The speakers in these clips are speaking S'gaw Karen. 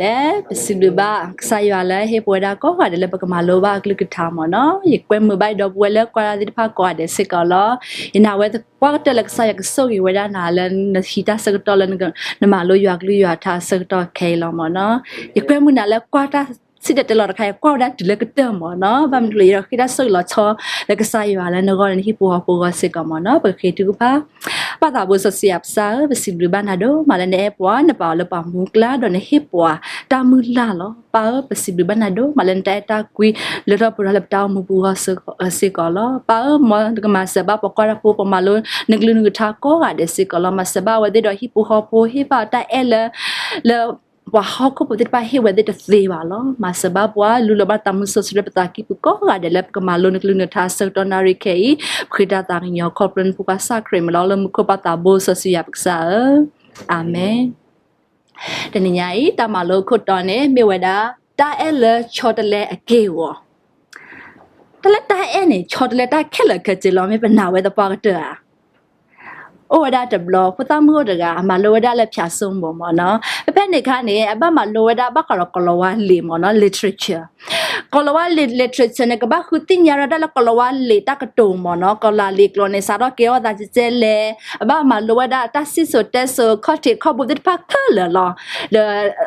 ဒဲး ပစံးဘျုးဘၣ်ကစၢ်ယွၤလၢဟ့ၣ်ပဝဲဒၣ်ကိးဂၤဒဲးလၢပကမၤလိဘၣ်အကလုၢ်ကထါမ့ၢ်နီၤ. ယကွဲမုာ်ဘၣ်ယဒီပုၢ်ဝဲၢ်လၢကွၢ်တၢ်သ့ၣ်တဖၣ်ကိးဂၤဒဲးစ့ၢ်ကီးလီၤ. ယနာ်ဝဲပှၤကတၢၢ်လၢကစၢ်ယွၤကဆိၣ်ဂ့ၤဝဲဒၣ်နၤလၢနဟံးတၢ်ဆၢကတီၢ်လၢ နမၤလိယွၤကလုၢ်ယွၤကထါအဆၢကတီၢ်ခဲအံၤလီၤမ့ၢ်နီၤ. ယကွဲမုာ်နၤလၢကွၢ်တၢ်စံၣ်တဲၤတဲလီၤတခါ ယကွၢ်ဝဲဒၣ်တုၤလၢကတၢၢ်မ့ၢ်နီၤ. ဘၣ်မနုၤလဲၣ် ယဒီးဃ့တၢ်ဆိၣ်ဂ့ၤလီၤဆီလၢကစၢ်ယွၤလၢနဂီၢ်န့ၣ် နဟံၣ်ဖိဃီဖိအဂီၢ်စ့ၢ်ကီးမ့ၢ်နီၤ. ပကဃ့ထုကဖၣ် ပၢ်သးဘိစီဆှံယွၤပကစၢ်ဧၢ, ပစံးဘျုးဘၣ်နၤဒိၣ်မးလၢနအဲၣ်ပှၤ နပာ်အီၤလၢပှၤမူကျါ ဒီးနဟ့ၣ်ပှၤတၢ်မုၢ်လၢ်လီၤ. ပၢ်ဧၢ ပစံးဘျုးဘၣ်နၤဒိၣ်မးလၢနတၢ်အဲၣ်တၢ်ကွံလၢထီၣ်ပှဲၤထီၣ်လၢပတၢ်အိၣ်မူပူၤအဂီၢ်စ့ၢ်ကီးလီၤ. ပၢ်ဧၢ မ်နကမၤစၢၤဘၣ်ပှၤကွၢ်တၢ်ဖိ ပှၤမၤလိနကလုၢ်နကထါကိးဂၤဒဲးစ့ၢ်ကီးလီၤ. မၤစၢၤဘၣ်အဝဲသ့ၣ်ဒီးဟံၣ်ဖိဃီဖိ ဟ့ၣ်ဘၣ်တၢ်အဲၣ်လၢ လၢ ပှၤဟီၣ်ခိၣ်ဖိသ့ၣ်တဖၣ်ဟ့ၣ်ဝဲသ့ၣ်တသ့ဘၣ်လီၤ. မၤစၢၤဘၣ်ပှၤ လူလီၤဘၣ်တၢ်မုၢ်စီဆှံလၢပသးကံၢ်ပူၤကိးဂၤဒဲးလၢပကမၤလိနကလုၢ်နကထါအဆၢကတီၢ်နၣ်ရံၣ်ခဲအံၤ, ပဃ့တၢ်သးကညီၤခီဖျိနဖိခွါကစၢ်ခရံာ်မ့ၢ်လီၤ. လၢမူခိၣ်ပၢ်သးဘိစီဆှံယွၤပကစၢ်ဧၢ, အၤမ့ၣ်. တနံၤညါအံၤ တၢ်မၤလိခိၣ်တီန့ၣ် မ့ၢ်ဝဲဒၣ် တၢ်အဲၣ်လၢဆီတလဲအက့ၢ်အဂီၤ. တၢ်လၢတၢ်အဲၣ်န့ၣ် ဆီတလဲတၢ်ခဲလၢာ်ခဲဆ့လီၤ. မ့ၢ်ပနာ်ဝဲသပှၢ်ကတၢၢ်ဧါ. အိၣ်ဝဲဒၣ်တဘျီ ဖိသၣ်မုၣ်အိၣ်တဂၤ အမၤလိဝဲဒၣ်လၢ ဖၠးစိမိၤ မ့ၢ်နီၤ. ဖဲဖဲန့ၣ်အခါန့ၣ် အဘၣ်မၤလိဝဲဒၣ်ဘၣ်ဃးဒီးကိၤလၤဝါလံာ်မ့ၢ်နီၤ, literature. ကိၤလၤဝါလံာ် literature န့ၣ် ကဘၣ်ဃုသ့ၣ်ညါဝဲဒၣ်လၢကိၤလၤဝါလံာ်တၢ်ကတိၤမ့ၢ်နီၤ, ကိၤလၤလံာ်ကျိာ်န့ၣ် စးထီၣ်ကဲထီၣ်သးကဲလဲၣ်, အဘၣ်မၤလိဝဲဒၣ်တၢ်စံၣ်စိၤတဲစိၤ ခီၣ်ထံးခီၣ်ဘိသ့ၣ်တဖၣ်ခဲလၢာ်လီၤ.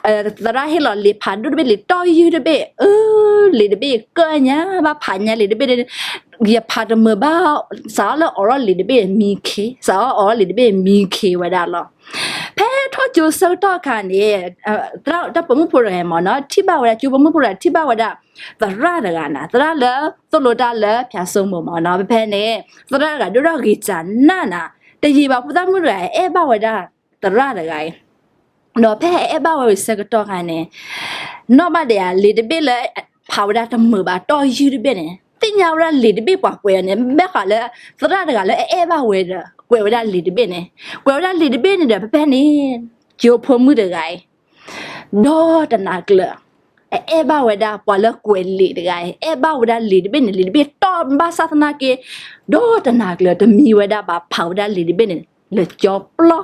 ဒီး သရၣ်ဟ့ၣ်လီၤလံာ်ဖးဒိၣ်တဘ့ၣ် လံာ်တီၢ်ယုၢ်တဘ့ၣ်, အၢ လံာ်တဘ့ၣ်ကၢၣ်ညါ ဘၣ်ဖးညါလံာ်တဘ့ၣ်, ယဖးတမုာ်ဘၣ်, စးထီၣ်လၢအိးထီၣ်လံာ်တဘ့ၣ်မံခ့, စးထီၣ်အိးထီၣ်လံာ်တဘ့ၣ်မံခ့ဝဲဒၣ်လီၤ. ဖဲထီၣ်ကၠိဆၢကတီၢ်အခါန့ၣ် တၢ်ပိာ်မုၣ်ဖိတဂၤမ့ၢ်နီၤ ထံၣ်ဘၣ်ဝဲဒၣ် ကၠိပိာ်မုၣ်ဖိတဂၤ ထံၣ်ဘၣ်ဝဲဒၣ် သရၣ်တဂၤနၤ, သရၣ်လၢသိၣ်လိတၢ်လၢ ဖၠးစိမိၤ မ့ၢ်နီၤ. ဖဲဖဲန့ၣ် သရၣ်တဂၤဒိၣ်ထီၣ်ဂ့ၤစၢ်နးနၤ, တယံာ်ဘၣ် ဖိသၣ်မုၣ်တဂၤအဲၣ်ဘၣ်ဝဲဒၣ်သရၣ်တဂၤအံၤ ဒီးဖဲအဲၣ်ဘၣ်ဝဲဝံၤဆၢကတီၢ်ခါန့ၣ် နီၢ်ဘၣ်ဒဲးဧါ လံာ်တဘ့ၣ်လၢဖးဝဲဒၣ်တမုာ်ဘၣ် တီၢ်ယုၢ်တဘ့ၣ်န့ၣ် သ့ၣ်ညါဝဲဒၣ်လံာ်တဘ့ၣ်ပှၤကွဲးအီၤန့ၣ် ဘၣ်ဃးလၢ သရၣ်တဂၤလၢအအဲၣ်ဘၣ်ဝဲဒီး ကွဲးဝဲဒၣ်လံာ်တဘ့ၣ်န့ၣ်, ကွဲးဝဲဒၣ်လံာ်တဘ့ၣ်န့ၣ်ဒီး ဖဲဖဲန့ၣ် ကၠိဖိမုၣ်တဂၤအံၤ ဒီတနၤကျၢၤ အအဲၣ်ဘၣ်ဝဲဒၣ်ပှၤလၢကွဲးလံာ်တဂၤအံၤ, အဲၣ်ဘၣ်ဝဲဒၣ်လံာ်တဘ့ၣ်န့ၣ် လံာ်တဘ့ၣ်တီၢ်ဘၣ်ဆၣ်သနာ်က့ ဒီတနၤကျၢၤ တမံဝဲဒၣ်ဘၣ် ဖးဝဲဒၣ်လံာ်တဘ့ၣ်န့ၣ် လၢကၠိပျီ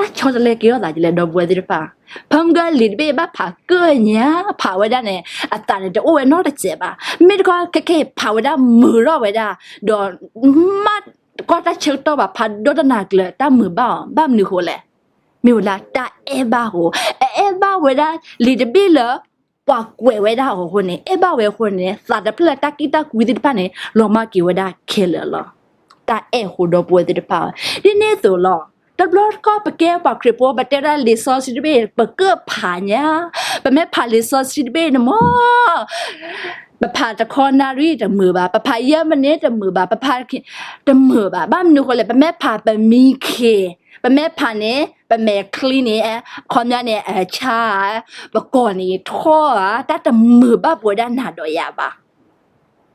တၢ်ဆီတလဲကဲထီၣ်သးဒ်လဲၣ် ဒီပုၢ်ဝဲၢ်သ့ၣ်တဖၣ်. ဖဲမုၢ်ဂီၤလံာ်တဘ့ၣ်ဘၣ်ဖးကၢၣ်ညါ ဖးဝဲဒၣ်န့ၣ် အသးန့ၣ်တအိၣ်ဝဲနီတစဲးဘၣ်. မ့ၢ်တခီခဲခဲအံၤ ဖးဝဲဒၣ်မုာ်ထီၣ်ဝဲဒၣ် ဒီး မ့ၢ်ကွၢ်တၢ်ဆၢကတီၢ်ဘၣ် ဖးဒီတနၤကျၢၤ တၢ်မုာ်ဘၣ်အီၤ ဘၣ်မနုၤဃိလဲၣ်. မ့ၢ်ဝဲဒၣ်တၢ်အဲၣ်ဘၣ်အဃိ, အအဲၣ်ဘၣ်ဝဲဒၣ်လံာ်တဘ့ၣ်လၢ ပှၤကွဲးဝဲဒၣ်အီၤအဃိန့ၣ် အဲၣ်ဘၣ်ဝဲအဃိန့ၣ် သးတဖျၢၣ်လၢတၢ်ကံၣ်တၢ်ကွံသ့ၣ်တဖၣ်န့ၣ် လီၤမၢ်က့ၤဝဲဒၣ်ခဲလၢာ်လီၤ. တၢ်အဲၣ်အဃိ ဒီပုၢ်ဝဲၢ်သ့ၣ်တဖၣ်, ဒ်န့ၣ်အသိးလီၤ. တဘျီတခီၣ် ပကဲပှၤခရံာ်ဖိ ပတဲဝဲဒၣ်လံာ်စီဆှံတဘ့ၣ် ပကၢၣ်ဖးညါ, ပမ့ၢ်ဖးလံာ်စီဆှံတဘ့ၣ်န့ၣ်မ့ၢ် ပဖးတခီနၣ်ရံၣ်တမုာ်ဘၣ်, ပဖးယဲၢ်မံးနံးတမုာ်ဘၣ်, ပဖးတမုာ်ဘၣ်. ဘၣ်မနုၤဃိလဲၣ်, ပမ့ၢ်ဖးပမံခ့, ပမ့ၢ်ဖးန့ၣ် ပမဲာ်ချံန့ၣ် အခီပညီန့ၣ် အဆါ, ပကိာ်န့ၣ်ထီၣ်ဧါ, တၢ်တမုာ်ဘၣ်ပဝဲဒၣ်နၤဒီးယၤဘၣ်.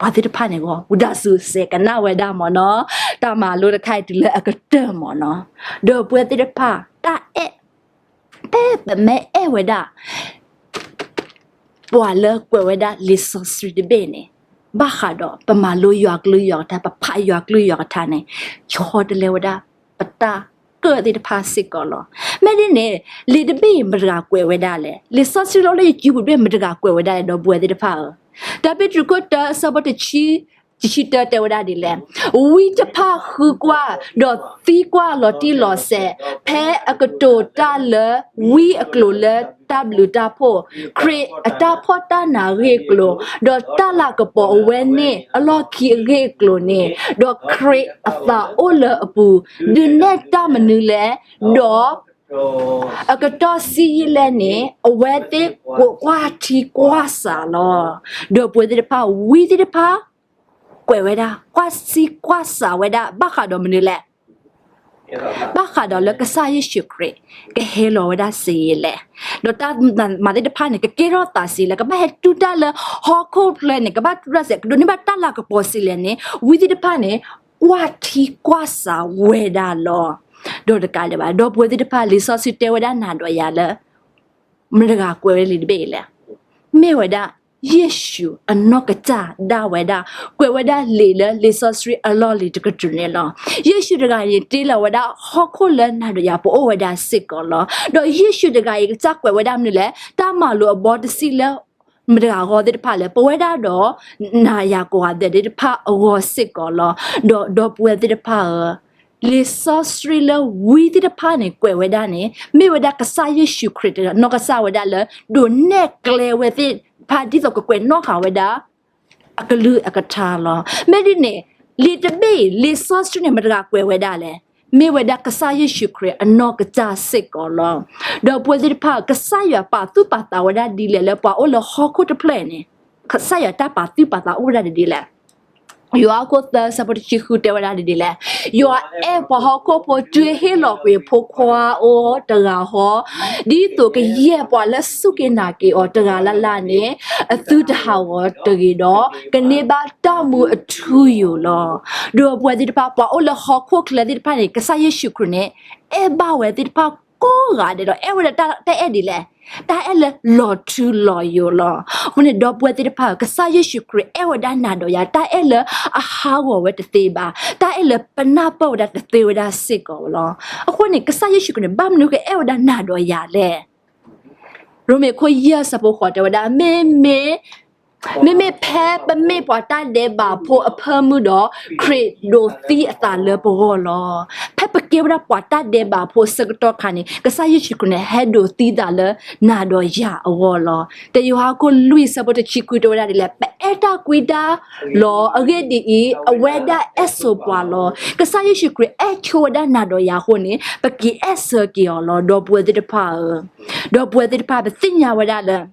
ပှၤသ့ၣ်တဖၣ်န့ၣ်ဂီၢ် ဝံသးစူၤစဲးကနၣ်ဝဲဒၣ်မ့ၢ်နီၤ, တၢ်မၤလိတခါအံၤတုၤလၢအကတၢၢ်မ့ၢ်နီၤ, ဒီပုၢ်ဝဲၢ်သ့ၣ်တဖၣ် တၢ်အဲၣ် ဖဲပမ့ၢ်အဲၣ်ဝဲဒၣ် ပှၤလၢကွဲးဝဲဒၣ်လံာ်စီဆှံတဘ့ၣ်န့ၣ်, ဘၣ်ဃးဒီးပမၤလိယွၤကလုၢ်ယွၤကထါ ပဖးယွၤကလုၢ်ယွၤကထါန့ၣ်, ဆီတလဲဝဲဒၣ် ပတၢ်ကၢၣ်သ့ၣ်တဖၣ်စ့ၢ်ကီးလီၤ. မ့ၢ်ဒ်န့ၣ် လံာ်တဘ့ၣ်မတၤတဂၤကွဲးဝဲဒၣ်လဲၣ်, လံာ်စီဆှံလီၤလၢယစုပူၤတဘ့ၣ်မတၤတဂၤကွဲးဝဲဒၣ်လဲၣ် ဒီပုၢ်ဝဲၢ်သ့ၣ်တဖၣ်ဧၢ. တၢ်ပ့းတရူးခိၣ်တၢအဆၢဖိတဆံ တဆံတၢတဲဝဲဒၣ်ဒ်လဲၣ်, ဝံတဖၣ်ဃုကွၢ် ဒီးသံကွၢ်လီၤတံၢ်လီၤဆဲး ဖဲအကတိၤတၢ်လၢဝံအကျိာ်လၢတၢ်ဘျုးတၢ်ဖှိၣ်, ခရံာ်အတၢ်ဖှီၣ်တၢ်နးအဂ့ၢ်အကျိၤ, ဒီးတၢ်လၤကပီၤအဝဲန့ၣ်အလီၢ်ခံအဂ့ၢ်အကျိၤန့ၣ်, ဒီးခရံာ်အသးအိၣ်လၢအပူၤ, ဒုးနဲၣ်တၢ်မနုၤလဲၣ်, ဒီး အကတီၢ်ဆံးယံာ်လဲၣ်န့ၣ် အဝဲသ့ၣ်ကွၢ်ထံကွၢ်ဆးလီၤ. ဒီပုၢ်ဝဲၢ်သ့ၣ်တဖၣ် ဝံသ့ၣ်တဖၣ် ကွဲးဝဲဒၣ် ကွၢ်ထံကွၢ်ဆးဝဲဒၣ် ဘၣ်ဃးဒီးမနုၤလဲၣ်, ဘၣ်ဃးဒီးလၢကစၢ်ယ့ၣ်ၡူးခရံာ် ကဟဲလီၤဝဲဒၣ်စ့လဲၣ်, ဒီးတၢ်မၤသ့ၣ်တဖၣ်န့ၣ် ကကဲထီၣ်သးစ့လဲၣ်, ကဘၣ်ဟဲတူၢ်တၢ်လၢဟီၣ်ခိၣ်ဖျၢၣ်န့ၣ် ကဘၣ်တူၢ်တၢ်စ့ ကဒိးန့ၢ်ဘၣ်တၢ်လၤကပီၤစ့လဲၣ်န့ၣ် ဝံသ့ၣ်တဖၣ်န့ၣ် ကွၢ်ထံကွၢ်ဆးဝဲဒၣ်လီၤ. ဒီးတကးဒံးဘၣ် ဒီပုၢ်ဝဲၢ်သ့ၣ်တဖၣ် လံာ်စီဆှံတဲဝဲဒၣ်နၤဒီးယၤလၢ မတၤတဂၤကွဲးဝဲလံာ်တဘ့ၣ်အံၤလဲၣ်, မ့ၢ်ဝဲဒၣ် ယ့ၣ်ၡူးအနီၢ်ကစၢ်ဒၣ်ဝဲဒၣ် ကွဲးဝဲဒၣ်လံာ်လၢလံာ်စီဆှံအလီၢ်လံၤတကတြူၢ်န့ၣ်လီၤ. ယ့ၣ်ၡူးတဂၤအံၤန့ၣ် တ့လီၤဝဲဒၣ်ဟီၣ်ခိၣ်လၢနၤဒီးယၤပအိၣ်ဝဲဒၣ်စ့ၢ်ကီးလီၤ. ဒီးယ့ၣ်ၡူးတဂၤအံၤ ကစၢ်ကွဲးဝဲဒၣ်မနုၤလဲၣ်, တၢ်မၤလိာ်အဘီတဆံလၢ မတၤဂၤအဂီၢ်သ့ၣ်တဖၣ်လဲၣ်, ပဝဲဒၣ်ဒီး နၤယၤကိးဂၤဒဲးသ့ၣ်တဖၣ်အဂီၢ်စ့ၢ်ကီးလီၤ. ဒီးဒီပုၢ်ဝဲၢ်သ့ၣ်တဖၣ်ဧၢ, လံာ်စီဆှံလၢဝံသ့ၣ်တဖၣ်န့ၣ် ကွဲးဝဲဒၣ်န့ၣ် မ့ၢ်ဝဲဒၣ်ကစၢ်ယ့ၣ်ၡူးခရံာ်တနီၢ်ကစၢ်ဝဲဒၣ်လၢ ဒိးနဲၣ်ကျဲဝဲသ့ၣ်တဖၣ် ဒ်သိးကကွဲးနီၣ်ဃာ်ဝဲဒၣ် အကလုၢ်အကထါလီၤ. မ့ၢ်ဒ်န့ၣ် လံာ်တဘ့ၣ်အံၤ လံာ်စီဆှံန့ၣ် မတၤဂၤကွဲးဝဲဒၣ်လဲၣ်. မ့ၢ်ဝဲဒၣ်ကစၢ်ယ့ၣ်ၡူးခရံာ်အနီၢ်ကစၢ်စ့ၢ်ကီးလီၤ. ဒီပုၢ်ဝဲၢ်သ့ၣ်တဖၣ် ကစၢ်ယွၤပာ်သူၣ်ပာ်သးဝဲဒၣ်ဒ်လဲၣ်လၢပှၤအိၣ်လၢဟီၣ်ခိၣ်တဖျၢၣ်န့ၣ်, ကစၢ်ယွၤတၢ်ပာ်သူၣ်ပာ်သးအိၣ်ဝဲဒၣ်ဒ်လဲၣ်. ယိၤဟၣ်ခိၣ်သၢဆၢဖိတဆံဃုတဲဝဲဒၣ်ဒ်လဲၣ်, ယွၤအဲၣ်ပှၤဟီၣ်ခိၣ်ဖိတုၤဟ့ၣ်လီၤကွံာ်အဖိခွါအိၣ်တဂၤဃီ, ဒ်သိးကယဲၢ်ပှၤလၢစူၢ်က့ၤနာ်က့ၤအီၤတဂၤလၢ်လၢ်န့ၣ် အသုတဟးဂီၤတဂ့ၤဒီး ကန့ၢ်ဘၣ်တၢ်မူအထူအယိာ်လီၤ. ဒီပုၢ်ဝဲၢ်သ့ၣ်တဖၣ် ပှၤအိၣ်လၢဟီၣ်ခိၣ်ချၢသ့ၣ်တဖၣ်န့ၣ် ကစၢ်ယ့ၣ်ၡူးခရံာ်န့ၣ် အဲၣ်ဘၣ်ဝဲသ့ၣ်တဖၣ်ကိးဂၤဒဲးဒီး အဲၣ်ဝဲဒၣ်တၢ်အဲၣ်ဒ်လဲၣ်, တၢ်အဲၣ်လၢလီၤထူလီၤယိာ်လီၤ. အဃိန့ၣ် ဒီပုၢ်ဝဲၢ်သ့ၣ်တဖၣ်ဧၢ, ကစၢ်ယ့ၣ်ၡူးခရံာ်အဲၣ်ဝဲဒၣ်နၤဒီးယၤ တၢ်အဲၣ်လၢအဟးဂီၤဝဲတသ့ဘၣ်, တၢ်အဲၣ်လၢပနၢ်ပၢၢ်ဝဲဒၣ်တသ့ဝဲဒၣ်စ့ၢ်ကီးလီၤ. အဃိန့ၣ် ကစၢ်ယ့ၣ်ၡူးခရံာ်န့ၣ် ဘၣ်မနုၤဃိအဲၣ်ဝဲဒၣ်နၤဒီးယၤလဲၣ်. ရိမ့ၤခိၣ်ယဲၢ်ဆၢဖိဃိးတဲဝဲဒၣ်, မ့မ့ၢ် မ့မ့ၢ်ဖဲပမ့ၢ်ပှၤတၢ်ဒဲးဘးဖိအဖၢမုၢ်ဒီး ခရံာ်ဒိးသံအသးလၢပဂီၢ်လီၤ. ဖဲပကဲဝဲဒၣ်ပှၤတၢ်ဒဲးဘးဖိဆၢကတီၢ်ခါန့ၣ် ကစၢ်ယ့ၣ်ၡူးခရံာ်န့ၣ် ဟဲဒိးသံသးလၢနၤဒီးယၤအဂီၢ်လီၤ. တၢယိၤဟၣ်ခိၣ်လွံၢ်ဆၢဖိတဆံခွံတဲဝဲဒၣ်ဒ်လဲၣ်, ပအဲၣ်တၢ်ကွံတၢ်လီၤ. အဂ့ၢ်ဒ်အံၤ, အဝဲဒၣ်အဲၣ်ဆိးပှၤလီၤ. ကစၢ်ယ့ၣ်ၡူးခရံာ်အဲၣ်ဆိဝဲဒၣ်နၤဒီးယၤအဃိန့ၣ် ပက့ၤအဲၣ်ဆၢက့ၤအီၤလီၤ. ဒီပုၢ်ဝဲၢ်သ့ၣ်တဖၣ်ဧၢ, ဒီပုၢ်ဝဲၢ်သ့ၣ်တဖၣ် ပသ့ၣ်ညါဝဲဒၣ်လၢ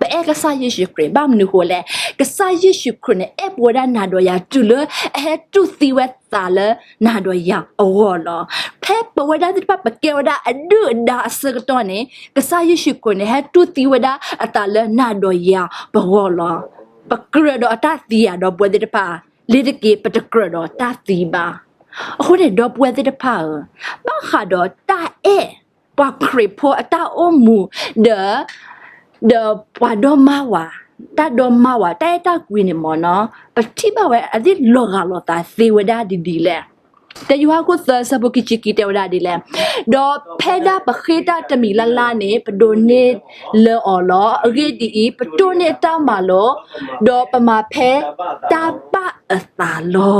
ပအဲၣ်ကစၢ်ယ့ၣ်ၡူးခရံာ် ဘၣ်မနုၤဃိလဲၣ်. ကစၢ်ယ့ၣ်ၡူးခရံာ်န့ၣ် အဲၣ်ပဝဲဒၣ်နၤဒီးယၤ တုၤလၢအဟဲတူၢ်သံဝဲသးလၢနၤဒီးယၤအဂီၢ်လီၤ. ဖဲပဝဲဒၣ်သ့ၣ်တဖၣ် ပကဲဝဲဒၣ်အဒုၣ်အဒါအဆၢကတီၢ်န့ၣ် ကစၢ်ယ့ၣ်ၡူးခရံာ်န့ၣ် ဟဲတူၢ်သံဝဲဒၣ်အသးလၢနၤဒီးယၤပဂီၢ်လီၤ. ပကြၢးဒီးအတၢ်သံဧါ ဒီပုၢ်ဝဲၢ်သ့ၣ်တဖၣ်, လ့ၤတက့ၢ် ပတကြၢးဒီးတၢ်သံဘၣ်. အဃိန့ၣ် ဒီပုၢ်ဝဲၢ်သ့ၣ်တဖၣ်ဧၢ, ဘၣ်ဃးဒီးတၢ်အဲၣ် ပှၤခရံာ်ဖိအတၢ်အိၣ်မူ ဒီး ဒီးပှၤဒီမါဝၤ, တၢ်ဒီမါဝၤ တၢ်အဲၣ်တၢ်ကွံန့ၣ်မ့ၢ်နီၤ, ပထံၣ်ဘၣ်ဝဲအသ့ၣ်လီၤဂာ်လိာ်သးသ့ဝဲဒၣ်ဒ်ဒ်လဲၣ်. တၢယိၤဟၣ်ခိၣ်သၢဆၢဖိခံဆံခံတဲဝဲဒၣ်ဒ်လဲၣ်, ဒီးဖဲဒၣ်ပဃ့တၢ်တမံၤလၢ်လၢ်န့ၣ် ပဒိးန့ၢ်လၢအီၤလီၤ. အဂ့ၢ်ဒ်အံၤ, ပတိၢ်န့ၢ်တၢ်မၤလိာ်, ဒီးပမၤဖဲတၢ်ဘၣ်အသးလီၤ.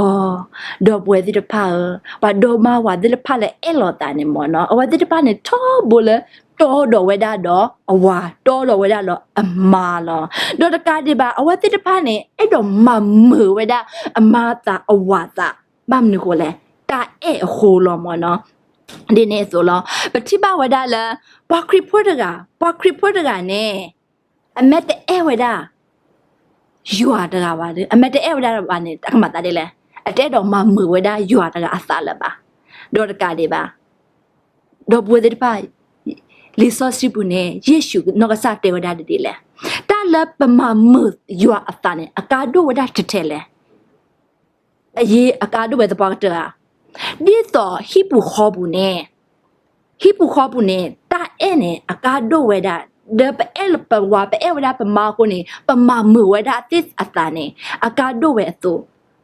ဒီပုၢ်ဝဲၢ်သ့ၣ်တဖၣ်ဧၢ, ပှၤဒီမါဝၤသ့ၣ်တဖၣ်လၢအဲၣ်လိာ်သးန့ၣ်မ့ၢ်နီၤ, အဝဲသ့ၣ်တဖၣ်န့ၣ် ထီဘိလၢတီဒီးဝဲဒၣ်ဒီးအဝၤ, တီဒီးဝဲဒၣ်ဒီးအမါလီၤ. ဒီးတကးဒံးဘၣ် အဝဲသ့ၣ်တဖၣ်န့ၣ် အဲၣ်ဒိးမၤမုာ်ဝဲဒၣ်အမါသးအဝၤသး, ဘၣ်မနုၤဃိလဲၣ်, တၢ်အဲၣ်အဃိလီၤမ့ၢ်နီၤ. ဒ်န့ၣ်အသိးလီၤ, ပထံၣ်ဘၣ်ဝဲဒၣ်လၢ ပှၤခရံာ်ဖိတဂၤ, ပှၤခရံာ်ဖိတဂၤန့ၣ် အမ့ၢ်တအဲၣ်ဝဲဒၣ် ယွၤတဂၤဘၣ်ဒီး, အမ့ၢ်တအဲၣ်ဝဲဒၣ်ဘၣ်န့ၣ် တၢ်ကမၤသးဒ်လဲၣ်, အတအဲၣ်ဒိးမၤမုာ်ဝဲဒၣ်ယွၤတဂၤအသးလၢၤဘၣ်. ဒီးတကးဒံးဘၣ်, ဒီပုၢ်ဝဲၢ်သ့ၣ်တဖၣ်, လံာ်စီဆှံပူၤန့ၣ် ယ့ၣ်ၡူးနီၢ်ကစၢ်တဲဝဲဒၣ်ဒ်လဲၣ်, တၢ်လၢပမၤမုာ်ယွၤအသးန့ၣ် အကါဒိၣ်ဝဲဒၣ်ထဲထဲလဲၣ်. အယ့ၢ်အကါဒိၣ်ဝဲသပှၢ်ကတၢၢ်ဧါ. ဒ်သိးဟံၣ်ပူၤဃီပူၤန့ၣ်, ဟံၣ်ပူၤဃီပူၤန့ၣ် တၢ်အဲၣ်န့ၣ် အကါဒိၣ်ဝဲဒၣ်, ဒီးပအဲၣ်ပဝၤ ပအဲၣ်ဝဲဒၣ်ပမါအဃိန့ၣ် ပမၤမုာ်ဝဲဒၣ်သ့ၣ်အသးန့ၣ် အကါဒိၣ်ဝဲအသိး,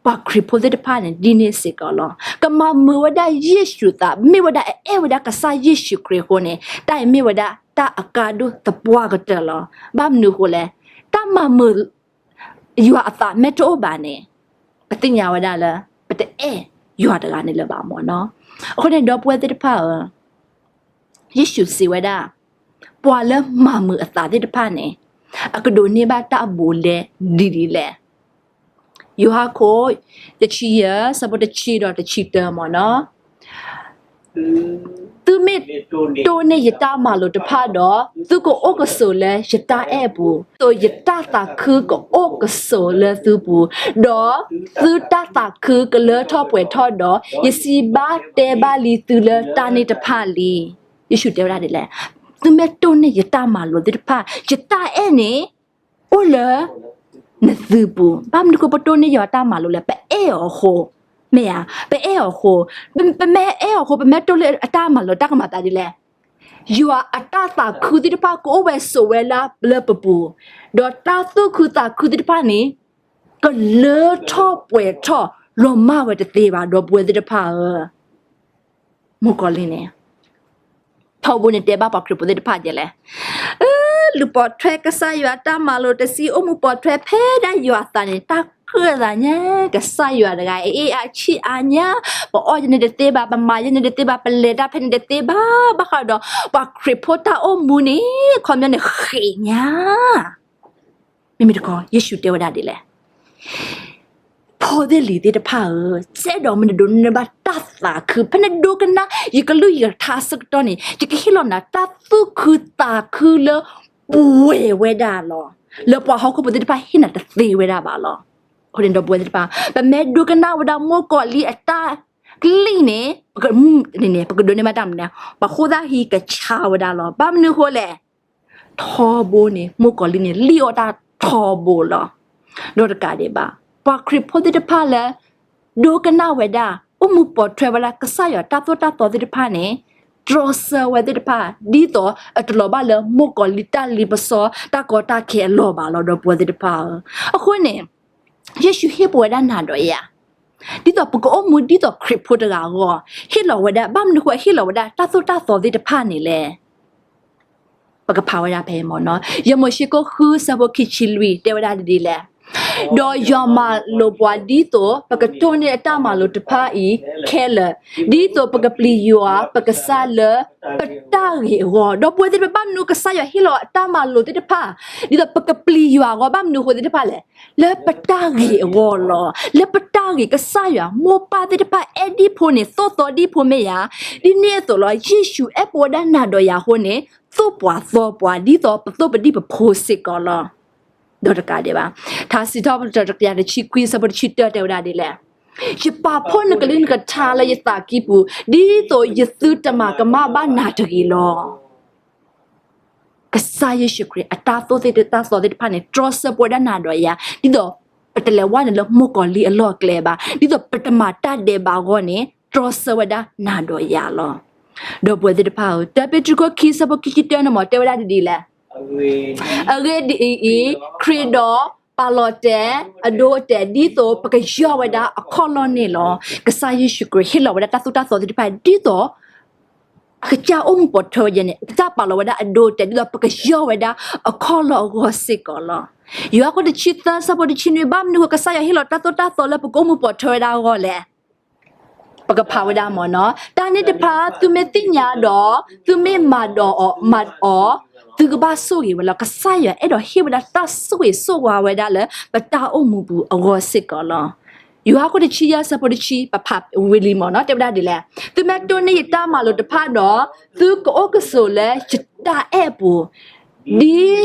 ပှၤခရံာ်ဖိသ့ၣ်တဖၣ်န့ၣ် ဒ်န့ၣ်စ့ၢ်ကီးလီၤ. ကမၤမုာ်ဝဲဒၣ်ယ့ၣ်ၡူးသး, မ့ၢ်ဝဲဒၣ်အအဲၣ်ဝဲဒၣ်ကစၢ်ယ့ၣ်ၡူးခရံာ်အဃိန့ၣ် တၢ်အံၤမ့ၢ်ဝဲဒၣ်တၢ်အကါဒိၣ်သပှၢ်ကတၢၢ်လီၤ. ဘၣ်မနုၤအဃိလဲၣ်, တၢ်မၤမုာ် ယွၤအသးမ့ၢ်တအိၣ်ဘၣ်န့ၣ် ပသ့ၣ်ညါဝဲဒၣ်လၢ ပတအဲၣ်ယွၤတဂၤန့ၣ်လၢၤဘၣ်မ့ၢ်နီၤ. အဃိန့ၣ် ဒီပုၢ်ဝဲၢ်သ့ၣ်တဖၣ်ဧၢ, ယ့ၣ်ၡူးစံးဝဲဒၣ်, ပှၤလၢမၤမုာ်အသးသ့ၣ်တဖၣ်န့ၣ် အကဒိးန့ၢ်ဘၣ်တၢ်အဘူးအလဲဒ်လဲၣ်. ယိၤဟၣ်ခိၣ် တဆံယဲၢ် ဆၢဖိတဆံဒီးတဆံတၢမ့ၢ်နီၤ. သုမ့ၢ်တိၢ်န့ၢ်ယတၢ်မၤလိာ်တဖၣ်ဒီး, သုကအိၣ်ကဆိးလၢယတၢ်အဲၣ်အပူၤ, ဒ်သိးယတၢ်သးခုကအိၣ်ကဆိးလၢသုပူၤ, ဒီးသုတၢ်သးခုကလၢထီၣ်ပှဲၤထီၣ်ဒီး, ယစံးဘၣ်တဲဘၣ်လံသုလၢတၢ်န့ၣ်တဖၣ်လံ. ယ့ၣ်ၡူးတဲဝဲဒၣ်ဒ်လဲၣ်, သုမ့ၢ်တိၢ်န့ၢ်ယတၢ်မၤလိာ်သ့ၣ်တဖၣ်, ယတၢ်အဲၣ်န့ၣ် အိၣ်လၢ နသုပူၤ. ဘၣ်မနုၤဃိပတိၢ်န့ၢ်ယွၤတၢ်မၤလိာ်လဲၣ်, ပအဲၣ်အီၤအဃိ, မ့ၢ်ဧါ, ပအဲၣ်အီၤအဃိ, ပမ့ၢ်အဲၣ်အီၤအဃိ ပမ့ၢ်တိၢ်လၢအတၢ်မၤလိာ် တၢ်ကမၤသးဒ်လဲၣ်, ယွၤအတၢ်သးခုသ့ၣ်တဖၣ်ကအိၣ်ဝဲဆိးဝဲလၢပပူၤ, ဒီးတၢ်သူၣ်ခုသးခုသ့ၣ်တဖၣ်န့ၣ် ကလၢထီၣ်ပှဲၤထီၣ်လီၤမၢ်ဝဲတသ့ဘၣ် ဒီပုၢ်ဝဲၢ်သ့ၣ်တဖၣ်ဧၢ. မိၢ်ကီၤလံၢ်န့ၣ် ထီဘိန့ၣ်တဲဘၣ်ပှၤခရံာ်ဖိသ့ၣ်တဖၣ်ဒ်လဲၣ်, လူၤပိာ်ထွဲကစၢ်ယွၤတၢ်မၤလိာ်တဆံ အိၣ်မူပိာ်ထွဲဖဲဒၣ်ယွၤအသးန့ၣ် တၢ်ကၢၣ်သးညါ, ကစၢ်ယွၤတဂၤ အအ့ၣ်အါဆံၣ်အါညါ, ပအီၣ်ယၤန့ၣ်တသ့ဘၣ်, ပမၤယၤန့ၣ်တသ့ဘၣ်, ပလဲၤတၢ်ဖဲန့ၣ်တသ့ဘၣ်, ဘၣ်ဃးဒီး ပှၤခရံာ်ဖိတၢ်အိၣ်မူန့ၣ် ခီပညီန့ၣ်ဃ့ၣ်ညါ မ့မ့ၢ်တခီ ယ့ၣ်ၡူးတဲဝဲဒၣ်ဒ်လဲၣ်, ဖိသ့ၣ်လံၤသ့ၣ်တဖၣ်ဧၢ, စဲဒီးမ့ၢ်နဒိးန့ၢ်ဘၣ်တၢ်သးခု ဖဲနဒိကနၣ်ယကလုၢ်ယကထါအဆၢကတီၢ်န့ၣ် ယကဟ့ၣ်လီၤနၤတၢ်သူၣ်ခုသးခုလၢပှဲၤဝဲဒၣ်လီၤ. လၢပှၤဟီၣ်ခိၣ်ဖိသ့ၣ်တဖၣ်ဟ့ၣ်နၤတသ့ဝဲဒၣ်ဘၣ်လီၤ. အဃိန့ၣ်ဒီပုၢ်ဝဲၢ်သ့ၣ်တဖၣ် ပမ့ၢ်ဒိကနၣ်ဝဲဒၣ်မိၢ်ကီၤလံၢ်အတၢ်ကလုၢ်န့ၣ် ပကဒိးန့ၢ်ဘၣ်တၢ်မနုၤလဲၣ်, ပှၤဃိသၣ်ဟံးကဆါဝဲဒၣ်လီၤ. ဘၣ်မနုၤအဃိလဲၣ် ထီဘိန့ၣ် မိၢ်ကီၤလံၢ်န့ၣ် လံၣ်အီၣ်တၢ်ထီဘိလီၤ. ဒီးတကးဒံးဘၣ် ပှၤခရံာ်ဖိသ့ၣ်တဖၣ်လၢ ဒိကနၣ်ဝဲဒၣ် အိၣ်မူပိာ်ထွဲဝဲဒၣ် ကစၢ်ယွၤတၢ်သိၣ်တၢ်သီသ့ၣ်တဖၣ်န့ၣ် တြီဆၢဝဲသ့ၣ်တဖၣ် ဒ်သိးအတလီၤဘၣ်လၢမိၢ်ကီၤလံၢ်တၢ်လ့ပစီ တၢ်ကီတၢ်ခဲအလီၢ်ဘၣ်လီၤ ဒီပုၢ်ဝဲၢ်သ့ၣ်တဖၣ်ဧၢ. အဃိန့ၣ် ယ့ၣ်ၡူးဟ့ၣ်ပဝဲဒၣ်နၤဒီးယၤ ဒ်သိးပကအိၣ်မူဒ်သိးခရံာ်ဖိတဂၤအဂီၢ် ဟ့ၣ်လီၤဝဲဒၣ် ဘၣ်မနုၤဃိ ဟ့ၣ်လီၤဝဲဒၣ်တၢ်သိၣ်တၢ်သီသ့ၣ်တဖၣ်န့ၣ်လဲၣ်. ပကဖးဝဲဒၣ်ဖဲအံၤမ့ၢ်နီၤ, ယမိၤၡ့ခိၣ်ဃုဆၢဖိခံဆံလွံၢ် တဲဝဲဒၣ်ဒ်လဲၣ်, ဒီးယွၤမၤလိာ်ပှၤဒ်သိး ပကတိၢ်န့ၢ်အတၢ်မၤလိာ်တဖၣ်အံၤခဲလၢာ်, ဒ်သိးပကပျံၤယွၤပကစၢ်လၢပတၢ်ဂ့ၤအဂီၢ်, ဒီပုၢ်ဝဲၢ်သ့ၣ်တဖၣ် ဘၣ်မနုၤကစၢ်ယွၤဟ့ၣ်လီၤအတၢ်မၤလိာ်သ့ၣ်တဖၣ် ဒ်သိးပကပျံၤယွၤအဂီၢ် ဘၣ်မနုၤအဃိသ့ၣ်တဖၣ်လဲၣ်, လၢပတၢ်ဂ့ၤအဂီၢ်လီၤ. လၢပတၢ်ဂ့ၤ ကစၢ်ယွၤ မိၢ်ပၢ်သ့ၣ်တဖၣ်အဲၣ်ဒံၣ်ဖိန့ၣ် သိၣ်သီဒံၣ်ဖိမ့ၢ်ဧါ, ဒ်န့ၣ်အသိးလီၤ ယ့ၣ်ၡူးအဲၣ်ပဝဲဒၣ်နၤဒီးယၤအဃိန့ၣ် သိၣ်ပှၤသီပှၤ ဒ်သိးပသိၣ်ပဒံၣ်ပဖိစ့ၢ်ကီးလီၤ. ဒီးတကးဒံးဘၣ် ထါစံးထီၣ်ပတြၢၤတကယၤတဆံခွံဆၢဖိတဆံတၢတဲဝဲဒၣ်ဒ်လဲၣ်, ယပာ်ဖှိၣ်နကလုၢ်နကထါလၢယသးကံၢ်ပူၤ ဒ်သိးယသုတမၤကမၣ်ဘၣ်နၤတဂ့ၤလီၤ. ကစၢ်ယ့ၣ်ၡူးခရံာ် အတၢ်သိၣ်သ့ၣ်တၢ်သီသ့ၣ်တဖၣ်န့ၣ် တြီဆၢပဝဲဒၣ်နၤဒီးယၤ ဒ်သိးပတလဲၤဝဲနုာ်လၢမိၢ်ကီၤလံၢ်အလီၢ်အကျဲဘၣ်, ဒ်သိးပတမၤတၢ်ဒဲးဘးအဂီၢ်န့ၣ် တြီဆၢဝဲဒၣ်နၤဒီးယၤလီၤ. ဒီပုၢ်ဝဲၢ်သ့ၣ်တဖၣ်ဧၢ, တၢပ့းတရူးခိၣ်ခံဆၢဖိခံဆံတၢန့ၣ်မ့ၢ်တဲဝဲဒၣ်ဒ်လဲၣ်, အဂ့ၢ်ဒ်အံၤ, ခရံာ်ဒီးပာ်လီၤတဲာ်အဒိအတဲာ် ဒ်သိးပကယီၢ်ဝဲဒၣ်အခီၣ်လီၢ်န့ၣ်လီၤ. ကစၢ်ယ့ၣ်ၡူးခရံာ်ဟ့ၣ်လီၤဝဲဒၣ်တၢ်သိၣ်တၢ်သီသ့ၣ်တဖၣ် ဒ်သိး အကစၢ်အိၣ်မူပိာ်ထွဲဝဲယဲန့ၣ် အကစၢ်ပာ်လီၤဝဲဒၣ်အဒိအတဲာ် ဒ်သိးပကယီၢ်ဝဲဒၣ်အခီၣ်လီၢ်အဂီၢ်စ့ၢ်ကီးလီၤ. ယိၤဟၣ်ခိၣ်တဆံသၢဆၢဖိတဆံနွံ ဘၣ်မနုၤဃိကစၢ်ယွၤဟ့ၣ်လီၤတၢ်သိၣ်တၢ်သီလၢပကအိၣ်မူပိာ်ထွဲဝဲဒၣ်အဂီၢ်လဲၣ်. ပကဖးဝဲဒၣ်မ့ၢ်နီၤ, တၢ်န့ၣ်တဖၣ်သုမ့ၢ်သ့ၣ်ညါဒီး သုမ့ၢ်မၤဒီးအီၤ, မၤအီၤ, သုကဘၣ်ဆိၣ်ဂ့ၤဝဲလီၤ. ကစၢ်ယွၤအဲၣ်ဒိးဟ့ၣ်ဝဲဒၣ်တၢ်ဆိၣ်ဂ့ၤဆိၣ်ဝါဝဲဒၣ်လၢပတၢ်အိၣ်မူပူၤအဂီၢ်စ့ၢ်ကီးလီၤ. ယိၤဟၣ်ခိၣ်တဆံယဲၢ်ဆၢဖိတဆံ ပဖးဝံၤလံမ့ၢ်နီၤ, တဲဝဲဒၣ်ဒ်လဲၣ်, သုမ့ၢ်တိၢ်န့ၢ်ယတၢ်မၤလိာ်တဖၣ်ဒီး သုကအိၣ်ကဆိးလၢယတၢ်အဲၣ်အပူၤ ဒ်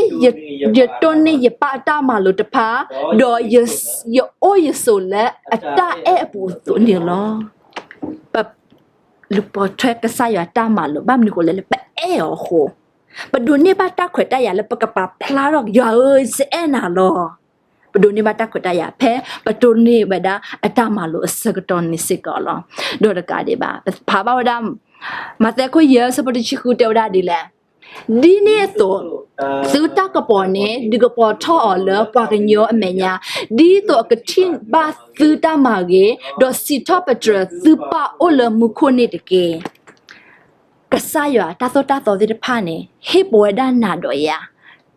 ယတိၢ်န့ၢ်ယပၢ်အတၢ်မၤလိာ်တဖၣ်, ဒီးယအိၣ်ယဆိးလၢအတၢ်အဲၣ်အပူၤအသိးန့ၣ်လီၤ. ပလူၤပိာ်ထွဲကစၢ်ယွၤတၢ်မၤလိာ် ဘၣ်မနုၤဃိလဲၣ်, လၢပအဲၣ်အီၤအဃိ, ပဒိးန့ၢ်ဘၣ်တၢ်ခွဲးတၢ်ယာ်လၢပကပာ်ဖျါထီၣ် ယွၤဧၢ ယအဲၣ်နၤလီၤ. ပဒိးန့ၢ်ဘၣ်တၢ်ခွဲးတၢ်ယာ် ဖဲပတိၢ်န့ၢ်ဝဲဒၣ်အတၢ်မၤလိာ်အဆၢကတီၢ်န့ၣ်စ့ၢ်ကီးလီၤ. ဒီးတကးဒံးဘၣ် ပဖးဘၣ်ဝဲဒၣ် မးသဲခိၣ်ယဲၢ်ဆၢဖိတဆံဃု တဲဝဲဒၣ်ဒ်လဲၣ်, ဒ်န့ၣ်အသိး သုတၢ်ကပီၤန့ၣ် ဒုးကပီၤထီၣ်အီၤလၢပှၤကညီအမဲာ်ညါ, ဒ်သိးအကထံၣ်ဘၣ်သုတၢ်မၤဂ့ၤ, ဒီးစံးထီၣ်ပတြၢၤသုပၢ်အိၣ်လၢမူခိၣ်န့ၣ်တက့ၢ်. ကစၢ်ယွၤတၢ်သိၣ်တၢ်သီသ့ၣ်တဖၣ်န့ၣ် ဟ့ၣ်ပဝဲဒၣ်နၤဒီးယၤ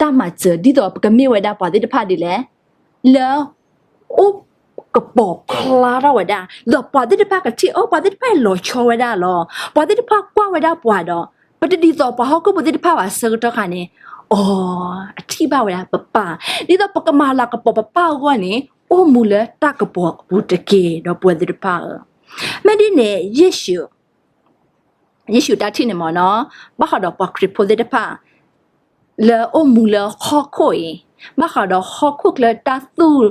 တၢ်မၤစၢၤ ဒ်သိးပကမ့ၢ်ဝဲဒၣ်ပှၤသ့ၣ်တဖၣ်ဒ်လဲၣ်, လၢ အိၣ်ကပီၤဖျါထီၣ်ဝဲဒၣ် ဒီးပှၤသ့ၣ်တဖၣ်ကထံၣ် အိၣ် ပှၤသ့ၣ်တဖၣ်လီၤဆီဝဲဒၣ်လီၤ. ပှၤသ့ၣ်တဖၣ်ကွၢ်ဝဲဒၣ်ပှၤဒီး ပတဒ်သိးပှၤဟီၣ်ခိၣ်ဖိသ့ၣ်တဖၣ်ဘၣ်ဆၢကတီၢ်ခါန့ၣ်, အိ အထံၣ်ဘၣ်ဝဲဒၣ်ပပၢ်, ဒ်သိးပကမၤလၤကပီၤပပၢ်အဂီၢ်န့ၣ် အိၣ်မူလၢတၢ်ကပီၤအပူၤတက့ၢ် ဒီပုၢ်ဝဲၢ်သ့ၣ်တဖၣ်ဧၢ. မ့ၢ်ဒ်န့ၣ် ယ့ၣ်ၡူး ယ့ၣ်ၡူးတၢ်ထံၣ်န့ၣ်မ့ၢ်နီၤ, ဘၣ်ဃးဒီးပှၤခရံာ်ဖိသ့ၣ်တဖၣ် လၢအိၣ်မူလၢဟီၣ်ခိၣ်အံၤ, ဘၣ်ဃးဒီးဟီၣ်ခိၣ်ချၢတၢ်သူၣ်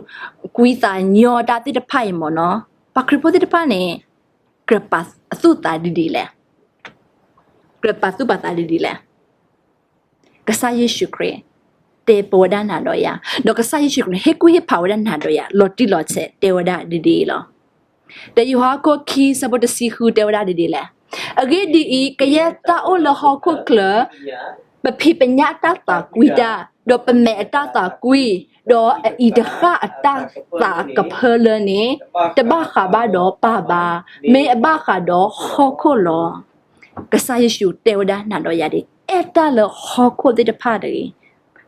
ကွံသးညီတၢ်သ့ၣ်တဖၣ်အံၤမ့ၢ်နီၤ, ပှၤခရံာ်ဖိသ့ၣ်တဖၣ်န့ၣ် ကြၢးပာ်အသူၣ်ပာ်သးဒ်လဲၣ်, ကြၢးပာ်သူၣ်ပာ်သးဒ်လဲၣ်. ကစၢ်ယ့ၣ်ၡူးခရံာ် တဲပဝဲဒၣ်နၤဒီးယၤ, ဒီးကစၢ်ယ့ၣ်ၡူးခရံာ်န့ၣ် ဟ့ၣ်ကူၣ်ဟ့ၣ်ဖးဝဲဒၣ်နၤဒီးယၤ လီၤတံၢ်လီၤဆဲး တဲဝဲဒၣ်ဒ်ဒ်အံၤလီၤ. ဒီးယိၤဟၣ်ခိၣ်ခံဆၢဖိတဆံဃု တဲဝဲဒၣ်ဒ်ဒ်လဲၣ်. အဂ့ၢ်ဒ်အံၤ, ကယဲၢ်တၢ်အိၣ်လၢဟီၣ်ခိၣ်ချၢ ပဖံးပညၣ်အတၢ်သးကွံတၢ်, ဒီးပမဲာ်အတၢ်သးကွံ, ဒီးအအံၤတဃၣ်အတၢ်သးကဖၢလၢန့ၣ်, တဘၣ်ဃးဘၣ်ဒီးပၢ်ဘၣ်, မ့ၢ်အဘၣ်ဃးဒီးဟီၣ်ခိၣ်လီၤ. ကစၢ်ယ့ၣ်ၡူးတဲဝဲဒၣ်နၤဒီးယၤဒ် အဲၣ်တၢ်လၢဟီၣ်ခိၣ်သ့ၣ်တဖၣ်တဂ့ၤ.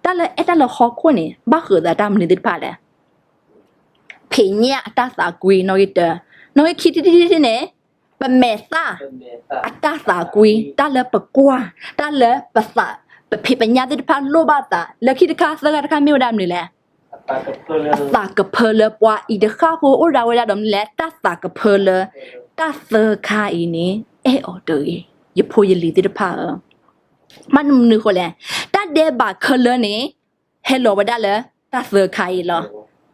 တၢ်လၢအဲၣ်တၢ်လၢဟီၣ်ခိၣ်န့ၣ် ဘၣ်ဃးသးတၢ်မနုၤသ့ၣ်တဖၣ်လဲၣ်. ဖံးညၣ်အတၢ်သးကွံ နီၣ်ဂံၢ်တၢ, နီၣ်ဂံၢ်ခံထံၣ်တထံၣ်န့ၣ်, ပမဲာ်သၣ် အတၢ်သးကွံ, တၢ်လၢပကွၢ်, တၢ်လၢပသး, ပဖံးပညၣ်သ့ၣ်တဖၣ်လိၣ်ဘၣ်သး, လၢခံတခါသၢခါတခါမ့ၢ်ဝဲဒၣ်မနုၤလဲၣ်. သးကဖၢလၢပှၤအံၤတဃၣ်ဖိအိၣ်ဒၣ်ဝဲဒၣ်ဒီးမနုၤလဲၣ်, တၢ်သးကဖၢလၢ တၢ်သၢခါအံၤန့ၣ် အဲၣ်အီၤတဂ့ၤ, ယဖိယလံၤသ့ၣ်တဖၣ်ဧၢ. မ့ၢ်မနုၤအဃိလဲၣ်, တၢ်ဒဲးဘးခဲလၢာ်န့ၣ် ဟဲလီၤဝဲဒၣ်လၢတၢ်သၢခါအံၤလီၤ.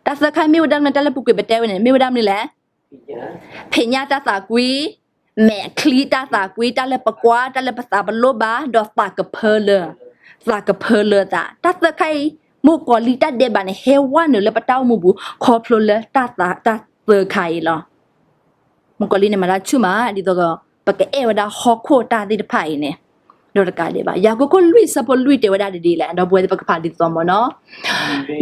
တၢ်သၢခါမ့ၢ်ဝဲဒၣ်မနုၤ တၢ်လၢပူၤကွံာ်ပတဲဝဲန့ၣ် မ့ၢ်ဝဲဒၣ်မနုၤလဲၣ်. ဖံးညၣ်တၢ်သးကွံ, မဲာ်ချံတၢ်သးကွံ, တၢ်လၢပကွၢ်, တၢ်လၢပသးပလိၣ်ဘၣ်, ဒီးသးကဖၢလၢ, သးကဖၢလၢသး. တၢ်သၢခါအံၤ မုၣ်ကီၤလံၢ်တၢ်ဒဲးဘးန့ၣ် ဟဲဝဲနုာ်လၢပတၢ်အိၣ်မူပူၤ ခီဖျိလၢတၢ်သၢခါအံၤလီၤ. မုၣ်ကီၤလံၢ်န့ၣ်မၤတၢ်ဆူၣ်မး ဒ်သိးဒီး ပကအဲၣ်ဝဲဒၣ်ဟီၣ်ခိၣ်တၢ်သ့ၣ်တဖၣ်အံၤန့ၣ်, ဒီးတကးဒံးဘၣ် ယၤကိာ်ခိၣ်လွံၢ်ဆၢဖိလွံၢ်တဲဝဲဒၣ်ဒ်လဲၣ်, ဒီပုၢ်ဝဲၢ်သ့ၣ် ပကဖးဒ်သိးမ့ၢ်နီၤ.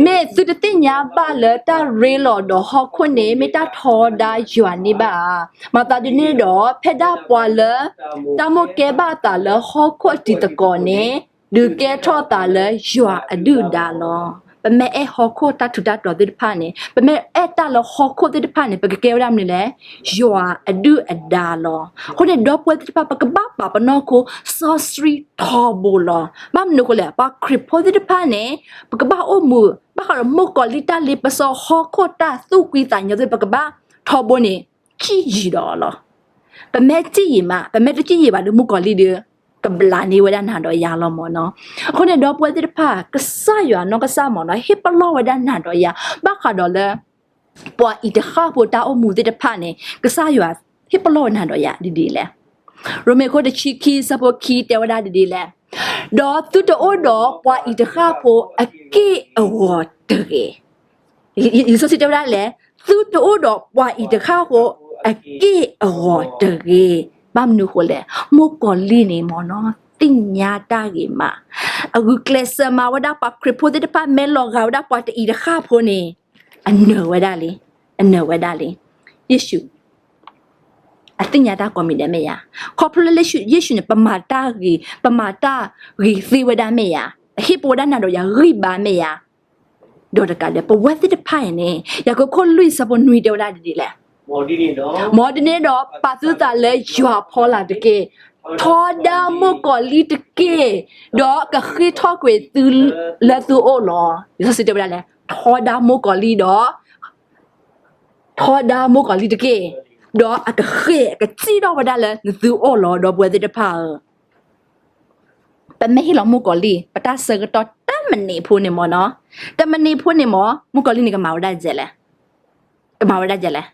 မ့ၢ်သုတသ့ၣ်ညါဘၣ်လၢတၢ်ရ့လိာ်ဒီးဟီၣ်ခိၣ်န့ၣ် မ့ၢ်တၢ်ထီဒါယွၤန့ၣ်ဘၣ်ဧါ. မၤသးဒ်န့ၣ်ဒီး ဖဲဒၣ်ပှၤလၢ တၢ်မိၣ်ကဲဘၣ်သးလၢဟီၣ်ခိၣ်အတံၤသကိးန့ၣ် ဒုးကဲထီၣ်သးလၢယွၤအဒုၣ်အဒါလီၤ. ပမ့ၢ်အဲၣ်ဟီၣ်ခိၣ်တၢ်ထူးတၢ်တီၤသ့ၣ်တဖၣ်န့ၣ်, ပမ့ၢ်အဲၣ်တၢ်လၢဟီၣ်ခိၣ်သ့ၣ်တဖၣ်န့ၣ် ပကကဲဝဲဒၣ်မနုၤလဲၣ်, ယွၤအဒုၣ်အဒါလီၤ. အဃိန့ၣ် ဒီပုၢ်ဝဲၢ်သ့ၣ်တဖၣ် ပကဘၣ်ပာ်ပနီၣ်ခိ စီဆှံထီဘိလီၤ. ဘၣ်မနုၤအဃိလဲၣ်, ပှၤခရံာ်ဖိသ့ၣ်တဖၣ်န့ၣ် ပကဘၣ်အိၣ်မူ ဘၣ်ဃးဒီးမုၣ်ကီၤလံၢ်တၢ်လ့ပစီ ဟီၣ်ခိၣ်တၢ်သူၣ်ကွံသးညီသ့ၣ် ပကဘၣ်ထီဘိန့ၣ် ထံၣ်ယံာ်ဒီးအီၤလီၤ. ပမ့ၢ်ထံၣ်ယံာ်မး, ပမ့ၢ်တထံၣ်ယံာ်ဘၣ်ဒီး မုၣ်ကီၤလံၢ်ဒီး ကဘျးန့ၢ်ဝဲဒၣ်နၤဒီးယၤလီၤမ့ၢ်နီၤ. အဃိန့ၣ် ဒီပုၢ်ဝဲၢ်သ့ၣ်တဖၣ် ကစၢ်ယွၤနီၢ်ကစၢ်မ့ၢ်နီၤ ဟ့ၣ်ပလီၢ်ဝဲဒၣ်နၤဒီးယၤ ဘၣ်ဃးဒီးလၢ ပှၤအံၤတဃၣ်ဖိတၢ်အိၣ်မူသ့ၣ်တဖၣ်န့ၣ် ကစၢ်ယွၤဟ့ၣ်ပလီၢ်ဝဲနၤဒီးယၤဒ်ဒ်လဲၣ်. ရိမ့ၤခိၣ်တဆံခံဆၢဖိခံတဲဝဲဒၣ်ဒ်ဒ်လဲၣ်, ဒီးသုတအိၣ်ဒီးပှၤအံၤတဃၣ်ဖိအက့ၢ်အဂီၤတဂ့ၤ. လံာ်စီဆှံတဲဝဲဒၣ်လဲၣ်, သုတအိၣ်ဒီးပှၤအံၤတဃၣ်ဖိအက့ၢ်အဂီၤတဂ့ၤ. ဘၣ်မနုၤအဃိလဲၣ်, မုၣ်ကီၤလံၢ်န့ၣ်မ့ၢ်နီၤ သ့ၣ်ညါတၢ်ဂ့ၤမး, အဂုာ်ကျဲးစၢးမၤဝဲဒၣ်ပှၤခရံာ်ဖိသ့ၣ်တဖၣ် မ့ၢ်လီၤဂာ်ဝဲဒၣ်ပှၤတအံၤတဃၣ်ဖိန့ၣ် အနၢၤဝဲဒၣ်လံ, အနၢၤဝဲဒၣ်လံ. ယ့ၣ်ၡူး အသ့ၣ်ညါတၢ်ကိးမံၤဒဲးမ့ၢ်ဧါ. ခီဖျိလၢယ့ၣ်ၡူးန့ၣ် ပမၤတၢ်ဂ့ၤ, ပမၤတၢ်ဂ့ၤသ့ဝဲဒၣ်မ့ၢ်ဧါ, ဟ့ၣ်ပဝဲဒၣ်နၤဒီးယၤဂံၢ်ဘါမ့ၢ်ဧါ. ဒီးတကးဒံး ပဝဲသ့ၣ်တဖၣ်အံၤန့ၣ် ယၤကိာ်ခိၣ်လွံၢ်ဆၢဖိနွံတဲဝဲဒၣ်ဒ်ဒ်လဲၣ်, မ်ဒ်န့ၣ်ဒီး ပာ်သုသးလၢယွၤဖီလာ်တက့ၢ်. ထီဒါမုၣ်ကီၤလံၢ်တက့ၢ်, ဒီးကဃ့ၢ်ထီၣ်ကွံာ်သုလၢသုအိၣ်လီၤ. လံာ်စီဆှံတဲဝဲဒၣ်လဲၣ်, ထီဒါမုၣ်ကီၤလံၢ်ဒီး ထီဒါမုၣ်ကီၤလံၢ်တက့ၢ်, ဒီးအကဃ့ၢ်အကစံၣ်ထီၣ်ဝဲဒၣ်လၢနသုအိၣ်လီၤ ဒီပုၢ်ဝဲၢ်သ့ၣ်တဖၣ်ဧၢ. ပမ့ၢ်ဟ့ၣ်လီၤမုၣ်ကီၤလံၢ် ပတၢ်ဆၢကတီၢ်တမံးနံးဖိန့ၣ်မ့ၢ်နီၤ, တမံးနံးဖိန့ၣ်မ့ၢ် မုၣ်ကီၤလံၢ်န့ၣ် ကမၤဝဲဒၣ်ဒ်လဲၣ်, ကမၤဝဲဒၣ်ဒ်လဲၣ်.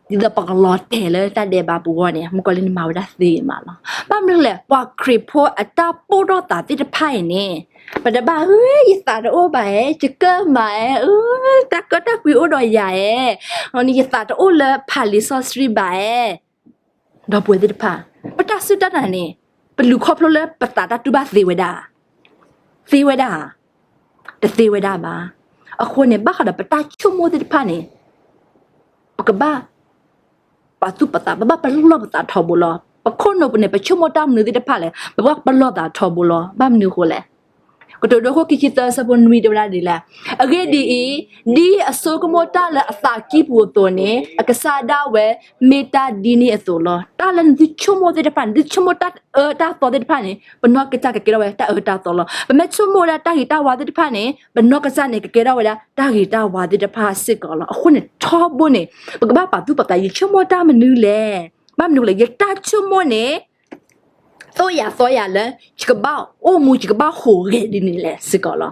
ဒ်သိးပကလီၤတဲာ်လၢတၢ်ဒဲးဘးပူၤအဂီၢ်န့ၣ် မုၣ်ကီၤလံၢ်န့ၣ်မၤဝဲဒၣ်သ့မးလီၤ. ဘၣ်မနုၤလဲၣ်, ပှၤခရံာ်ဖိအတၢ်ပိၢ်ထီၣ်သးသ့ၣ်တဖၣ်အံၤန့ၣ် ပတဘၣ် ဧၢ ယသးတအိၣ်ဘၣ်ဧါ, ယကၢၢ်မးဧါ, တၢ်ကၢၢ်တၢ်ကွံအိၣ်ဒီးယၤဧါ, ယသးတအိၣ်လၢဖးလံာ်စီဆှံဘၣ်ဧါ. ဒီပုၢ်ဝဲၢ်သ့ၣ်တဖၣ်, ပတၢ်စူၢ်တၢ်နာ်န့ၣ် ပလူၤခီဖျိလၢပသးတၢ်တူၢ်ဘၣ်သ့ဝဲဒၣ်, သ့ဝဲဒၣ်, တသ့ဝဲဒၣ်ဘၣ်. အဃိန့ၣ် ဘၣ်ဃးဒီးပတၢ်ဆိကမိၣ်သ့ၣ်တဖၣ်န့ၣ် ပကဘၣ်ပာ်သူၣ်ပာ်သး, ပဘၣ်ပလီၢ်ပသးထီဘိလီၤ. ပခိၣ်နူာ်ပူၤန့ၣ် ပဆိကမိၣ်တၢ်မနုၤသ့ၣ်တဖၣ်လဲၣ်, ပဘၣ်ပလီၢ်သးထီဘိလီၤ. ဘၣ်မနုၤအဃိလဲၣ်. ကတိၤဒိခိၣ်ခံဆံသၢဆၢဖိနွံတဲဝဲဒၣ်ဒ်လဲၣ်, အဂ့ၢ်ဒ်အံၤ, ဒ်အဆိကမိၣ်တၢ်လၢအသးကံၢ်ပူၤအသိးန့ၣ် အကစၢ်ဒၣ်ဝဲမ့ၢ်တၢ်ဒ်န့ၣ်အသိးလီၤ. တၢ်လၢနသုဆိကမိၣ်သ့ၣ်တဖၣ်န့ၣ်, နသုဆိကမိၣ်တၢ်အၢတၢ်သီသ့ၣ်တဖၣ်န့ၣ် ပနီၢ်ကစၢ်ကကဲထီၣ်ဝဲဒၣ်တၢ်အၢတၢ်သီလီၤ. ပမ့ၢ်ဆိကမိၣ်ဝဲဒၣ်တၢ်ဂ့ၤတၢ်ဝါသ့ၣ်တဖၣ်န့ၣ် ပနီၢ်ကစၢ်န့ၣ် ကကဲထီၣ်ဝဲဒၣ်တၢ်ဂ့ၤတၢ်ဝါသ့ၣ်တဖၣ်စ့ၢ်ကီးလီၤ. အဃိန့ၣ် ထီဘိန့ၣ် ပကဘၣ်ပာ်သူၣ်ပာ်သး ယဆိကမိၣ်တၢ်မနုၤလဲၣ်. ဘၣ်မနုၤလဲၣ်, ယတၢ်ဆိကမိၣ်န့ၣ် သိၣ်ယၤသီယၤလၢ ယကဘၣ်အိၣ်မူ ယကဘၣ်ဟူးဂဲၤဒ်န့ၣ်လဲၣ်စ့ၢ်ကီးလီၤ.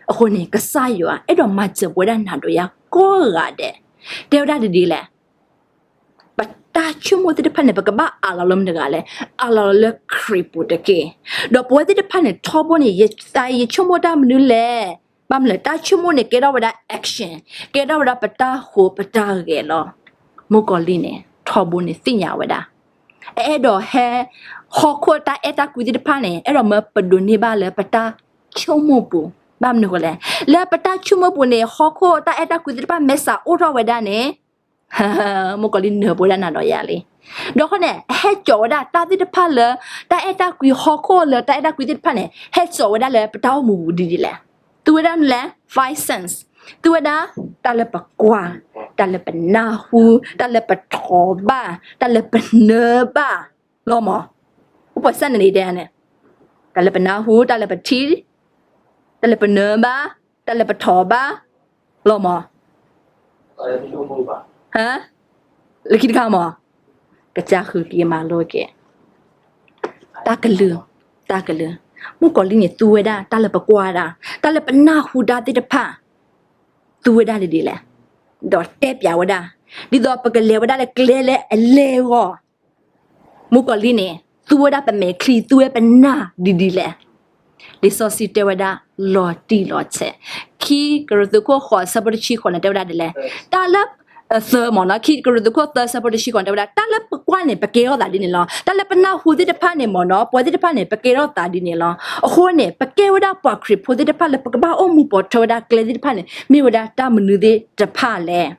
အဃိန့ၣ် ကစၢ်ယွၤအဲၣ်ဒိးမၤစၢၤပဝဲဒၣ်နၤဒီးယၤကိးဂၤဒဲး, တဲဝဲဒၣ်ဒ်လဲၣ်, ပတၢ်ဆိကမိၣ်သ့ၣ်တဖၣ်န့ၣ် ပကဘၣ်အးလီၤလၢမတၤတဂၤလဲၣ်, အးလီၤလၢခရံာ်ပူၤတက့ၢ်. ဒီးပဝဲသ့ၣ်တဖၣ်န့ၣ် ထီဘိန့ၣ် ယသးယဆိကမိၣ်တၢ်မနုၤလဲၣ်. ဘၣ်မနုၤလဲၣ်, တၢ်ဆိကမိၣ်န့ၣ် ကဲထီၣ်ဝဲဒၣ် action, ကဲထီၣ်ဝဲဒၣ်ပတၢ်ဟူးပတၢ်ဂဲၤလီၤ. မုၣ်ကီၤလံၢ်န့ၣ် ထီဘိန့ၣ်သ့ၣ်ညါဝဲဒၣ် အအဲၣ်ဒိးဟဲ ဟီၣ်ခိၣ်တၢ်အဲၣ်တၢ်ကွံသ့ၣ်တဖၣ်န့ၣ် အဲၣ်ဒိးမၢပဒိးန့ၢ်ဘၣ်လၢပတၢ်ဆိကမိၣ်ပူၤ, ဘၣ်မနုၤအဃိလဲၣ်, လၢပတၢ်ဆိကမိၣ်ပူၤန့ၣ် ဟီၣ်ခိၣ်တၢ်အဲၣ်တၢ်ကွံသ့ၣ်တဖၣ် မဲာ်ဆှးအိၣ်ထီၣ်ဝဲဒၣ်န့ၣ် မုၣ်ကီၤလံၢ်နၢၤပဝဲဒၣ်နၤဒီးယၤလံ. ဒီးအဃိန့ၣ် အဟဲစိာ်ဝဲဒၣ်တၢ်သ့ၣ်တဖၣ်လၢ တၢ်အဲၣ်တၢ်ကွံ ဟီၣ်ခိၣ်လၢတၢ်အဲၣ်တၢ်ကွံသ့ၣ်တဖၣ်န့ၣ် ဟဲစိာ်ဝဲဒၣ်လၢပတၢ်အိၣ်မူပူၤဒ်လဲၣ်. သူဝဲဒၣ်မနုၤလဲၣ်, five sense. သူဝဲဒၣ် တၢ်လၢပကွၢ်, တၢ်လၢပနၢ်ဟူ, တၢ်လၢပထိးဘၣ်, တၢ်လၢပနၢဘၣ်, လီၤမး. အိၣ်ပှဲၤစဲန့ၣ်တဲန့ၣ်, တၢ်လၢပနၢ်ဟူ, တၢ်လၢပထံၣ်, တၢ်လၢပနၢဘၣ်, တၢ်လၢပထိးဘၣ်, လီၤမး. လၢခံတခါမး, ကစၢ်ဃုက့ၤမၤလိက့ၤ တၢ်ကလုၢ်, တၢ်ကလုၢ်. မုၣ်ကီၤလံၢ်န့ၣ် သူဝဲဒၣ် တၢ်လၢပကွၢ်ဒၣ်, တၢ်လၢပနၢ်ဟူတၢ်သ့ၣ်တဖၣ်, သူဝဲဒၣ်ဒ်လဲၣ်, ဒီးတဲပၠးဝဲဒၣ်, ဒ်သိးပကလဲၤဝဲဒၣ်လၢကျဲလၢအလဲၢ်အဂီၢ် မုၣ်ကီၤလံၢ်န့ၣ် သူဝဲဒၣ်ပမဲာ်ချံ, သူဝဲပနၢ်ဒ်ဒ်လဲၣ်. လံာ်စီဆှံတဲဝဲဒၣ် လီၤတံၢ်လီၤဆဲး. ခံကရံၣ်သူးခိၣ်ဃိး ဆၢဖိတဆံဃိးန့ၣ် တဲဝဲဒၣ်ဒ်လဲၣ်, တၢ်လၢ သၢမ့ၢ်နီၤ, ခံကရံၣ်သူးခိၣ်သၢ ဆၢဖိတဆံဃိးန့ၣ် တဲဝဲဒၣ် တၢ်လၢပကွၢ်န့ၣ် ပကဲထီၣ်သးဒ်န့ၣ်လီၤ. တၢ်လၢပနၢ်ဟူသ့ၣ်တဖၣ်န့ၣ်မ့ၢ်နီၤ, ပှၤသ့ၣ်တဖၣ်န့ၣ် ပကဲထီၣ်သးဒ်န့ၣ်လီၤ. အဃိန့ၣ် ပကဲဝဲဒၣ်ပှၤခရံာ်ဖိသ့ၣ်တဖၣ်လၢ ပကဘၣ်အိၣ်မူပိာ်ထွဲဝဲဒၣ်ကျဲသ့ၣ်တဖၣ်န့ၣ် မ့ၢ်ဝဲဒၣ်တၢ်မနုၤသ့ၣ်တဖၣ်လဲၣ်.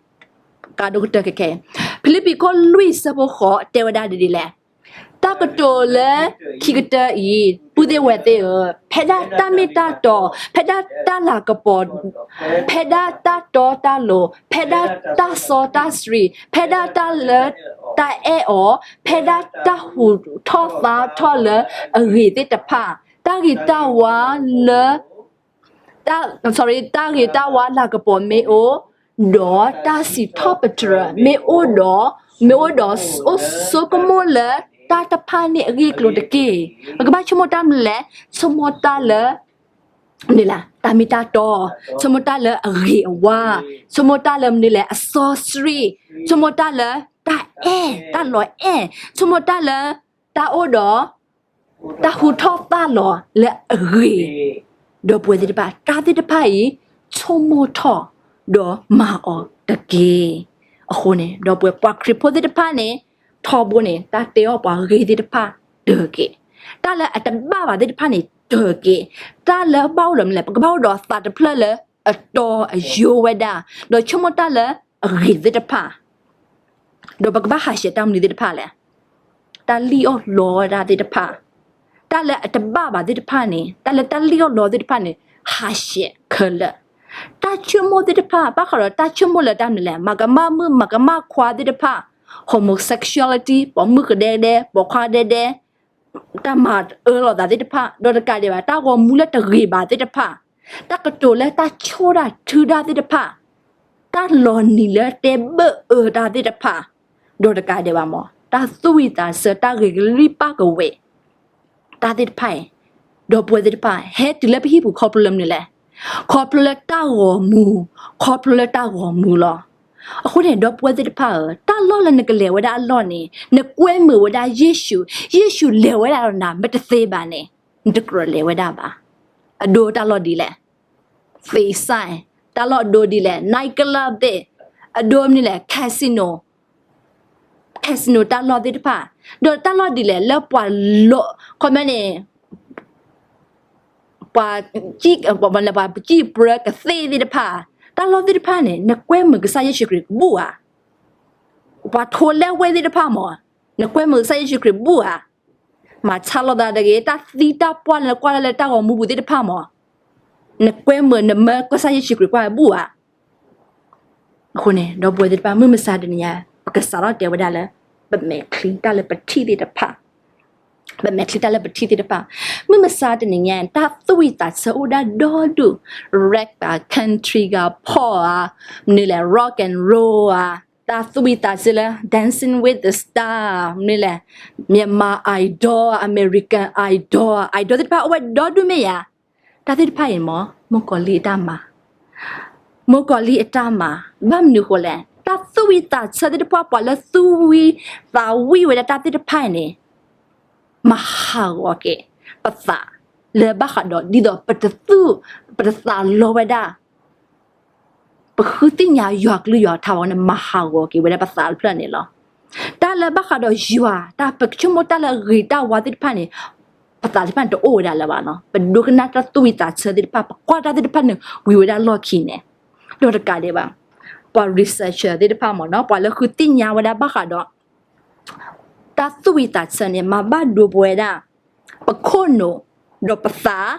ကါဒိၣ်ကတၢၢ်ခဲခဲအံၤ, ဖံလံးပံၤခိၣ်လွံၢ် ဆၢဖိဃိး တဲဝဲဒၣ်ဒ်လဲၣ်. တၢ်ကတိၤလၢခံကတၢၢ်အံၤ, ပုၢ်သ့ၣ်ဝဲၢ်သ့ၣ်ဧၢ, ဖဲဒၣ်တၢ်မ့ၢ်တၢ်တီ, ဖဲဒၣ်တၢ်လၤကပီၤ, ဖဲဒၣ်တၢ်တီတၢ်လိၤ, ဖဲဒၣ်တၢ်စီတၢ်ဆှံ, ဖဲဒၣ်တၢ်လၢတၢ်အဲၣ်အီၤ, ဖဲဒၣ်တၢ်ဟူးထီၣ်သါထီၣ်လၢအဂ့ၤသ့ၣ်တဖၣ်, တၢ်ဂ့ၤတၢ်ဝါလၢ တၢ်ဂ့ၤတၢ်ဝါလၤကပီၤမ့ၢ်အိၣ်, ဒီးတၢ်စံးထီၣ်ပတြၢၤမ့ၢ်အိၣ်ဒီး, မ့ၢ်အိၣ်ဒီးအိၣ်ဆိကမိၣ်လၢတၢ်တဖၣ်န့ၣ်အဂ့ၢ်အကျိၤတက့ၢ်. ပကဘၣ်ဆိကမိၣ်တၢ်မနုၤလဲၣ်, ဆိကမိၣ်တၢ်လၢ မနုၤလဲၣ်, တၢ်မ့ၢ်တၢ်တီ, ဆိကမိၣ်တၢ်လၢအဂ့ၤအဝါ, ဆိကမိၣ်တၢ်လၢမနုၤလဲၣ်, အစီဆှံ, ဆိကမိၣ်တၢ်လၢတၢ်အဲၣ်, တၢ်လီၤအဲၣ်, ဆိကမိၣ်တၢ်လၢတၢ်အိၣ်ဒီး တၢ်ဟူးထီၣ်သါလီၤလၢအဂ့ၤ, ဒီပုၢ်ဝဲၢ်သ့ၣ်တဖၣ်, တၢ်သ့ၣ်တဖၣ်အံၤ ဆိကမိၣ်ထီၣ်ဒီးမၤအီၤတက့ၢ်. အဃိန့ၣ် ဒီပုၢ်ဝဲၢ်ပှၤခရံာ်ဖိသ့ၣ်တဖၣ်န့ၣ် ထီဘိန့ၣ် တၢ်တဲအီၣ်ပှၤဂ့ၤသ့ၣ်တဖၣ်တၢၤက့ၤ, တၢ်လၢအတဘၣ်ဘၣ်သ့ၣ်တဖၣ်န့ၣ်တၢၤက့ၤ, တၢ်လၢဘၣ်အိၣ်ဒီးမနုၤလဲၣ်, ပကဘၣ်အိၣ်ဒီးသးတဖျၢၣ်လၢအတီအယိဝဲဒၣ်, ဒီးဆိကမိၣ်တၢ်လၢအဂ့ၤသ့ၣ်တဖၣ် ဒီးပကဘၣ်ဟးဆှဲးတၢ်မနုၤသ့ၣ်တဖၣ်လဲၣ်, တၢ်လံၣ်အီၣ်လီအီၣ်ဝဲဒၣ်သ့ၣ်တဖၣ်, တၢ်လၢအတဘၣ်ဘၣ်သ့ၣ်တဖၣ်န့ၣ်, တၢ်လၢတၢ်လံၣ်အီၣ်လီသ့ၣ်တဖၣ်န့ၣ် ဟးဆှဲးခဲလၢာ်, တၢ်ဆိကမိၣ်သ့ၣ်တဖၣ် ဘၣ်ဃးဒီးတၢ်ဆိကမိၣ်လၢတၢ်မနုၤလဲၣ်, မၤကမၣ်မုၣ်မၤကမၣ်ခွါသ့ၣ်တဖၣ်, homosexuality, ပိာ်မုၣ်ကဒဲကဒဲ, ပိာ်ခွါကဒဲကဒဲ, တၢ်မၤအၢလီၤသးသ့ၣ်တဖၣ်, ဒီးတကးဒံးဘၣ် တၢ်ဂီၤမူလၢတဂ့ၤဘၣ်သ့ၣ်တဖၣ်, တၢ်ကတိၤလၢတၢ်ဆိၣ်တၢ်ထုတၢ်သ့ၣ်တဖၣ်, တၢ်လီၤနံၤလၢတဲဘၢၣ်အၢတၢ်သ့ၣ်တဖၣ်, ဒီးတကးဒံးဘၣ်မ့ၢ် တၢ်သူၣ်ဝံၣ်သးဆၢ တၢ်ဂ့ၤကလံၣ်ပၢ်ကဝဲၤ တၢ်သ့ၣ်တဖၣ်အံၤ, ဒီပုၢ်ဝဲၢ်သ့ၣ်တဖၣ် ဟဲတုၤလၢပဟံၣ်ပူၤခီဖျိလၢမနုၤလဲၣ်, ခီဖျိလၢတၢ်ဂီၤမူ, ခီဖျိလၢတၢ်ဂီၤမူလီၤ. အဃိန့ၣ် ဒီပုၢ်ဝဲၢ်သ့ၣ်တဖၣ်ဧၢ, တၢ်လီၢ်လၢနကလဲၤဝဲဒၣ်အလီၢ်န့ၣ် နကွဲမုာ်ဝဲဒၣ်ယ့ၣ်ၡူး, ယ့ၣ်ၡူးလဲၤဝဲဒၣ်ဒီးနၤ မ့ၢ်တသ့ဘၣ်န့ၣ် နတကြၢးလဲၤဝဲဒၣ်ဘၣ်. အဒိတၢ်လီၢ်ဒ်လဲၣ်, သ့ၣ်စဲၣ်, တၢ်လီၢ်အဒိဒ်လဲၣ်, night club သ့ၣ်, အဒိမနုၤလဲၣ်, casino, casino တၢ်လီၢ်သ့ၣ်တဖၣ်, ဒီးတၢ်လီၢ်ဒ်လဲၣ် လၢပှၤလီၤ ခီမ့ၢ်န့ၣ် ပှၤ ပှၤစံၣ်ပြၢကသ့ၣ်သ့ၣ်တဖၣ်, တၢ်လီၢ်သ့ၣ်တဖၣ်န့ၣ် နကွဲမုာ်ကစၢ်ယ့ၣ်ၡူးခရံာ်ကဘူၣ်ဧါ. ပှၤထိလဲဝဲသ့ၣ်တဖၣ်မ့ၢ် နကွဲမုာ်ကစၢ်ယ့ၣ်ၡူးခရံာ်ဘူၣ်ဧါ. မၤဆါလီၤသးတဂ့ၤ, တၢ်သံတၢ်ပှၢ်လၢနကွၢ်လၢတၢ်ဂီၤမူပူၤသ့ၣ်တဖၣ်မ့ၢ် နကွဲမုာ်နမၢကစၢ်ယ့ၣ်ၡူးခရံာ်ကွၢ်ဘူၣ်ဧါ. အဃိန့ၣ် ဒီပုၢ်ဝဲၢ်သ့ၣ်တဖၣ် မုၢ်မဆါတနံၤညါ ပကစးထီၣ်တဲဝဲဒၣ်လၢ ပမဲာ်ချံတၢ်လၢပထံၣ်သ့ၣ်တဖၣ်, ပမဲာ်ချံတၢ်လၢပထံၣ်သ့ၣ်တဖၣ်, မုၢ်မဆါတနံၤညါ တၢ်သူၣ်ဝံၣ်သးဆၢအိၣ်ဒၣ်ဒီဒူၣ်, rap ဧါ, country ဂၤ pop ဧါ, မနုၤလဲၣ် rock and roll ဧါ, တၢ်သူၣ်ဝံၣ်သးဆၢလၢ Dancing with the Star ဧါ, မနုၤလဲၣ် Myanmar Idol ဧါ, American Idol ဧါ, Idol သ့ၣ်တဖၣ်အိၣ်ဝဲဒီဒူၣ်မ့ၢ်ဧါ. တၢ်သ့ၣ်တဖၣ်အံၤမ့ၢ် မုၣ်ကီၤလံၢ်အတၢ်မၤ, မုၣ်ကီၤလံၢ်အတၢ်မၤ, ဘၣ်မနုၤအဃိလဲၣ်, တၢ်သူၣ်ဝံၣ်သးဆၢသ့ၣ်တဖၣ် ပှၤလၢသူၣ်ဝံၣ်သးဝံၣ်ဝဲဒၣ်တၢ်သ့ၣ်တဖၣ်အံၤန့ၣ် မၤဟးဂီၤက့ၤပသး လၢဘၣ်ဃးဒီး ဒ်သိးပတသူၣ် ပတသးလီဝဲဒၣ် ပဃုသ့ၣ်ညါယွၤကလုၢ်ယွၤကထါအဂီၢ်န့ၣ် မၤဟးဂီၤက့ၤဝဲဒၣ်ပသးတဖျၢၣ်န့ၣ်လီၤ. တၢ် ဘၣ်ဃးဒီးယွၤ တၢ်ပကဆိကမိၣ်တၢ်လၢအဂ့ၤတၢ်ဝါသ့ၣ်တဖၣ်န့ၣ် ပသးသ့ၣ်တဖၣ်န့ၣ်တအိၣ်ဝဲဒၣ်လၢၤဘၣ်နီၤ. ပဒိကနၣ်တၢ်သူၣ်ဝံၣ်သးဆၢသ့ၣ်တဖၣ် ပကွၢ်တၢ်သ့ၣ်တဖၣ်န့ၣ် ဝံၤဝဲဒၣ်လီၢ်ခံန့ၣ် ဒီးတကးဒံးဘၣ် ပှၤ researcher သ့ၣ်တဖၣ်မ့ၢ်နီၤ ပှၤလၢဃုသ့ၣ်ညါဝဲဒၣ်ဘၣ်ဃးဒီး တၢ်သူၣ်ဝံၣ်သးဆၢန့ၣ် မၤဘၣ်ဒိပဝဲဒၣ် ပခိၣ်နူာ် ဒီးပသး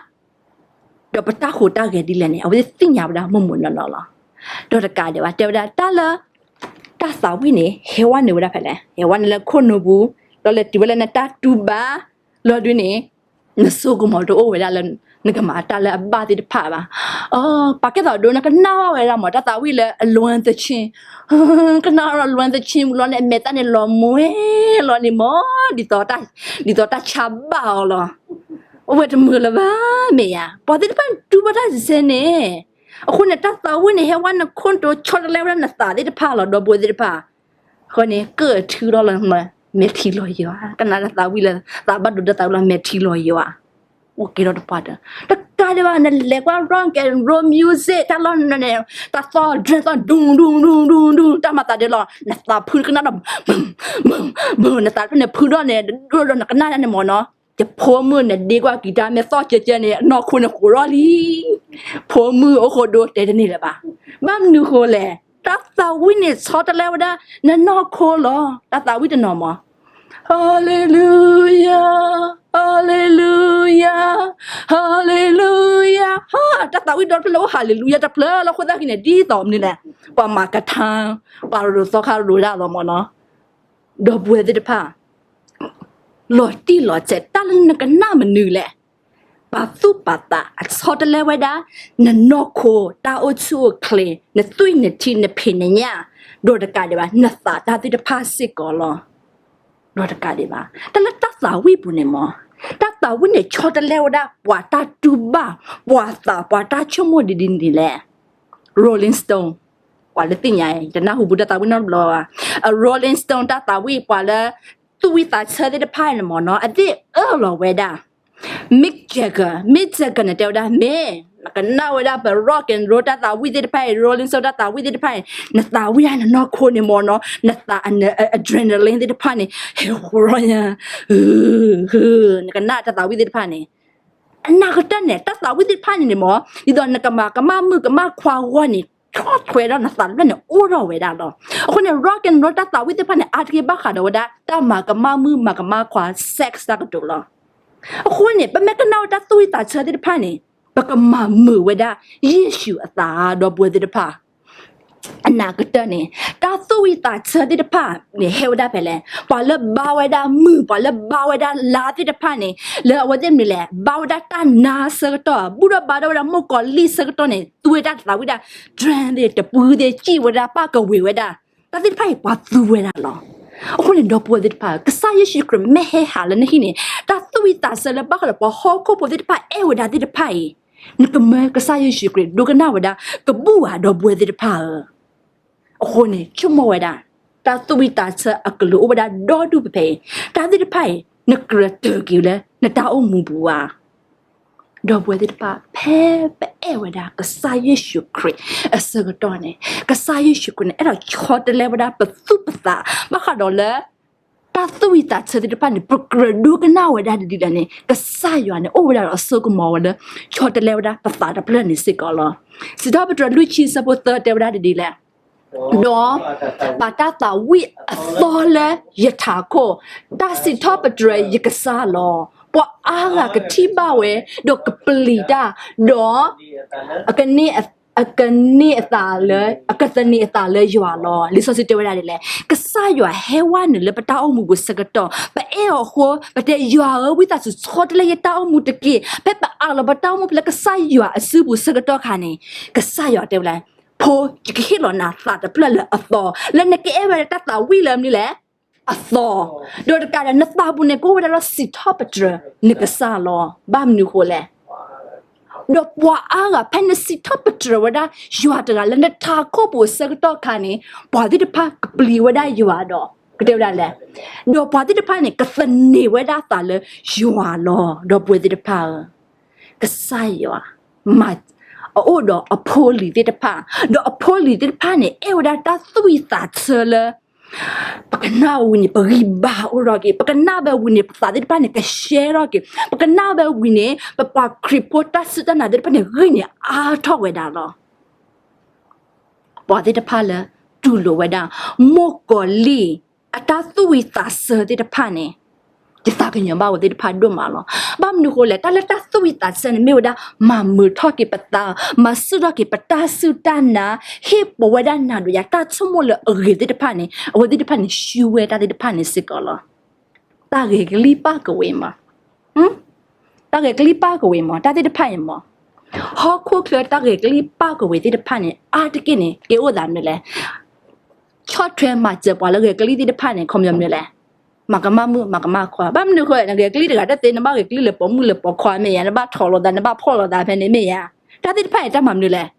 ဒီးပတၢ်ဟူးတၢ်ဂဲၤဒ်လဲၣ်န့ၣ် အဝဲသ့ၣ်သ့ၣ်ညါဝဲဒၣ်မိၢ်မိၢ်နီၢ်နီၢ်လီၤ. ဒီးတကးဒံးဘၣ် တဲဝဲဒၣ်တၢ်လၢ တၢ်သးဝံၣ်န့ၣ် ဟဲဝဲနုာ်ဝဲဒၣ်ဖဲလဲၣ် ဟဲဝဲနုာ်လၢခိၣ်နူာ်ပူၤ လီၤလဲၤတုၤဝဲလၢနတၢ်တူၢ်ဘၣ် လီၤဒုးန့ၣ် နစိကမီၤတအိၣ်ဝဲဒၣ်လၢ နကမၤတၢ်လၢအဘၣ်သ့ၣ်တဖၣ်ဘၣ်. ပှၤကဲသိးဒိ နကနၣ်ဘၣ်ဝဲဒၣ်မ့ၢ် တၢ်သးဝံၣ်လၢအလွမ်းသချင်း ကနၣ်ဒီးလွမ်းသချင်းမူလီၤန့ၣ် အမဲာ်သၣ်န့ၣ်လီၤမွဲလီၤန့ၣ်မ့ၢ် ဒ်သိးတၢ်ဆါဘၣ်အီၤလီၤ. အိၣ်ဝဲတမုာ်လၢၤဘၣ်မ့ၢ်ဧါ. ပှၤသ့ၣ်တဖၣ်တူၢ်ဘၣ်တၢ်စဲးန့ၣ် အဃိန့ၣ် တၢ်သးဝံၣ်န့ၣ် ဟဲဝဲနခိၣ်နူာ် ဆီတလဲဝဲဒၣ်နသးသ့ၣ်တဖၣ်လီၤ ဒီပုၢ်ဝဲၢ်သ့ၣ်တဖၣ် အဃိန့ၣ် ကၢၣ်ထူလီၤလၢ မဲာ်ထံလီၤယွၤ ကနၣ်တၢ်သးဝံၣ်လၢ သးဘၣ်ဒိတၢ်သးဝံၣ်လၢမဲာ်ထံလီၤယွၤ အိၣ်က့ၤဒီးတပှၢ်တၢၢ် တကးဒံးဘၣ် နလဲၤကွၢ် rock and roll music တၢ်လီၢ်န့ၣ် တၢ်သီၣ်ဒြဲၣ်သီၣ် ဒူၣ်ဒူၣ်ဒူၣ်ဒူၣ်ဒူၣ် တၢ်မၤသးဒ်လီၤ နသးဖုကနၣ်ဒီး နသးဖုန့ၣ်ဖုဒီးန့ၣ် ဒိၣ်ဒီးနကနၣ်ဒၣ်န့ၣ်မ့ၢ်နီၤ ယဖိမုၣ်န့ၣ် ဒ့ကွၢ်ကံၤတၢ် မ့ၢ်သီၣ်ကၠဲကၠဲန့ၣ် အနီၢ်ခိန့ၣ်ဃိးထီၣ်လံ ဖိမုၣ်အိၣ်ဃိဒိတဲတန့ၢ်လၢၤဘၣ်. ဘၣ်မနုၤဃိလဲၣ်, တၢ်သးဝံၣ်န့ၣ်ဆီတလဲဝဲဒၣ် နနီၢ်ခိလီၤ. တၢ်သးဝံၣ်တနီၤမး Hallelujah, Hallelujah, Hallelujah ဟါ တၢ်သးဝံၣ်ဒီတဖျၢၣ်လၢအိၣ် Hallelujah တဖျၢၣ်လၢအဃိသတးက့ၤန့ၣ် ဒ်သိးမနုၤလဲၣ်, ပှၤမၤကထါ ပှၤရိၤသီခါရိၤဒၣ်လီၤမ့ၢ်နီၤ. ဒီပုၢ်ဝဲၢ်သ့ၣ်တဖၣ် လီၤတံၢ်လီၤဆဲး တၢ်လၢနကနၣ်မနုၤလဲၣ်. ပာ်သူၣ်ပာ်သးအဆီတလဲဝဲဒၣ် နနီၢ်ခိ တၢ်အိၣ်ဆူၣ်အိၣ်ချ့ နသွံၣ်နထံ နဖံးနညၣ် ဒီးတကးဒံးဘၣ် နသးတၢ်သ့ၣ်တဖၣ်စ့ၢ်ကီးလီၤ. ဒီးတကးဒံးဘၣ် တၢ်လၢတၢ်သးဝံၣ်ပူၤန့ၣ်မ့ၢ် တၢ်သးဝံၣ်န့ၣ်ဆီတလဲဝဲဒၣ် ပှၤတၢ်တူၢ်ဘၣ် ပှၤသး ပှၤတၢ်ဆိကမိၣ်ဒ်ဒ်န့ၣ်လဲၣ်. Rolling Stone ပှၤလၢသ့ၣ်ညါ တနၢ်ဟူဘူးတၢ်သးဝံၣ်နီတဘျီဘၣ်. Rolling Stone တၢ်သးဝံၣ် ပှၤလၢသူၣ်ဝံၣ်သးဆၢသ့ၣ်တဖၣ်န့ၣ်မ့ၢ်နီၤ အသ့ၣ်အၢၣ်လီၤဝဲဒၣ် Mick Jagger, Mick Jagger န့ၣ် တဲဝဲဒၣ် မ့ၢ်နကနၣ်ဝဲဒၣ်ပ rock and roll တၢ်သးဝံၣ်သ့ၣ်တဖၣ်အံၤ Rolling Stone တၢ်သးဝံၣ်သ့ၣ်တဖၣ်အံၤ နသးဝံၣ်ဒၣ်နနီၢ်ခိန့ၣ်မ့ၢ်နီၤ နသး adrenaline သ့ၣ်တဖၣ်န့ၣ် ဟဲဃီၤညါ နကနၣ်တၢ်သးဝံၣ်သ့ၣ်တဖၣ်န့ၣ် အနၢ်ကတၢၢ်န့ၣ် တၢ်သးဝံၣ်သ့ၣ်တဖၣ်န့ၣ်န့ၣ်မ့ၢ် ဒ်သိးနကမၤကမၣ်မုၣ်ကမၣ်ခွါအဂီၢ်န့ၣ် ဆီထွဲဒီးနသးတဖျၢၣ်န့ၣ် အိၣ်ထီၣ်ဝဲဒၣ်လီၤ. အဃိန့ၣ် rock and roll တၢ်သးဝံၣ်သ့ၣ်တဖၣ်န့ၣ် အါတက့ၢ်ဘၣ်ဃးဒီးဝဲဒၣ် တၢ်မၤကမၣ်မုၣ်မၤကမၣ်ခွါ sex တၢ်ကတိၤလီၤ. အဃိန့ၣ် ပမ့ၢ်ကနၣ်ဝဲတၢ်သူၣ်ဝံၣ်သးဆၢသ့ၣ်တဖၣ်န့ၣ် ပကမၤမုာ်ဝဲဒၣ် ယ့ၣ်ၡူးအသး ဒီပုၢ်ဝဲၢ်သ့ၣ်တဖၣ် အနၢ်ကတၢၢ်န့ၣ် တၢ်သူၣ်ဝံၣ်သးဆၢသ့ၣ်တဖၣ်န့ၣ် ဟဲဝဲဒၣ်ဖဲလဲၣ်. ပှၤလၢဘါဝဲဒၣ်မုၢ် ပှၤလၢဘါဝဲဒၣ်လါသ့ၣ်တဖၣ်န့ၣ် လၢအဝဲသ့ၣ်မနုၤလဲၣ် ဘါဝဲဒၣ်တၢ်နါဆၢကတီၢ် ဘူၣ်ထီၣ်ဘါထီၣ်ဝဲဒၣ်မိၢ်ကီၤလံၢ်ဆၢကတီၢ်န့ၣ် သူဝဲတၢ်သးဝံၣ်ဒၣ် drink သ့ၣ် တပူၤသ့ၣ် စံၣ်ဝဲဒၣ် ပၢ်ကဝ့ၤဝဲဒၣ် တၢ်သ့ၣ်တဖၣ်အံၤ ပှၤသူဝဲဒၣ်လီၤ. အဃိန့ၣ် ဒီပုၢ်ဝဲၢ်သ့ၣ်တဖၣ် ကစၢ်ယ့ၣ်ၡူးခရံာ်မ့ၢ်ဟဲဟးလၢနဟံၣ်န့ၣ် တၢ်သူၣ်ဝံၣ်သးဆၢလၢဘၣ်ဃးဒီးပှၤဟီၣ်ခိၣ်ဖိသ့ၣ်တဖၣ်အဲၣ်ဝဲဒၣ်သ့ၣ်တဖၣ်အံၤ နကမၢကစၢ်ယ့ၣ်ၡူးခရံာ် ဒိကနၣ်ဝဲဒၣ် ကဘူၣ်ဧါ ဒီပုၢ်ဝဲၢ်သ့ၣ်တဖၣ်ဧၢ. အဃိန့ၣ် ဆိကမိၣ်ဝဲဒၣ် တၢ်သူၣ်ဝံၣ်သးဆၢအကလုာ်အိၣ်ဝဲဒၣ်ဒီဒူၣ်ဖဲဖဲအံၤ တၢ်သ့ၣ်တဖၣ်အံၤ နကြၢးတၢၤက့ၤလၢနတၢ်အိၣ်မူပူၤဧါ. ဒီပုၢ်ဝဲၢ်သ့ၣ်တဖၣ် ဖဲပအဲၣ်ဝဲဒၣ်ကစၢ်ယ့ၣ်ၡူးခရံာ်အဆၢကတီၢ်န့ၣ် ကစၢ်ယ့ၣ်ၡူးခရံာ်န့ၣ် အဲၣ်ဒိးဆီတလဲဝဲဒၣ်ပသူၣ်ပသး ဘၣ်ဃးဒီးလၢ တၢ်သူၣ်ဝံၣ်သးဆၢသ့ၣ်တဖၣ်န့ၣ် ပကြၢးဒိကနၣ်ဝဲဒၣ်ဒ်လဲၣ်န့ၣ် ကစၢ်ယွၤန့ၣ် အိၣ်ဝဲဒၣ်ဒီးအစိကမီၤဝဲလၢ ဆီတလဲဝဲဒၣ်ပသးတဖျၢၣ်န့ၣ်စ့ၢ်ကီးလီၤ. စံးထီၣ်ပတြၢၤလွံၢ်ဆံဆၢဖိသၢတဲဝဲဒၣ်ဒ်လဲၣ်, ဒီးပာ်တၢ်သးဝံၣ်အသီလၢယထးခိၣ်, တၢ်စံးထီၣ်ပတြၢၤယကစၢ်လီၤ. ပှၤအါဂၤကထံၣ်ဘၣ်ဝဲ, ဒီးကပျံၤတၢ်, ဒီး အကန့ၢ်အသးလၢ, အကသန့ၤအသးလၢယွၤလီၤ. လံာ်စီဆှံတဲဝဲဒၣ်ဒ်လဲၣ်, ကစၢ်ယွၤဟဲဝဲနုာ်လၢပတၢ်အိၣ်မူပူၤဆၢကတီၢ်, ပအဲၣ်အီၤအဃိ, ပတဲယွၤဧၢ, ဝံသးစူၤဆီတလဲယတၢ်အိၣ်မူတက့ၢ်. ဖဲပအးလီၤပတၢ်အိၣ်မူဖဲလၢကစၢ်ယွၤအစုပူၤဆၢကတီၢ်ခါန့ၣ်, ကစၢ်ယွၤတဲဝဲဒၣ်, ဖိ, ယကဟ့ၣ်လီၤနၤသးတဖျၢၣ်လၢအသီ, လၢနကအဲၣ်ဝဲဒၣ်တၢ်သးဝံၣ်လၢမနုၤလဲၣ် အသီ, ဒီးတကးဒီး နသးပူၤန့ၣ် ကအိၣ်ဝဲဒၣ်လၢစံးထီၣ်ပတြၢၤနကစၢ်လီၤ. ဘၣ်မနုၤဃိလဲၣ်, ဒီးပှၤအါဂၤ ဖဲနစံးထီၣ်ပတြၢၤဝဲဒၣ် ယွၤတဂၤလၢနထးခိၣ်ပူၤအဆၢကတီၢ်ခါန့ၣ်, ပှၤသ့ၣ်တဖၣ်ကပျံၤဝဲဒၣ်ယွၤဒီး, ကတဲဝဲဒၣ်လဲၣ်, ဒီးပှၤသ့ၣ်တဖၣ်န့ၣ် ကသန့ၤဝဲဒၣ်သးလၢယွၤလီၤ. ဒီပုၢ်ဝဲၢ်သ့ၣ်တဖၣ်ဧၢ, ကစၢ်ယွၤ မၤ, အအိၣ်ဒီးအဖိလံၤသ့ၣ်တဖၣ်, ဒီးအဖိလံၤသ့ၣ်တဖၣ်န့ၣ် အဲၣ်ဝဲဒၣ်တၢ်သူၣ်ဝံၣ်သးဆၢလၢ ပကနၣ်ဝံၤန့ၣ် ပဂံၢ်ဘါအိၣ်ထီၣ်က့ၤ, ပကနၣ်ဝံၤန့ၣ် ပသးသ့ၣ်တဖၣ်န့ၣ် ကရှဲထီၣ်က့ၤ, ပကနၣ်ဝံၤန့ၣ် ပပှၤခရံာ်ဖိတၢ်စူၢ်တၢ်နာ်သ့ၣ်တဖၣ်န့ၣ် ဂံၢ်န့ၣ်အါထီၣ်ဝဲဒၣ်လီၤ. ပှၤသ့ၣ်တဖၣ်လၢတူၢ်လိာ်ဝဲဒၣ် မိၢ်ကီၤလံၢ် အတၢ်သူၣ်ဝံၣ်သးဆၢသ့ၣ်တဖၣ်န့ၣ် ယသးကညီၤဘၣ်ဝဲသ့ၣ်တဖၣ်ဒိၣ်မးလီၤ. ဘၣ်မနုၤအဃိလဲၣ်, တၢ်လၢတၢ်သူၣ်ဝံၣ်သးဆၢန့ၣ် မ့ၢ်ဝဲဒၣ် မၤမုာ်ထီၣ်က့ၤပသး, မၤဆူၣ်ထီၣ်က့ၤပတၢ်စူၢ်တၢ်နာ်, ဟ့ၣ်ပဝဲဒၣ်နၤဒီးယၤတၢ်ဆိကမိၣ်လၢအဂ့ၤသ့ၣ်တဖၣ်န့ၣ် အဝဲသ့ၣ်တဖၣ်န့ၣ် ဆူဝဲတၢ်သ့ၣ်တဖၣ်န့ၣ်စ့ၢ်ကီးလီၤ. တၢ်ဂဲၤကလံၣ်ပၣ်ကဝ့ၤမး တၢ်ဂဲၤကလံၣ်ပၣ်ကဝ့ၤမး တၢ်သ့ၣ်တဖၣ်အံၤမး, ဟီၣ်ခိၣ်ချၢတၢ်ဂဲၤကလံၣ်ပၣ်ကဝ့ၤသ့ၣ်တဖၣ်န့ၣ် အါတက့ၢ်န့ၣ် ကဲအိၣ်သးမနုၤလဲၣ်. ဆီၣ်ထွဲမၤစၢၤပှၤလၢဂဲၤကလံၣ်သ့ၣ်တဖၣ်န့ၣ် ခီပညီမနုၤလဲၣ်. မၤကမၣ်မုၣ်မၤကမၣ်ခွါ, ဘၣ်မနုၤအဃိလဲၣ်, နဂဲၤကလံၣ်တဂၤတသ့, နဘၣ်ဂဲၤကလံၣ်လၢပိာ်မုၣ်လၢပိာ်ခွါမ့ၢ်ယါ, နဘၣ်ထိးလိာ်သး, နဘၣ်ဖီၣ်လိာ်သးဖဲန့ၣ်မ့ၢ်ယါ, တၢ်သ့ၣ်တဖၣ်အံၤတၢ်မၤမနုၤလဲၣ်.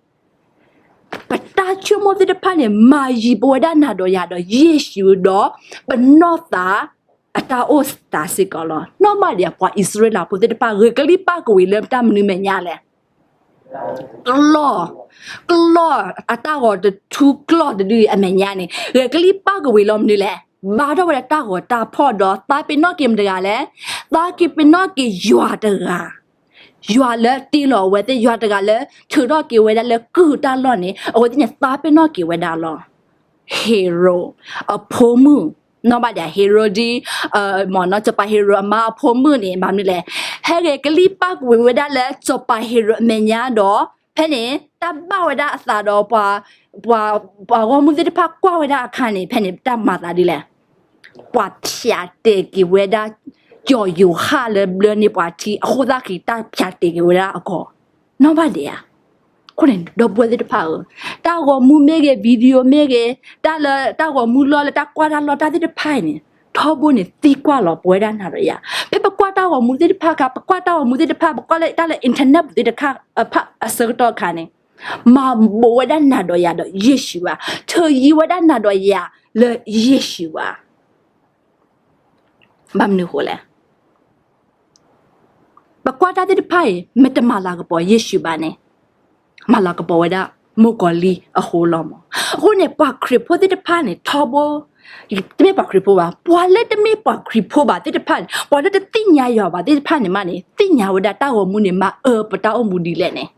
ပတၢ်ဆိကမိၣ်သ့ၣ်တဖၣ်န့ၣ် မၤယံၤပဝဲဒၣ်နၤဒီးယၤဒီးယ့ၣ်ၡူးဒီး ပနီၢ်သး အတၢ်အိၣ်သးစ့ၢ်ကီးလီၤ. နီၢ်မးဒံး ပှၤအံၣ်စရ့လးဖိသ့ၣ်တဖၣ် ဂဲၤကလံၣ်ပၣ်ကဝ့ၤလၢတၢ်မနုၤမဲာ်ညါလဲၣ်. ကျီၢ်, ကျီၢ်အတၢ်ဂီၤတထူကျီၢ်တဒုအမဲာ်ညါန့ၣ် ဂဲၤကလံၣ်ပၣ်ကဝ့ၤလီၤမနုၤလဲၣ်. ဘါထီၣ်ဝဲဒၣ်တၢ်ဂီၤတၢ်ဖီၣ်ဒီး သးပ့ၤနီၣ်က့ၤမတၤတဂၤလဲၣ်. သးက့ၤပ့ၤနီၣ်က့ၤယွၤတဂၤ ယွၤလၢတ့လီၤအဝဲသ့ၣ်, ယွၤတဂၤလၢထုးထီၣ်က့ၤဝဲဒၣ်လၢကုၢ်တၢ်လီၢ်န့ၣ် အဝဲသ့ၣ်န့ၣ်သးပ့ၤနီၣ်က့ၤဝဲဒၣ်လီၤ. ဟ့ရိၣ် အဖိမုၣ်, နီၢ်ဘၣ်ဒံး ဟ့ရိၣ်ဒံ, စီၤပၤဟ့ရိၣ်အမါအဖိမုၣ်န့ၣ် မၤမနုၤလဲၣ်. ဟဲဂဲၤကလံၣ်ပၣ်ကဝ့ၤဝဲဒၣ်လၢစီၤပၤဟ့ရိၣ်အမဲာ်ညါဒီး ဖဲန့ၣ် တၢ်ဘၣ်ဝဲဒၣ်အသးဒီး ပှၤဂီၢ်မုၢ်သ့ၣ်တဖၣ်ကွၢ်ဝဲဒၣ်အခါန့ၣ် ဖဲန့ၣ် တၢ်မၤသးဒ်လဲၣ်. ပှၤဖၠးတဲာ်က့ၤဝဲဒၣ် ကၠီၤယိၤဟၣ်လၢဘျၢန့ၢ်ပှၤထံအဃိသတးက့ၤ တၢ်ဖၠးတဲာ်က့ၤဝဲဒၣ်အဂီၢ်, နီၢ်ဘၣ်ဒံးဧါ. အဃိန့ၣ် ဒီပုၢ်ဝဲၢ်သ့ၣ်တဖၣ်ဧၢ, တၢ်ဂီၤမူမ့ၢ်ဂ့ၤ, video မ့ၢ်ဂ့ၤ, တၢ်လၢတၢ်ဂီၤမူလီၢ်လၢတၢ်ကွၢ်တၢ်လီၢ်တၢ်သ့ၣ်တဖၣ်အံၤန့ၣ် ထီဘိန့ၣ်သံကွၢ်လီၤပဝဲဒၣ်နၤဒီးယၤ. ဖဲပကွၢ်တၢ်ဂီၤမူသ့ၣ်တဖၣ်အခါ, ပကွၢ်တၢ်ဂီၤမူသ့ၣ်တဖၣ်, ပကွၢ်လၢတၢ်လၢ internet ပူၤသ့ၣ်တဖၣ် အဆၢကတီၢ်အခါန့ၣ် မၤဘူးဝဲဒၣ်နၤဒီးယၤဒီးယ့ၣ်ၡူးဘၣ်, ထုးယံၤဝဲဒၣ်နၤဒီးယၤလၢယ့ၣ်ၡူးဘၣ်. ဘၣ်မနုၤအဃိလဲၣ်. ပကွၢ်တၢ်သ့ၣ်တဖၣ်အံၤ မ့ၢ်တမၤလၤကပီၤယ့ၣ်ၡူးဘၣ်န့ၣ်, မၤလၤကပီၤဝဲဒၣ်မိၢ်ကီၤလံၢ်အဃိလီၤမး. အဃိန့ၣ် ပှၤခရံာ်ဖိသ့ၣ်တဖၣ်န့ၣ် ထီဘိ, တမ့ၢ်ပှၤခရံာ်ဖိဘၣ်, ပှၤလၢတမ့ၢ်ပှၤခရံာ်ဖိဘၣ်သ့ၣ်တဖၣ်န့ၣ်, ပှၤလၢတသ့ၣ်ညါယွၤဘၣ်သ့ၣ်တဖၣ်န့ၣ်မးန့ၣ် သ့ၣ်ညါဝဲဒၣ်တၢ်ဂီၤမူန့ၣ် မၤအၢပတၢ်အိၣ်မူဒ်လဲၣ်န့ၣ်.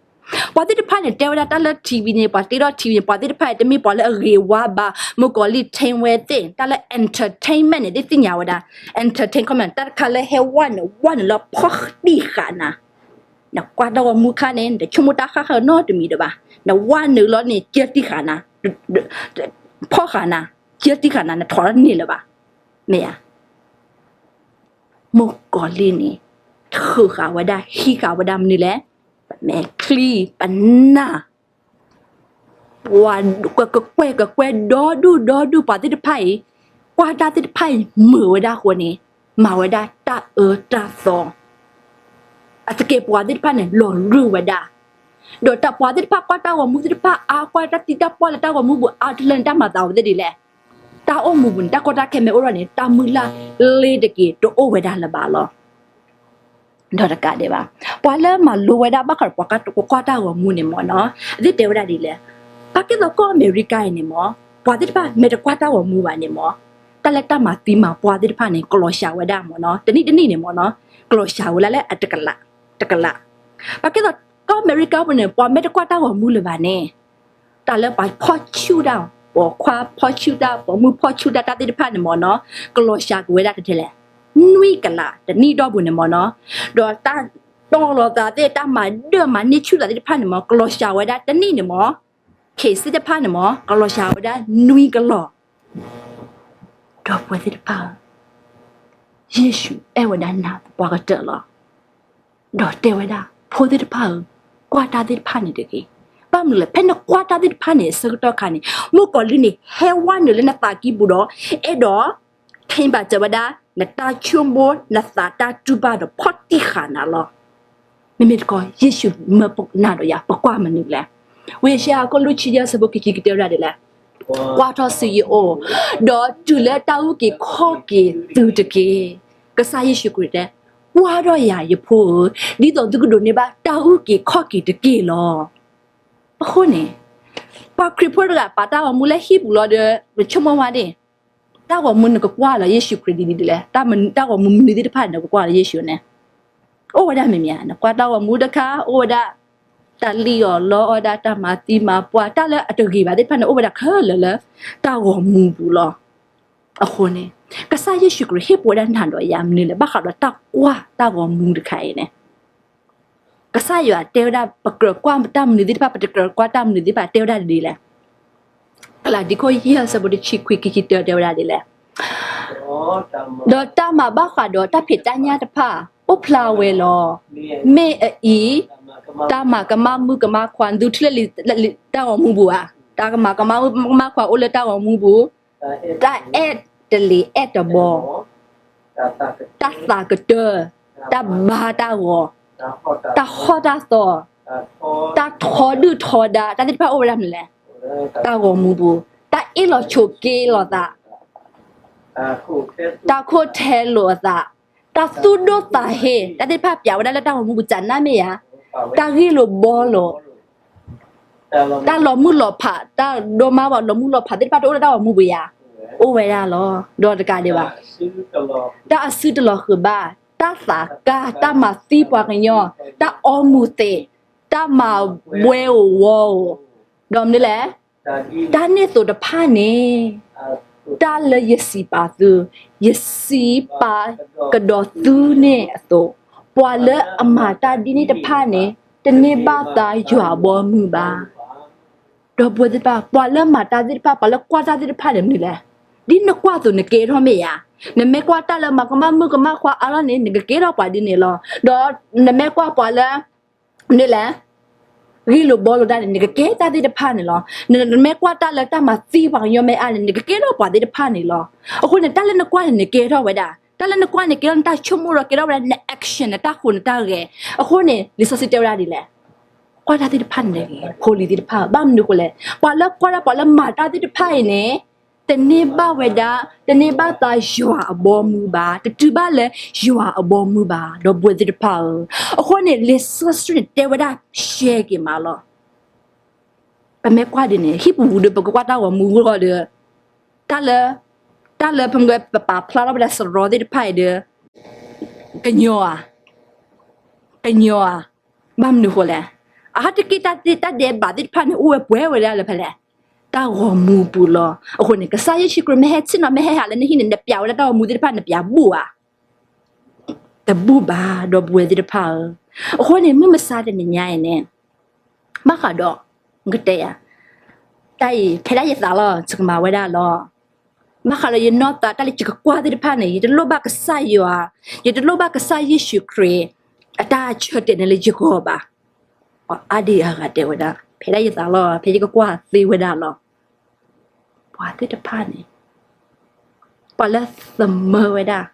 ပှၤသ့ၣ်တဖၣ်န့ၣ် တဲဝဲဒၣ်တၢ်လၢ TV န့ၣ်, ပှၤတ့ထီၣ် TV န့ၣ်, ပှၤသ့ၣ်တဖၣ်အံၤ တမ့ၢ်ပှၤလၢအဂ့ၤဝါဘၣ်, မိၢ်ကီၤလံၢ် ထံဝဲသ့ၣ်, တၢ်လၢ entertainment န့ၣ် သ့ၣ်ညါဝဲဒၣ်, entertain ခီမ တၢ်တခါလၢဟဲဝဲန့ၣ် ဝဲန့ၣ်လၢဖီၣ်တံၢ်ဃာ်နၤ, နကွၢ်တၢ်ဂီၤမူခါန့ၣ် နတဆိကမိၣ်တၢ်ဃၣ်ဃၣ်နီတမံၤဒံးဘၣ်, နဝဲန့ၣ်လီၤန့ၣ် ကၢတံၢ်ဃာ်နၤ, ဖီၣ်ဃာ်နၤ, ကၢတံၢ်ဃာ်နၤ, နထီၣ်န့ၢ်လၢၤဘၣ်, မ့ၢ်ဧါ. မိၢ်ကီၤလံၢ်န့ၣ် ထုးဃာ်ဝဲဒၣ် ဟံးဃာ်ဝဲဒၣ်မနုၤလဲၣ်, ပမဲာ်ချံ ပနၢ်, ပှၤကကွဲၢ်ကကွဲၢ်ဒီဒူၣ်ဒီဒူၣ် ပှၤသ့ၣ်တဖၣ်အံၤ, ကွၢ်တၢ်သ့ၣ်တဖၣ်အံၤ မုာ်ဝဲဒၣ်အဃိန့ၣ်, မၤဝဲဒၣ်တၢ်အၢတၢ်သီ, အသကဲးပဝးသ့ၣ်တဖၣ်န့ၣ် လီၤရူၢ်ဝဲဒၣ်, ဒီးတၢ်ပှၤသ့ၣ်တဖၣ်ကွၢ်တၢ်ဂီၤမူသ့ၣ်တဖၣ်အါ, ကွၢ်တၢ်သံတၢ်ပှၢ်လၢတၢ်ဂီၤမူပူၤအါတလၢန့ၣ် တၢ်မၤသးဝဲသ့ၣ်ဒ်လဲၣ်. တၢ်အိၣ်မူပူၤန့ၣ် တၢ်ကီတၢ်ခဲမ့ၢ်အိၣ်ထီၣ်န့ၣ် တၢ်မုၢ်လၢ်လ့တက့ၢ် တအိၣ်ဝဲဒၣ်လၢၤဘၣ်လီၤ. ဒီးတကးဒံးဘၣ်, ပှၤလၢမၤလိဝဲဒၣ်ဘၣ်ဃးဒီးပှၤကွၢ်တၢ်ဂီၤမူန့ၣ်မ့ၢ်နီၤ, အသ့ၣ်တဲဝဲဒၣ်ဒ်လဲၣ်, ပာ်ကဲသိးကီၢ်အမဲရကၤအံၤန့ၣ်မ့ၢ်, ပှၤသ့ၣ်တဖၣ်မ့ၢ်တကွၢ်တၢ်ဂီၤမူဘၣ်န့ၣ်မ့ၢ်, တၢ်လၢတၢ်မၤသံမၤပှၢ်သ့ၣ်တဖၣ်န့ၣ် ကလီၤစှၤဝဲဒၣ်မ့ၢ်နီၤ, တနံၣ်တနံၣ်န့ၣ်မ့ၢ်နီၤ, ကလီၤစှၤဝဲဒၣ်လၢအတကလး, တကလး. ပာ်ကဲသိးကီၢ်အမဲရကၤပူၤန့ၣ် ပှၤမ့ၢ်တကွၢ်တၢ်ဂီၤမူလၢၤဘၣ်န့ၣ် တၢ်လၢပှၤဖီၣ်ဆူၣ်တၢ်, ပိာ်ခွါဖီၣ်ဆူၣ်တၢ်, ပိာ်မုၣ်ဖီၣ်ဆူၣ်တၢ် တၢ်သ့ၣ်တဖၣ်န့ၣ်မ့ၢ်နီၤ, ကလီၤစှၤက့ၤဝဲဒၣ်ထဲလဲၣ်, နွံကလး တနံၣ်ဒီဘိန့ၣ်မ့ၢ်နီၤ, ဒီးတၢ်တီၢ်လိာ်သးသ့ၣ် တၢ်မၤဒၢၣ်မၤန့ၢ်ဆူၣ်သးသ့ၣ်တဖၣ်န့ၣ်မ့ၢ် ကလီၤစှၤဝဲဒၣ်တနံၣ်န့ၣ်မ့ၢ်, ခ့စ့ၣ်တဖၣ်န့ၣ်မ့ၢ် ကလီၤစှၤဝဲဒၣ်နွံကလီၤ. ဒီပုၢ်ဝဲၢ်သ့ၣ်တဖၣ်ဧၢ, ယ့ၣ်ၡူးအဲၣ်ဝဲဒၣ်နၤသပှၢ်ကတၢၢ်လီၤ. ဒီးတဲဝဲဒၣ် ဖိသ့ၣ်တဖၣ်ဧၢ, ကွၢ်တၢ်သ့ၣ်တဖၣ်န့ၣ်တဂ့ၤ. ဘၣ်မနုၤလဲၣ်, ဖဲနကွၢ်တၢ်သ့ၣ်တဖၣ်န့ၣ် အဆၢကတီၢ်ခါန့ၣ် မိၢ်ကီၤလံၢ်န့ၣ် ဟဲဝဲနုာ်လၢနသးကံၢ်ပူၤဒီး အဲၣ်ဒိး ထံၣ်ဘၣ်စၢၤဝဲဒၣ် နတၢ်ဆိကမိၣ် နသးတၢ်တူၢ်ဘၣ်ဒီးဖီၣ်တံၢ်ဃာ်နၤလီၤ. မ့မ့ၢ်တခီ ယ့ၣ်ၡူးမၢနၤဒီးယၤ ပကွၢ်မနုၤလဲၣ်. ဝံယၡါယၤ အခိၣ်လွံၢ်ဆံယဲၢ် အဆၢဖိခံဆံ ကတဲဝဲဒၣ်ဒ်လဲၣ်, ကွၢ်ထီၣ်ဆူယအိၣ်, ဒီးတုၤလၢတၢ်အုၣ်က့ၤခီၣ်က့ၤသုတက့ၢ်. ကစၢ်ယ့ၣ်ၡူးခရံာ်တဲ, ကွၢ်ထီၣ်ယၤယဖိဧၢ, ဒ်သိးသုကဒိးန့ၢ်ဘၣ်တၢ်အုၣ်က့ၤခီၣ်က့ၤတက့ၢ်လီၤ. အဃိန့ၣ် ပှၤခရံာ်ဖိတဂၤ ပာ်တၢ်ဂီၤမူလၢဟံၣ်ပူၤလီၤဒီး ပဆိကမိၣ်ဝဲဒၣ် တၢ်ဂီၤမူနကကွၢ်လၢယ့ၣ်ၡူးခရံာ်ဒ်လဲၣ်, တၢ်ဂီၤမူမနုၤသ့ၣ်တဖၣ်နကကွၢ်လၢယ့ၣ်ၡူးန့ၣ်, အိၣ်ဝဲဒၣ်မ့ၢ်မ့ၢ်ဧါ, နကွၢ်တၢ်ဂီၤမူတခါ အိၣ်ဝဲဒၣ် တၢ်လံၣ်အီၣ်လီအီၣ်ဒၣ်, တၢ်မၤသံမၤပှၢ်, တၢ်လၢအတဂ့ၤဘၣ်သ့ၣ်တဖၣ်န့ၣ် အိၣ်ဝဲဒၣ်ခဲလၢာ်လၢတၢ်ဂီၤမူပူၤလီၤ. အဃိန့ၣ် ကစၢ်ယ့ၣ်ၡူးခရံာ်ဟ့ၣ်ပဝဲဒၣ်နၤဒီးယၤမနုၤလဲၣ်, ဘၣ်ဃးဒီးတၢ်ကွၢ်တၢ်ဂီၤမူတခါအံၤန့ၣ်, ကစၢ်ယွၤတဲဝဲဒၣ် ပကြၢးကွၢ်တၢ်မနုၤသ့ၣ်တဖၣ်, ပတကြၢးကွၢ်တၢ်မနုၤသ့ၣ်တဖၣ် တဲဝဲဒၣ်ဒ်လဲၣ်. ကလၤတံ ခိၣ်ယဲၢ် ဆၢဖိတဆံခွံ ခံဆံတၢ တဲဝဲဒၣ်ဒ်လဲၣ်. ဒီးတၢ်မၤဘၣ်ဃးဒီးတၢ်ဖံးတၢ်ညၣ်တဖၣ် အိၣ်ဖျါဝဲလီၤ. မ့ၢ်အအံၤ တၢ်မၤကမၣ်မုၣ်ကမၣ်ခွါ, နသုထံၣ်လၢတၢ်ဂီၤမူပူၤဧါ, တၢ်ကမၤကမၣ်မုၣ်ကမၣ်ခွါအိၣ်လၢတၢ်ဂီၤမူပူၤ, တၢ်အဲၣ်တလံၤအဲၣ်တဘီ, တၢ်သးကတၢၢ်, တၢ်ဘါတၢ်ဂီၤ, တၢ်ဟီၣ်တၢ်သီ, တၢ်ထီဒုၣ်ထီဒါ, တၢ်သ့ၣ်တဖၣ်အိၣ်ဝဲဒၣ်မနုၤလဲၣ်, တၢ်ဂီၤမူပူၤ, တၢ်အ့ၣ်လိာ်ဆိးက့လိာ်သး, တၢ်ခိၣ်ထဲလိာ်အသး, တၢ်သူၣ်ဒိၣ်သးဟ့, တၢ်သ့ၣ်တဖၣ်ပျးဝဲဒၣ်လၢတၢ်ဂီၤမူပူၤ ကနၣ်မ့ၢ်ဧါ, တၢ်ဂ့ၢ်လိာ်ဘှီလိာ်, တၢ်လီၤမုၢ်လီၤဖး, တၢ်ဒိၣ်မးဘၣ်လီၤမုၢ်လီၤဖးသ့ၣ်တဖၣ် တအိၣ်လၢတၢ်ဂီၤမူပူၤဧါ, အိၣ်ဝဲဒၣ်လီၤ. ဒီးတကးဒံးဘၣ်, တၢ်အစုတလီၤဃုာ်ဘၣ်, တၢ်သးကါ, တၢ်မၤသံပှၤကညီ, တၢ်အီမူၤသံး, တၢ်မၤဘှဲဧိၤဝီဧိၤ, ဒီးမနုၤလဲၣ်, တၢ်န့ၣ်အသိးတဖၣ်န့ၣ်, တၢ်လၢယစံးပာ်သု, ယစံးပာ်ကဒီးသုန့ၣ်အသိး, ပှၤလၢအမၤတၢ်ဒ်န့ၣ်တဖၣ်န့ၣ် တန့ၢ်ဘၣ်သါယွၤအဘီအမုၢ်ဘၣ်. ဒီပုၢ်ဝဲၢ်သ့ၣ်တဖၣ်, ပှၤလၢမၤတၢ်သ့ၣ်တဖၣ်, ပှၤလၢကွၢ်တၢ်သ့ၣ်တဖၣ်န့ၣ်မနုၤလဲၣ်, ဒ်နကွၢ်အသိးနကဲထီၣ်မ့ၢ်ဧါ. နမ့ၢ်ကွၢ်တၢ်လၢမၤကမၣ်မုၣ်ကမၣ်ခွါအါလီၢ်န့ၣ် နကကဲထီၣ်ပှၤဒ်န့ၣ်လီၤ. ဒီးနမ့ၢ်ကွၢ်ပှၤလၢ မနုၤလဲၣ်, ဂ့ၢ်လိာ်ဘှီလိာ်တၢ်န့ၣ် နကကဲတၢ်သ့ၣ်တဖၣ်န့ၣ်လီၤ. နမ့ၢ်ကွၢ်တၢ်လၢတၢ်မၤသံပှၤကညီမ့ၢ်အါန့ၣ် နကကဲထီၣ်ပှၤသ့ၣ်တဖၣ်န့ၣ်လီၤ. အဃိန့ၣ် တၢ်လၢနကွၢ်န့ၣ် နကဲထီၣ်ဝဲဒၣ်, တၢ်လၢနကွၢ်န့ၣ် ကဲထီၣ်နတၢ်ဆိကမိၣ်ဒီး ကဲထီၣ်ဝဲဒၣ်န action နတၢ်ဟူးနတၢ်ဂဲၤ. အဃိန့ၣ် လံာ်စီဆှံတဲဝဲဒၣ်ဒ်လဲၣ်, ကွၢ်တၢ်သ့ၣ်တဖၣ်န့ၣ်ဂ့ၤ, ဖိလံၤသ့ၣ်တဖၣ်, ဘၣ်မနုၤအဃိလဲၣ်, ပှၤလၢကွၢ်တၢ် ပှၤလၢမၤတၢ်သ့ၣ်တဖၣ်အံၤန့ၣ် တန့ၢ်ဘၣ်ဝဲဒၣ်, တန့ၢ်ဘၣ်သါယွၤအဘီအမုၢ်ဘၣ်, တတုၤဘၣ်လၢယွၤအဘီအမုၢ်ဘၣ်, ဒီပုၢ်ဝဲၢ်သ့ၣ်တဖၣ်ဧၢ. အဃိန့ၣ် လံာ်စီဆှံန့ၣ်တဲဝဲဒၣ်ရှဲက့ၤမးလီၤ. ပမ့ၢ်ကွၢ်ဒ်န့ၣ် ဟံၣ်ပူၤပူၤဒီး ပကကွၢ်တၢ်ဂီၤမူဂီၢ်ဒီး တၢ်လၢ, တၢ်လၢပမ့ၢ်ပပာ်ဖျါထီၣ်ဝဲဒၣ်စရီသ့ၣ်တဖၣ်အံၤဒီး ကညီဧါ, ကညီဧါ, ဘၣ်မနုၤအဃိလဲၣ်, အဟးတက့ၢ်တၢ်ဒဲးဘးသ့ၣ်တဖၣ်န့ၣ် အိၣ်ဝဲပှဲၤဝဲဒၣ်လၢဖဲလဲၣ်, တၢ်ဂီၤမူပူၤလီၤ. အဃိန့ၣ် ကစၢ်ယ့ၣ်ၡူးခရံာ်မ့ၢ်ဟဲဆ့ၣ်နီၤ မ့ၢ်ဟဲဟးလၢနဟံၣ်န့ၣ် နပျးဝဲဒၣ်တၢ်ဂီၤမူသ့ၣ်တဖၣ် နပျးဘူၣ်ဧါ, တဘူၣ်ဘၣ် ဒီပုၢ်ဝဲၢ်သ့ၣ်တဖၣ်ဧၢ. အဃိန့ၣ် မုၢ်မဆါတနံၤညါအံၤန့ၣ် ဘၣ်ဃးဒီး ကတဲယၤ, တၢ်အံၤ ဖဲဒၣ်ယသးလီၤ ယကမၤဝဲဒၣ်လီၤ. ဘၣ်ဃးဒီးယနီၢ်သး တၢ်လၢယကကွၢ်သ့ၣ်တဖၣ်န့ၣ် ယတလိၣ်ဘၣ်ကစၢ်ယွၤ, ယတလိၣ်ဘၣ်ကစၢ်ယ့ၣ်ၡူးခရံာ် အတၢ်ဆၢတဲာ်န့ၣ်လၢယဂီၢ်ဘၣ်. အါဒံအါဂၤတဲဝဲဒၣ် ဖဲဒၣ်ယသးလီၤ ဖဲယကကွၢ်သ့ဝဲဒၣ်လီၤ. ပှၤသ့ၣ်တဖၣ်န့ၣ် ပှၤလၢသမၢဝဲဒၣ်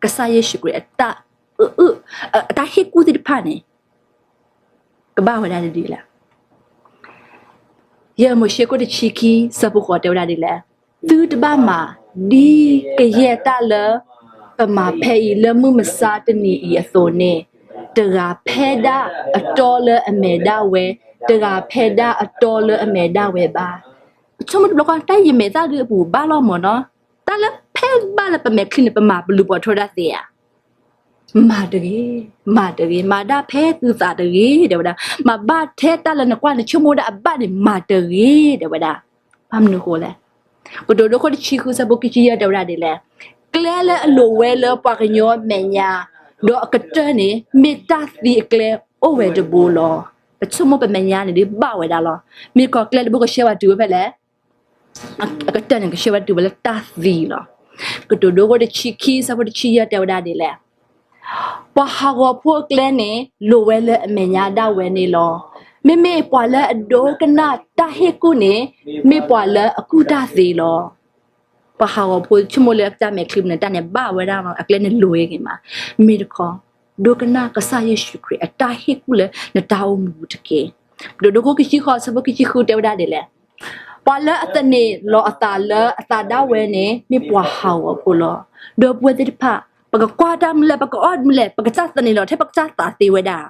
ကစၢ်ယ့ၣ်ၡူးခရံာ်အတၢ်အုၣ်, အတၢ်ဟ့ၣ်ကူၣ်သ့ၣ်တဖၣ်န့ၣ် ကဘၣ်ဝဲဒၣ်ဒ်လဲၣ်. ယဲၢ်မိၤၡ့ခိၣ်တဆံခံ ဆၢဖိဃိးတဲဝဲဒၣ်ဒ်လဲၣ်, သုတဘၣ်မၤ ဒ်ကယဲၢ်တၢ်လၢပမၤဖဲအံၤ လၢမုၢ်မဆါတနံၤအံၤအသိးန့ၣ်, တဂၤဖဲဒၣ်အတီလၢအမဲာ်ဒၣ်ဝဲ, တဂၤဖဲဒၣ်အတီလၢအမဲာ်ဒၣ်ဝဲဘၣ်. ပဆိကမိၣ်တဘျီဃီ တၢ်ယမဲာ်သၣ်ဒုးအပူၤဘၣ်လီၤမၢ်နီၤ, တၢ်လၢဖဲဘၣ်လၢပမဲာ်ချံန့ၣ် ပမၤပလူၤပိာ်ထွဲဒၣ်သ့ဧါ. မၤတဂ့ၤ, မၤတဂ့ၤ, မၤဒၣ်ဖဲသုသးတဂ့ၤ တဲဝဲဒၣ်. မၤဘၣ်ထဲတၢ်လၢနကွၢ်နဆိကမိၣ်ဒၣ်အဘၣ်န့ၣ် မၤတဂ့ၤ တဲဝဲဒၣ်. ဘၣ်မနုၤအဃိလဲၣ်. ကတိၤဒိခိၣ်တဆံဃု ဆၢဖိခံဆံယဲၢ်တဲဝဲဒၣ်ဒ်လဲၣ်, ကျဲလၢအလိၤဝဲလၢပှၤကညီမဲာ်ညါ, ဒီးအကတၢၢ်န့ၣ် မ့ၢ်တၢ်သံအကျဲအိၣ်ဝဲတဘိလီၤ. ပဆိကမိၣ်ပမဲာ်ညါန့ၣ်ဒုးဘၣ်ဝဲဒၣ်လီၤ. မ့ၢ်တခီကျဲတဘိကဆှၢဝဲတုၤဝဲဖဲလဲၣ် အကတၢၢ်န့ၣ် ကဆှၢဝဲတုၤဝဲလၢတၢ်သံလီၤ. ကတိၤဒိခိၣ်တဆံခံ ဆၢဖိတဆံယဲၢ်တဲဝဲဒၣ်ဒ်လဲၣ်, ပှၤဟးဂီၤဖိအကျဲန့ၣ် လိၤဝဲလၢအမဲာ်ညါဒၣ်ဝဲန့ၣ်လီၤ. မ့မ့ၢ်ပှၤလၢအဒိကနၣ်တၢ်ဟ့ၣ်ကူၣ်န့ၣ် မ့ၢ်ပှၤလၢအကူၣ်တၢ်သ့လီၤ. ပှၤဟးဂီၤဖိဆိကမိၣ်လၢအကစၢ်မဲာ်ချံပူၤန့ၣ် တၢ်န့ၣ်ဘၣ်ဝဲဒၣ်လီၤ, အကျဲန့ၣ်လိၤဝဲဂ့ၤမး. မ့ၢ်တခီ ဒိကနၣ်ကစၢ်ယ့ၣ်ၡူးခရံာ်အတၢ်ဟ့ၣ်ကူၣ်လၢနတၢ်အိၣ်မူပူၤတက့ၢ်. ကတိၤဒိခိၣ်ခံဆံဃိး ဆၢဖိခံဆံဃုတဲဝဲဒၣ်ဒ်လဲၣ်, ပှၤလၢအသန့ၤလီၤအသးလၢအသးဒၣ်ဝဲန့ၣ် မ့ၢ်ပှၤဟးဂီၤဖိလီၤ. ဒီပုၢ်ဝဲၢ်သ့ၣ်တဖၣ်, ပကကွၢ်တၢ်မနုၤလဲၣ်, ပကအီၣ်မနုၤလဲၣ်, ပကစၢ်သန့ၤလီၤထဲပကစၢ်သးသ့ဝဲဒၣ်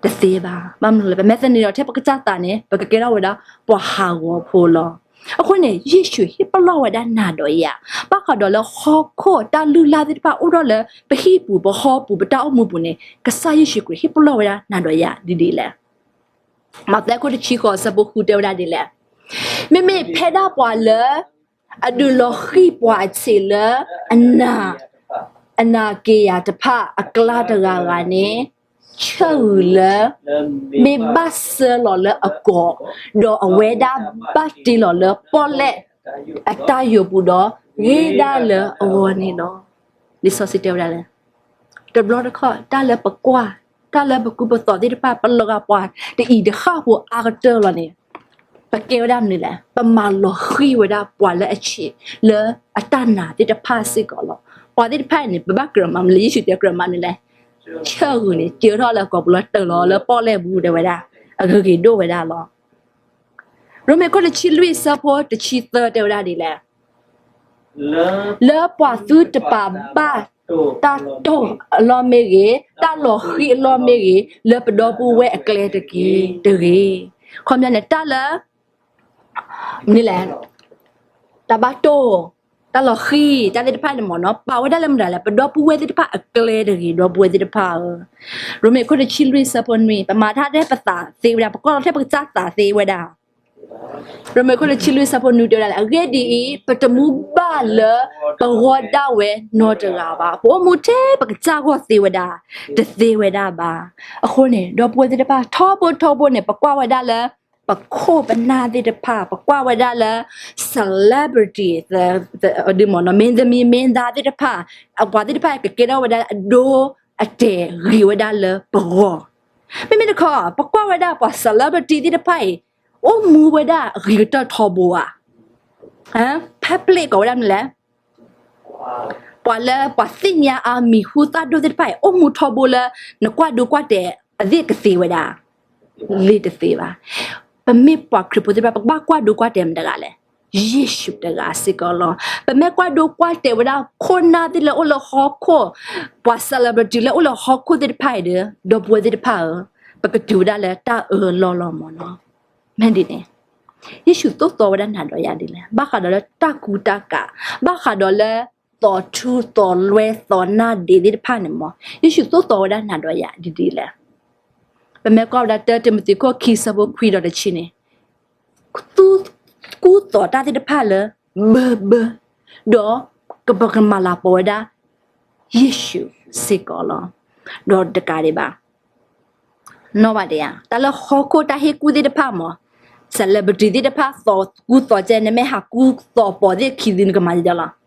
တသ့ဘၣ်. ဘၣ်မနုၤလဲၣ်, ပမ့ၢ်သန့ၤလီၤထဲပကစၢ်သးန့ၣ် ပကကဲထီၣ်ဝဲဒၣ်ပှၤဟးဂီၤဖိလီၤ. အဃိန့ၣ် ယ့ၣ်ၡူးဟ့ၣ်ပလီၢ်ဝဲဒၣ်နၤဒီးယၤ, ဘၣ်ဃးဒီးလၢဟီၣ်ခိၣ်တၢ်လုၢ်လၢ်သ့ၣ်တဖၣ်အိၣ်ထီၣ်လၢပဟံၣ်ပူၤ ပဟီၣ်ပူၤ ပတၢ်အိၣ်မူပူၤန့ၣ် ကစၢ်ယ့ၣ်ၡူးခရံာ်ဟ့ၣ်ပလီၢ်ဝဲဒၣ်နၤဒီးယၤဒ်လဲၣ်. မးသဲခိၣ်တဆံဃိး ဆၢဖိဃုတဲဝဲဒၣ်ဒ်လဲၣ်. မ့မ့ၢ်ဖဲဒၣ်ပှၤလၢ အဒုးလီၤဃံၤပှၤအဆံးလၢ အနာ်က့ၤယၤတဖၣ်အကျါတဂၤဂၤန့ၣ် ဆၢဂုၤလၢ မ့ၢ်ဘၣ်ဆှၢလီၤလၢအကိာ်, ဒီးအဝဲဒၣ်ဘၣ်တ့လီၤလၢပီၣ်လဲၣ်အတၢ်ယိာ်ပူၤဒီး ဂ့ၤဒၣ်လၢအဂီၢ်န့ၣ်လီၤ. လံာ်စီဆှံတဲဝဲဒၣ်လဲၣ်. တဘျီတခီၣ် တၢ်လၢပကွၢ်, တၢ်လၢပကူပသိးသ့ၣ်တဖၣ် ပလီၤဂာ်ပှၤတအံၤတဃၣ်ဖိအါကတၢၢ်လီၤန့ၣ် ပကဲဝဲဒၣ်မနုၤလဲၣ်. ပမၤလီၤဃံၤဝဲဒၣ်ပှၤလၢအဆံးလၢအတၢ်နာ်သ့ၣ်တဖၣ်စ့ၢ်ကီးလီၤ. ပှၤသ့ၣ်တဖၣ်အံၤန့ၣ် ပဘၣ်ကြၢးမၤမနုၤလဲၣ်, ယ့ၣ်ၡူးတဲကြၢးမၤမနုၤလဲၣ်. ဆၢဂုၤန့ၣ် စၢထီၣ်လၢအကိာ်ပူၤလီၤ တၢၢ်လီၤလၢပီၣ်လဲၣ်ပူၤတဲဝဲဒၣ် အဂ့ၤဂ့ၤဒိၣ်ဝဲဒၣ်လီၤ. ရိမ့ၤခိၣ်တဆံလွံၢ်ဆၢဖိတဆံသၢတဲဝဲဒၣ်ဒ်လဲၣ်. လၢပှၤသုတပာ်ဘၣ်တၢ်တီၢ်အလီၢ်မ့ၢ်ဂ့ၤ, တၢ်လီၤဃံၤအလီၢ်မ့ၢ်ဂ့ၤ, လၢပဒီပုၢ်ဝဲၢ်အကျဲတက့ၢ်တဂ့ၤ. ခီပညီန့ၣ် တၢ်လၢ မနုၤလဲၣ်, တၢ်ဘၣ်တိၢ်, တၢ်လီၤဃံၤ, တၢ်သ့ၣ်တဖၣ်န့ၣ်မ့ၢ်နီၤ ပာ်ဝဲဒၣ်လၢမတၤလဲၣ်, ပဒီပုၢ်ဝဲၢ်သ့ၣ်တဖၣ်အကျဲတဂ့ၤ, ဒီပုၢ်ဝဲၢ်သ့ၣ်တဖၣ်ဧၢ. ရိမ့ၤခိၣ်တဆံလွံၢ်ဆၢဖိနွံ, ပမၤတၢ်ထဲပသးသ့ဝဲဒၣ်, ပကွၢ်လီၤထဲပကစၢ်သးသ့ဝဲဒၣ်. ရိမ့ၤခိၣ်တဆံလွံၢ်ဆၢဖိနွံတဲဝဲဒၣ်လၢ အဂ့ၢ်ဒ်အံၤ, ပတမူဘၣ်လၢပဂီၢ်ဒၣ်ဝဲနီတဂၤဘၣ်. ပအိၣ်မူထဲပကစၢ်ဂီၢ်သ့ဝဲဒၣ်, တသ့ဝဲဒၣ်ဘၣ်. အဃိန့ၣ် ဒီပုၢ်ဝဲၢ်သ့ၣ်တဖၣ် ထီဘိထီဘိန့ၣ် ပကွၢ်ဝဲဒၣ်လၢ ပခိၣ်ပနၢ်သ့ၣ်တဖၣ်, ပကွၢ်ဝဲဒၣ်လၢ celebrity မ့ၢ်သမံၤမ့ၢ်သးသ့ၣ်တဖၣ်, ပှၤသ့ၣ်တဖၣ်ကကဲထီၣ်ဝဲဒၣ်အဒိအတဲာ်ဂ့ၤဝဲဒၣ်လၢပဂီၢ်. မ့မ့ၢ်တခီ ပကွၢ်ဝဲဒၣ်ပှၤ celebrity သ့ၣ်တဖၣ်အံၤ အိၣ်မူဝဲဒၣ်ဂ့ၤကတၢၢ်ထီဘိဧါ. public ကိးဝဲဒၣ်မနုၤလဲၣ်, ပှၤလၢပှၤသ့ၣ်ညါအါမံၤဟူသၣ်ဒိၣ်သ့ၣ်တဖၣ်အံၤ အိၣ်မူထီဘိလၢ နကွၢ်ဒိကွၢ်တဲာ် အသ့ၣ်ကသ့ဝဲဒၣ်, လ့တသ့ဘၣ်. ပမ့ၢ်ပှၤခရံာ်ဖိသ့ၣ်တဖၣ် ပကဘၣ်ကွၢ်ဒိကွၢ်တဲာ်မတၤတဂၤလဲၣ်, ယ့ၣ်ၡူးတဂၤစ့ၢ်ကီးလီၤ. ပမ့ၢ်ကွၢ်ဒိကွၢ်တဲာ်ဝဲဒၣ် ခိၣ်နၢ်သ့ၣ်လၢအိၣ်လၢဟီၣ်ခိၣ်, ပှၤ celebrity လၢအိၣ်လၢဟီၣ်ခိၣ်သ့ၣ်တဖၣ်အံၤဒီး ဒီပုၢ်ဝဲၢ်သ့ၣ်တဖၣ်ဧၢ, ပကတုၤဝဲဒၣ်လၢတၢ်အၢလီၢ်လီၤမ့ၢ်နီၤ. မ့ၢ်ဒ်န့ၣ် ယ့ၣ်ၡူးသိၣ်သီဝဲဒၣ်နၤဒီးယၤဒ်လဲၣ်, ဘၣ်ဃးဒီးလၢတၢ်ကူတၢ်ကၤ, ဘၣ်ဃးဒီးလၢ သီၣ်ထူသီၣ်လွဲသီၣ်နါဒ့သ့ၣ်တဖၣ်န့ၣ်မ့ၢ် ယ့ၣ်ၡူးသိၣ်သီဝဲဒၣ်နၤဒီးယၤဒ်လဲၣ်. ပမ့ၢ်ကွၢ်ဝဲဒၣ် တၢတံၤမသ့း ခိၣ်ခံ ဆၢဖိခွံဒီးတဆံန့ၣ်, သူ ကူသိးတၢ်သ့ၣ်တဖၣ်လၢ ဘၢဘၢ, ဒီးကပကမၤလၤကပီၤဝဲဒၣ် ယ့ၣ်ၡူးစ့ၢ်ကီးလီၤ. ဒီးတကးဒံးဘၣ် နီၢ်ဘၣ်ဒံးဧါ, တၢ်လၢဟီၣ်ခိၣ်တၢ်ဟ့ၣ်ကူၣ်သ့ၣ်တဖၣ်မ့ၢ် celebrity သ့ၣ်တဖၣ် သီၣ်ကူသိးကဲန့ၣ် မ့ၢ်ဟးကူသိးပိာ်သ့ၣ်ခံသ့ၣ် နကမၤဒ်လဲၣ်လီၤ.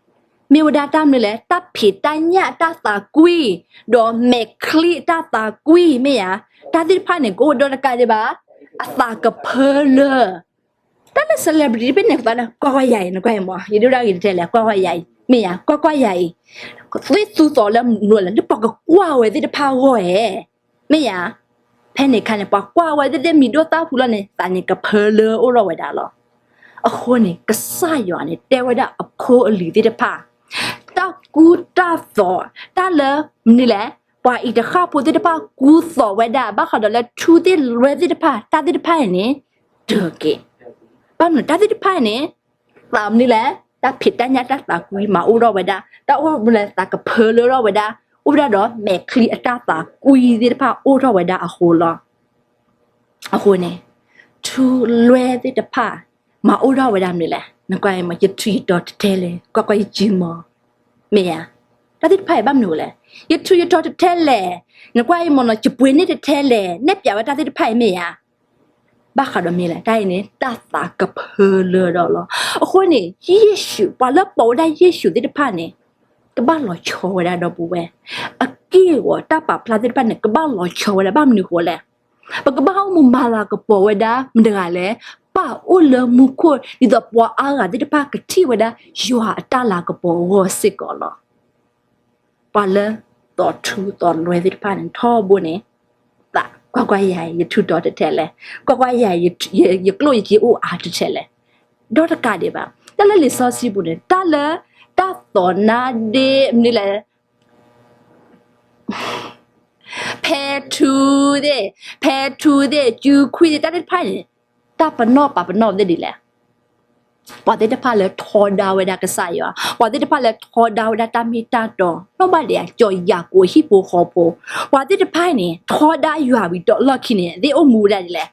မ့ၢ်ဝဲဒၣ်တၢ်မနုၤလဲၣ်, တၢ်ဖံးတၢ်ညၣ်တၢ်သးကွံ, ဒီးမဲာ်ချံအတၢ်သးကွံ မ့ၢ်ဧါ. တၢ်သ့ၣ်တဖၣ်န့ၣ် ကအိၣ်ဒီးတကးဒံးဘၣ် အသးကဖၢလၢ တၢ်လၢ celebrity ဖဲန့ၣ် ကွၢ်ကွၢ်ယၤအံၤ နကွၢ်အံၤမ့ၢ် ယဒိၣ်ဒၣ်ဂ့ၤတထဲလဲၣ် ကွၢ်ကွၢ်ယၤအံၤ မ့ၢ်ဧါ, ကွၢ်ကွၢ်ယၤအံၤ, သ့ၣ်သူသီၣ်လၢမနုၤလဲၣ် လၢပှၤကကွၢ်ဝဲသ့ၣ်တဖၣ်အဂီၢ်ဧါ, မ့ၢ်ဧါ. ဖဲန့ၣ်အခါန့ၣ် ပှၤကွၢ်ဝဲသ့ၣ်သ့ၣ်မံၤဒိၣ်သၣ်ဖှူလီၤန့ၣ် သးန့ၣ်ကဖၢလၢအိၣ်ထီၣ်ဝဲဒၣ်လီၤ. အဃိန့ၣ် ကစၢ်ယွၤန့ၣ် တဲဝဲဒၣ်အဖိအလံၤသ့ၣ်တဖၣ် တၢ်ကူတၢ်သိး တၢ်လၢမနုၤလဲၣ်, ပှၤအံၤတဃၣ်ဖိသ့ၣ်တဖၣ်ကူသိးဝဲဒၣ် ဘၣ်ဃးဒီးလၢထူသ့ၣ်လွဲသ့ၣ်တဖၣ် တၢ်သ့ၣ်တဖၣ်အံၤန့ၣ် တၢၤက့ၤ, ဘၣ်မနုၤတၢ်သ့ၣ်တဖၣ်အံၤန့ၣ် သးမနုၤလဲၣ်, တၢ်ဖံးတၢ်ညၣ်တၢ်သးကွံမၤအိၣ်ထီၣ်ဝဲဒၣ် တၢ်အိၣ်မနုၤလဲၣ်သးကဖၢလၢထီၣ်ဝဲဒၣ် အိၣ်ဝဲဒၣ်ဒီးမဲာ်ချံအတၢ်သးကွံသ့ၣ်တဖၣ်အိၣ်ထီၣ်ဝဲဒၣ်အဃိလီၤ. အဃိန့ၣ် ထူလွဲသ့ၣ်တဖၣ် မၤအိၣ်ထီၣ်ဝဲဒၣ်မနုၤလဲၣ်, နကွၢ်အံၤမ့ၢ် ယထူးယတီၤတထဲလဲၣ် ကွၢ်ကွၢ်ယစုမီၤ, မ့ၢ်ဧါ. တၢ်သ့ၣ်တဖၣ်အံၤဘၣ်မနုၤလဲၣ်, ယထူးယတီၤတထဲလဲၣ်, နကွၢ်အံၤမ့ၢ်နီၤ ယပှ့ၤန့ၢ်တထဲလဲၣ် နဲၣ်ပျးဝဲတၢ်သ့ၣ်တဖၣ်အံၤမ့ၢ်ဧါ. ဘၣ်ဃးဒီးမနုၤလဲၣ်, တၢ်အံၤန့ၣ် တၢ်သးကဖၢလၢထီၣ်လီၤ. အဃိန့ၣ် ယ့ၣ်ၡူး ပှၤလၢပိာ်ဝဲဒၣ်ယ့ၣ်ၡူးသ့ၣ်တဖၣ်န့ၣ် ကဘၣ်လီၤဆီဝဲဒၣ်ဒီပုၢ်ဝဲၢ်, အက့ၢ်အဂီၤတၢ်ပာ်ဖျါသ့ၣ်တဖၣ်န့ၣ် ကဘၣ်လီၤဆီဝဲဒၣ် ဘၣ်မနုၤအဃိလဲၣ်. ပကဘၣ်အိၣ်မူမၤလၤကပီၤဝဲဒၣ်မတၤတဂၤလဲၣ်, ပၢ်အိၣ်လၢမူခိၣ် ဒ်သိးပှၤအါဂၤသ့ၣ်တဖၣ်ကထံၣ်ဝဲဒၣ် ယွၤအတၢ်လၤကပီၤအဂီၢ်စ့ၢ်ကီးလီၤ. ပှၤလၢသီၣ်ထူသီၣ်လွဲသ့ၣ်တဖၣ်န့ၣ် ထီဘိန့ၣ် သးကွၢ်ကွၢ်ယၤအံၤ ယထူးတီၤတထဲလဲၣ်, ကွၢ်ကွၢ်ယၤအံၤ ယကျိၣ်ယစ့အိၣ်အါတထဲလဲၣ်. ဒီးတကးဒံးဘၣ် တၢ်လၢလံာ်စီဆှံပူၤန့ၣ် တၢ်လၢတၢ်သီၣ်နါဒ့ မနုၤလဲၣ် ဖဲထူသ့ၣ်, ဖဲထူသ့ၣ် စုခွံသ့ၣ် တၢ်သ့ၣ်တဖၣ်န့ၣ် တၢ်ပနီၣ်ပာ်ပနီၣ်သ့ၣ်ဒ်လဲၣ်. ပှၤသ့ၣ်တဖၣ်လၢထီဒါဝဲဒၣ်ကစၢ်ယွၤ, ပှၤသ့ၣ်တဖၣ်လၢထီဒါဝဲဒၣ်တၢ်မ့ၢ်တၢ်တီ, နီၣ်ဘၣ်ဒံး ကၠီၤယၤကိာ်ဟံၣ်ဖိဃီဖိ, ပှၤသ့ၣ်တဖၣ်အံၤန့ၣ် ထီဒါယွၤဝံၤဒီးလီၢ်ခံန့ၣ် သ့ၣ်အိၣ်မူဝဲဒၣ်ဒ်လဲၣ်.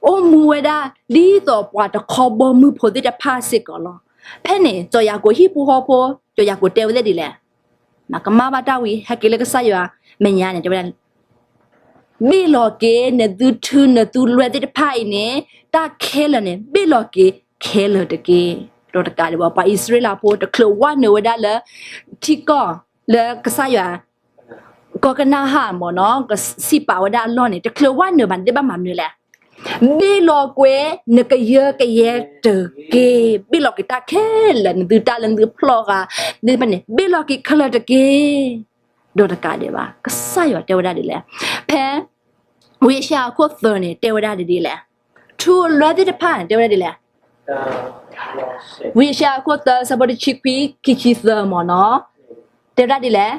အိၣ်မူဝဲဒၣ်ဒ်သိးပှၤတခီဘီမုၢ်ဖိသ့ၣ်တဖၣ်စ့ၢ်ကီးလီၤ. ဖဲန့ၣ် ကၠီၤယၤကိာ်ဟံၣ်ဖိဃီဖိ, ကၠီၤယၤကိာ်တဲဝဲသ့ၣ်ဒ်လဲၣ်. မၤကမၣ်ဘၣ်တၢ်ဝံၤ ဟဲက့ၤလၢကစၢ်ယွၤမဲာ်ညါန့ၣ် တဲဝဲဒၣ် ဘ့ၣ်လီၤက့ၤနသုထူနသုလွဲသ့ၣ်တဖၣ်အံၤန့ၣ်, တၢ်ခဲလၢာ်န့ၣ် ဘ့ၣ်လီၤက့ၤခဲလၢာ်တက့ၢ်. ဒီးတကးဒံးဘၣ် ပှၤအံၣ်စရ့လးဖိ တချုးဝဲနုာ်ဝဲဒၣ်လၢ ထံကီၢ်လၢကစၢ်ယွၤ ကီၢ်ကနၤအၣ်မ့ၢ်နီၤ ကစံးပာ်ဝဲဒၣ်အလီၢ်န့ၣ် တချုးဝဲနုာ်ဘၣ်န့ၣ် သ့ၣ်ဘၣ်မၤမနုၤလဲၣ်. ဘ့ၣ်လီၤကွံာ်နကယၢကယဲတက့ၢ်. ဘ့ၣ်လီၤက့ၤတၢ်ခဲလၢာ် နသုတၢ်လၢနသုဖျီၣ်ဃာ် သ့ၣ်တဖၣ်န့ၣ် ဘ့ၣ်လီၤက့ၤခဲလၢာ်တက့ၢ်. ဒီးတကးဒံးဘၣ် ကစၢ်ယွၤတဲဝဲဒၣ်ဒ်လဲၣ်. ဖဲ ဝံယၡါယၤအခိၣ်သၢန့ၣ် တဲဝဲဒၣ်ဒ်လဲၣ်. ထူလွဲသ့ၣ်တဖၣ်န့ၣ် တဲဝဲဒၣ်ဒ်လဲၣ်. ဝံယၡါယၤအခိၣ်သၢ ဆၢဖိတဆံခွံ ခံဆံသၢမ့ၢ်နီၤ, တဲဝဲဒၣ်ဒ်လဲၣ်.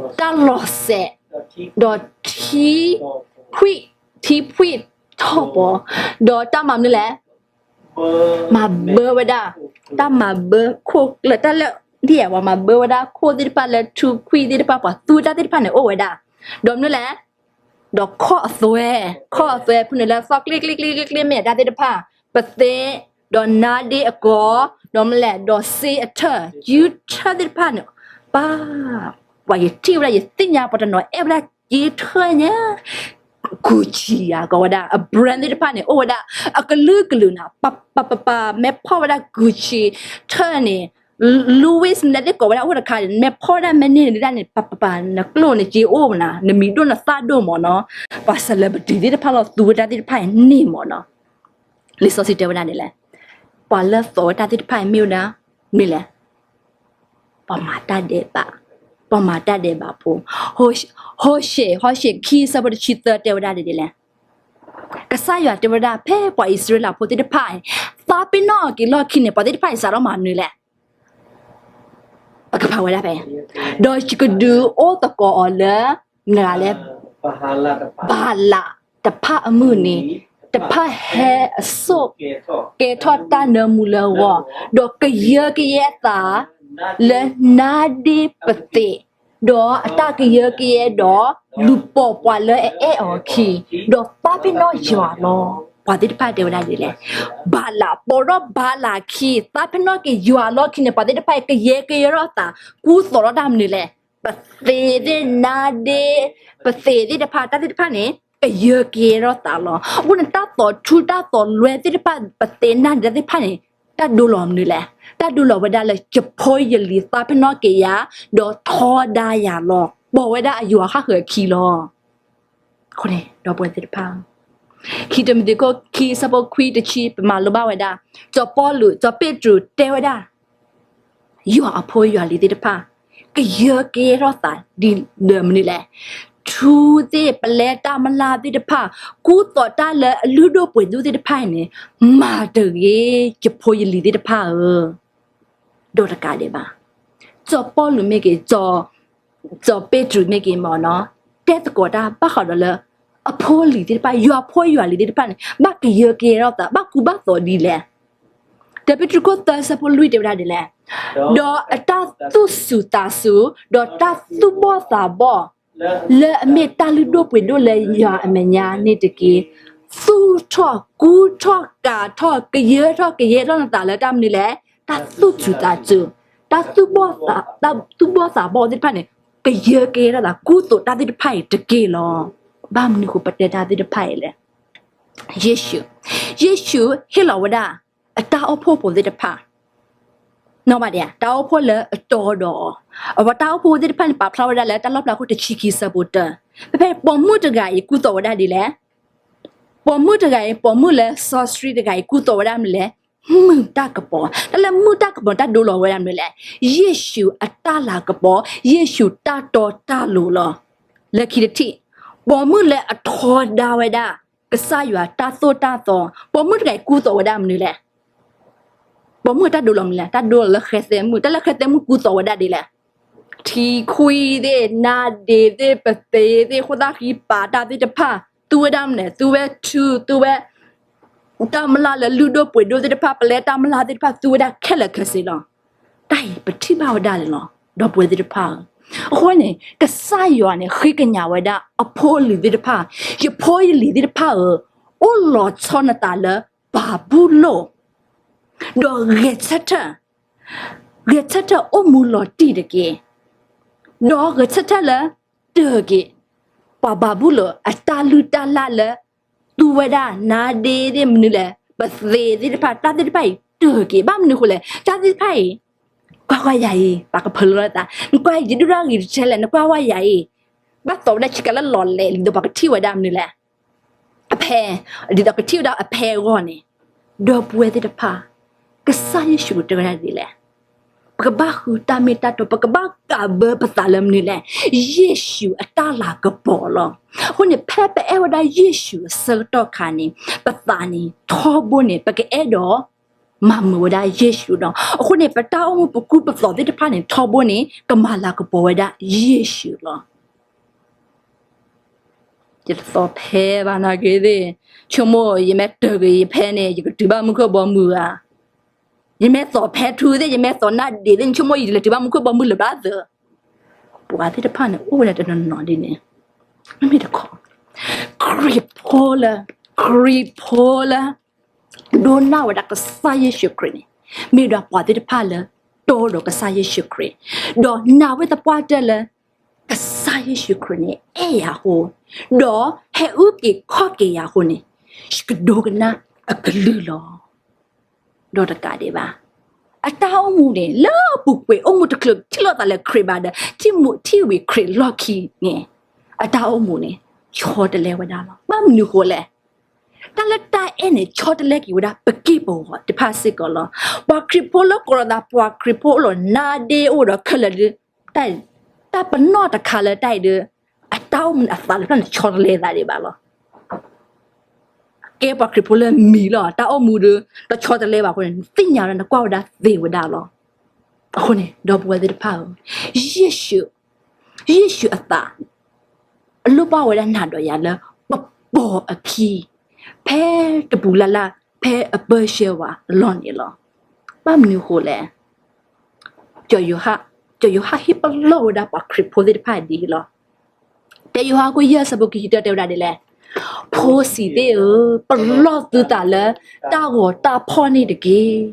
တၢ်လီၤစဲး, ဒီးထံ, ထံဖှံၣ်ထီၣ်ပီၤ, ဒီးတၢ်မၤမနုၤလဲၣ်. မၤဘၢဝဲဒၣ်, တၢ်မၤဘၢခိၣ်ကျၢၢ်, တၢ်လၢ ဒ်ယၤဝဲ မၤဘၢဝဲဒၣ်ခိၣ်သ့ၣ်တဖၣ်လၢထူခွံၣ်သ့ၣ်တဖၣ် ပှၤသူတၢ်သ့ၣ်တဖၣ်န့ၣ်အိၣ်ဝဲဒၣ်, ဒီးမနုၤလဲၣ်. ဒီးခီၣ်အသွဲ, ခီၣ်အသွဲ ဖုၣ်နုာ်လၢသီၣ်ကျ့ကျ့ကျ့ကျ့ကျ့ မ့ၢ်အတၢ်သ့ၣ်တဖၣ်, ပသ့, ဒီးနါဒ့အကီ, ဒီးမနုၤလဲၣ်, ဒီးစ့အထၢၣ်, ကၠ့ထၢၣ်သ့ၣ်တဖၣ်န့ၣ်, ပၢ်, ပှၤယထံၣ်ဝဲဒၣ် ယသ့ၣ်ညါပှၤတနီၤအဲၣ်ဝဲဒၣ်ကၠ့ထၢၣ်ညါ, Gucci ယၤကိးဝဲဒၣ် အ brand သ့ၣ်တဖၣ်န့ၣ် အိၣ်ဝဲဒၣ် အကလုာ်ကလုာ်နၤ, ပပပပ မ့ၢ်ဖီၣ်ဝဲဒၣ် Gucci ထၢၣ်န့ၣ် Louis မနုၤသ့ၣ်ကိးဝဲဒၣ်အိၣ်တခါန့ၣ် မ့ၢ်ဖီၣ်ဝဲဒၣ်မ့ၢ်န့ၢ်ဒၣ်န့ၣ် ပပပ နကျိၣ်နစ့အိၣ်မနၤ, နမံၤဒိၣ်နသၣ်ဒိၣ်မ့ၢ်နီၤ, ပှၤ celebrity သ့ၣ်တဖၣ်လီၤသူဝဲဒၣ်သ့ၣ်တဖၣ်န့ၣ်မ့ၢ်နီၤ, လံာ်စီဆှံတဲဝဲဒၣ်ဒ်လဲၣ်, ပှၤလၢသိးဝဲတၢ်သ့ၣ်တဖၣ်အံၤမ့ၢ်ဝဲဒၣ်, မ့ၢ်လဲၣ် ပှၤမၤတၢ်ဒဲးဘး, ပှၤမၤတၢ်ဒဲးဘးဖိ, ဟိၣ်, ဟိၣ်ၡ့ၣ်, ဟိၣ်ၡ့ၣ်ခံ ဆၢဖိတဆံသၢတဲဝဲဒၣ်ဒ်လဲၣ်, ကစၢ်ယွၤတဲဝဲဒၣ် ဖဲပှၤအံၣ်စရ့လးဖိသ့ၣ်တဖၣ်အံၤ သးပ့ၤနီၣ်အီၤက့ၤလီၢ်ခံန့ၣ် ပှၤသ့ၣ်တဖၣ်အံၤစးထီၣ်မၤမနုၤလဲၣ်, ပကဖးဝဲဒၣ်ဖဲ, ဒီးယကဒုးအိၣ်သကိးအီၤလၢ မနုၤလဲၣ်, ဘၤလးတဖၣ်အမုၢ်နံၤ, တဖၣ်ဟဲအစိၣ် ကဲထီၣ်တၢ်နၢမူလၢအဂီၢ်, ဒီးကယၢကယဲအသး လၢနါဒ့ပသ့း, ဒီးအတၢ်ကယၢကယဲဒီး လူၤပိာ်ပှၤလၢအအဲၣ်အီၤအခံ, ဒီးသးပ့ၤနီၣ်ယွၤလီၤ. ပှၤသ့ၣ်တဖၣ်တဲဝဲဒၣ်ဒ်လဲၣ်, ဘၤလး, ပိာ်ထီၣ်ဘၤလးခံ, သးပ့ၤနီၣ်က့ၤယွၤလီၢ်ခံန့ၣ် ပှၤသ့ၣ်တဖၣ်အံၤ ကယဲကယဲထီၣ်သး, ကူသိးထီၣ်တၢ်မနုၤလဲၣ်, ပသ့းသ့ၣ်နါဒ့, ပသ့းသ့ၣ်တဖၣ် တၢ်သ့ၣ်တဖၣ်န့ၣ် ကယၢကယဲထီၣ်သးလီၤ. အဃိန့ၣ် တၢ်သိးထူတၢ်သိးလွဲသ့ၣ်တဖၣ် ပသ့းနါဒ့တၢ်သ့ၣ်တဖၣ်န့ၣ် တၢ်ဒိလီၤမနုၤလဲၣ်, တၢ်ဒိလီၤဝဲဒၣ်လၢ ယဖိယလံၤသးပ့ၤနီၣ်က့ၤယၤ, ဒီးထီဒါယၤလီၤ. ပိာ်ဝဲဒၣ်အယွၤဃၣ်ဃၢၤအခံလီၤ. အဃိန့ၣ် ဒီပုၢ်ဝဲၢ်သ့ၣ်တဖၣ်, ခံတမသ့းခိၣ်ခံ ဆၢဖိခွံ တဆံ ပမၤလိဘၣ်ဝဲဒၣ်, စီၤပီလူး စီၤပ့းတရူးတဲဝဲဒၣ် ယွၤအဖိယွၤလံၤသ့ၣ်တဖၣ် ကယၢကယဲထီၣ်သးဒ်လဲၣ်မနုၤလဲၣ်, ထူသ့ၣ် ပလဲတၢ်မလါသ့ၣ်တဖၣ် ကူသိးတၢ်လၢအလုၢ်ဒိၣ်ပှ့ၤဒိၣ်သ့ၣ်တဖၣ်အံၤန့ၣ် မၤတဂ့ၤ ယဖိယလံၤသ့ၣ်တဖၣ်ဧၢ, ဒီးတကးဒံးဘၣ်, စီၤပီလူးမ့ၢ်ဂ့ၤ, စီၤပ့းတရူးမ့ၢ်ဂ့ၤမ့ၢ်နီၤ, တဲသကိးတၢ်ဘၣ်ဃးဒီးလၢ အဖိအလံၤသ့ၣ်တဖၣ် ယွၤဖိယွၤလံၤသ့ၣ်တဖၣ်န့ၣ် ဘၣ်ကယၢကယဲထီၣ်သး ဘၣ်ကူဘၣ်သိးဒ်လဲၣ်. တၢပ့းတရူးခိၣ်သၢဆၢဖိလွံၢ်တဲဝဲဒၣ်ဒ်လဲၣ်, ဒီးအတၢ်သူၣ်စူၤသးစူၤ ဒီးတၢ်သူၣ်ဘီၣ်သးဘီၣ် လၢအမ့ၢ်တၢ်လုၢ်ဒိၣ်ပှ့ၤဒိၣ်လၢယွၤအမဲာ်ညါန့ၣ်တက့ၢ်. သူၣ်ထီၣ်ကူထီၣ်ကၤထီၣ် ကယၢထီၣ်ကယဲထီၣ်နသးလၢတၢ်မနုၤလဲၣ်, တၢ်သူၣ်စူၤသးစူၤ, တၢ်သူၣ်ဘီၣ်သးဘီၣ်သ့ၣ်တဖၣ်န့ၣ် ကယၢကယဲထီၣ်သး ကူသိးတၢ်သ့ၣ်တဖၣ်အံၤတက့ၢ်လီၤ. ဘၣ်မနုၤဃိပတဲတၢ်သ့ၣ်တဖၣ်အံၤလဲၣ်. ယ့ၣ်ၡူး, ယ့ၣ်ၡူးဟ့ၣ်လီၤဝဲဒၣ် အတၢ်အိၣ်ဖှိၣ်ဖိသ့ၣ်တဖၣ် နီၢ်ဘၣ်ဒံးဧါ, တၢ်အိၣ်ဖှိၣ်လၢအတီဒီးအီၤ, အဝဲတၢ်အိၣ်ဖှိၣ်ဖိသ့ၣ်တဖၣ်န့ၣ် ပာ်ဖျါဝဲဒၣ်လၢတၢ်လီၣ်ဖျါခိၣ်တဆံခံဆၢဖိတၢ, ဖဲဖဲပိာ်မုၣ်တဂၤအံၤ ကူသိးဝဲဒၣ်ဒ်လဲၣ်. ပိာ်မုၣ်တဂၤအံၤ ပိာ်မုၣ်လၢစီဆှံတဂၤအံၤ ကူသိးဝဲဒၣ်မနုၤလဲၣ်, မုၢ်တၢ်ကပီၤ, တၢ်လၢမုၢ်တၢ်ကပီၤန့ၣ် တၢ်ဒိလီၤဝဲဒၣ်မနုၤလဲၣ်, ယ့ၣ်ၡူးအတၢ်လၤကပီၤ, ယ့ၣ်ၡူးတၢ်တီတၢ်လိၤလီၤ. လၢခံတထံၣ်, ပိာ်မုၣ်လၢအထီဒါဝဲဒၣ် ကစၢ်ယွၤတၢ်သိၣ်တၢ်သီ, ပိာ်မုၣ်တဂၤအံၤကူသိးဝဲဒၣ်မနုၤလဲၣ်. ပိာ်မုၣ်တၢ်ဒိလီၤမနုၤလဲၣ်, တၢ်ဒိလီၤလၢဃဲသဲမုၣ်, တၢ်လၢဃဲသဲမုၣ်ကူသိးဝဲဒၣ်ဒ်လဲၣ်. ထံခွံသ့ၣ်, နါဒ့သ့ၣ်, ပသ့သ့ၣ်, ဃိသၣ်ဃံပာ်တၢ်သ့ၣ်တဖၣ်, သူဝဲဒၣ်မနုၤလဲၣ်, သူဝဲထူ, သူဝဲ တၢ်မုၢ်လၢ်လၢလုၢ်ဒိၣ်ပှ့ၤဒိၣ်သ့ၣ်တဖၣ် ပလဲတၢ်မုၢ်လၢ်သ့ၣ်တဖၣ်သူဝဲဒၣ်ခဲလၢာ်ခဲဆ့လီၤ. တၢ်အံၤပထံၣ်ဘၣ်ဝဲဒၣ်လံလီၤ ဒီပုၢ်ဝဲၢ်သ့ၣ်တဖၣ်ဧၢ. အဃိန့ၣ် ကစၢ်ယွၤန့ၣ် ဃ့ကညးဝဲဒၣ်အဖိအလံၤသ့ၣ်တဖၣ်, ယဖိယလံၤသ့ၣ်တဖၣ်ဧၢ, အိၣ်လီၤဆီနသးလၢဘၤဘူလိၣ်, ဒီးဂဲၤဆၢထၢၣ် ဂဲၤဆၢထၢၣ်အိၣ်မူလီၤတံၢ်တက့ၢ်. ဒီးဂဲၤဆၢထၢၣ်လၢ တၢၢ်က့ၤ ပှၤဘၤဘူလိၣ်အတၢ်လုၢ်တၢ်လၢ်လၢ သူဝဲဒၣ်နါဒ့သ့ၣ်မနုၤလဲၣ် ပသ့သ့ၣ်တဖၣ် တၢ်သ့ၣ်တဖၣ်အံၤတၢၢ်က့ၤ. ဘၣ်မနုၤအဃိလဲၣ် တၢ်သ့ၣ်တဖၣ်အံၤ ကွၢ်ကွၢ်ယၤအံၤ ပှၤကဖၢလၢသး နကွၢ်ယဒုၣ်ဒၣ်ဂ့ၤတထဲလဲၣ် နကွၢ်ဝဲယၤအံၤ ဘၣ်သိးဝဲဒၣ်ဆ့ကၤလၢလီၤလဲၤလံဒီးပှၤကထံၣ်ဝဲဒၣ်မနုၤလဲၣ် အဖဲ ဒ်သိးကထံၣ်ဝဲဒၣ်အဖဲအဂီၢ်န့ၣ် ဒီပုၢ်ဝဲၢ်သ့ၣ်တဖၣ် ကစၢ်ယ့ၣ်ၡူးတဲဝဲဒၣ်ဒ်လဲၣ်. ပကဘၣ်ဃုတၢ်မ့ၢ်တၢ်တီ ပကဘၣ်ကးဘၢပသးလၢမနုၤလဲၣ်, ယ့ၣ်ၡူးအတၢ်လၤကပီၤလီၤ. အဃိန့ၣ် ဖဲပအဲၣ်ဝဲဒၣ်ယ့ၣ်ၡူးအဆၢကတီၢ်ခါန့ၣ် ပသးန့ၣ် ထီဘိန့ၣ် ပကအဲၣ်ဒိး မၤမုာ်ဝဲဒၣ်ယ့ၣ်ၡူးဒီး အဃိန့ၣ် ပတၢ်အိၣ်မူပကူပသိးသ့ၣ်တဖၣ်န့ၣ် ထီဘိန့ၣ် ကမၤလၤကပီၤဝဲဒၣ်ယ့ၣ်ၡူးလီၤ. ယတသိးဖဲဘၣ်နာ်က့သ့ၣ်, ဆိကမိၣ်ယမ့ၢ်တၢၢ်က့ၤယဖဲန့ၣ် ယကတုၤဘၣ်မူခိၣ်ဘီမုၢ်ဧါ. ယမ့ၢ်သိးဖဲထူသ့ၣ် ယမ့ၢ်သိးနါဒ့သ့ၣ် ဆိကမိၣ်ယလဲၤတုၤဘၣ်မူခိၣ်ဘီမုၢ်လၢၤဘၣ်သၢ. ပှၤသ့ၣ်တဖၣ်န့ၣ် အိၣ်ဝဲဒၣ်တနီၤနီၤဒ်န့ၣ်, မ့မ့ၢ်တခီ ခရံာ်ဖိလၢ ခရံာ်ဖိလၢ ဒိကနၣ်ဝဲဒၣ်ကစၢ်ယ့ၣ်ၡူးခရံာ်န့ၣ် မ့ၢ်ဒၣ်ပှၤသ့ၣ်တဖၣ်လၢ တီဒီးကစၢ်ယ့ၣ်ၡူးခရံာ်, ဒီးနာ်ဝဲသပှၢ်တၢၢ်လၢ ကစၢ်ယ့ၣ်ၡူးခရံာ်န့ၣ် အဲၣ်ယၤအဃိ, ဒီးဟဲအုၣ်က့ၤခီၣ်က့ၤယၤအဃိန့ၣ်, ယကဒိကနၣ်အကလုၢ်လီၤ. ဒီးတကးဒံးဘၣ်, အတၢ်အိၣ်မူန့ၣ် လၢအပူၤကွံာ် အိၣ်မူတချုးထံၣ်လိာ်သးလၢခရံာ်ဘၣ်ဒီး ထံၣ်မူထံၣ်ဝံၤခရံာ်လီၢ်ခံန့ၣ်, အတၢ်အိၣ်မူန့ၣ် ဆီတလဲဝဲဒၣ်လီၤ. ဘၣ်မနုၤဃိလဲၣ်. တၢ်လၢတၢ်အဲၣ်န့ၣ် ဆီတလဲက့ၤဝဲဒၣ် ပက့ၢ်ပဂီၤတဖၣ်စ့ၢ်ကီးလီၤ. ပှၤခရံာ်ဖိလၢကီၤလၤသး ပှၤခရံာ်ဖိအိၣ်ဒီးနါဒ့အိၣ်ဒီးခဲလၢာ်ဒီး တၢ်ပနီၣ်တခါလၢတၢ်အံၤဒီး အတၢ်အိၣ်မူန့ၣ် အသးတဖျၢၣ်န့ၣ် ဆီတလဲသးဒံးဘၣ်လီၤ. ကဲပှၤခရံာ်ဖိလၢမံၤလီၤ တၢ်အိၣ်မူဒီး တဆီတလဲဘၣ်အဃိန့ၣ် နသ့ၣ်ညါဝဲဒၣ် နကွၢ်ဝဲဒၣ်သ့ဝဲဒၣ်လီၤ. အဃိန့ၣ် ဒီပုၢ်ဝဲၢ်သ့ၣ်တဖၣ်ဧၢ, ယ့ၣ်ၡူး, ယ့ၣ်ၡူးအသး အလိၣ်ဘၣ်ဝဲဒၣ်နၤဒီးယၤလၢ ပပိာ်အခံ ဖဲတပူၤလၢ်လၢ် ဖဲအပၢဆှၢဝဲအလီၢ်န့ၣ်လီၤ. ဘၣ်မနုၤအဃိလဲၣ်. ကၠီၤယိၤဟၣ်, ကၠီၤယိၤဟၣ်ဟ့ၣ်ပလီၢ်ဝဲဒၣ်ပှၤခရံာ်ဖိသ့ၣ်တဖၣ်ဒ်အံၤလီၤ. တၢယိၤဟၣ်ခိၣ်ယဲၢ်ဆၢဖိခံဆံတၢတဲဝဲဒၣ်ဒ်လဲၣ်. ဖိဆံးသ့ၣ်ဧၢ, ပလီၢ်သုသးလၢတၢ်ဂီၤတၢ်ဖီၣ်န့ၣ်တက့ၢ်.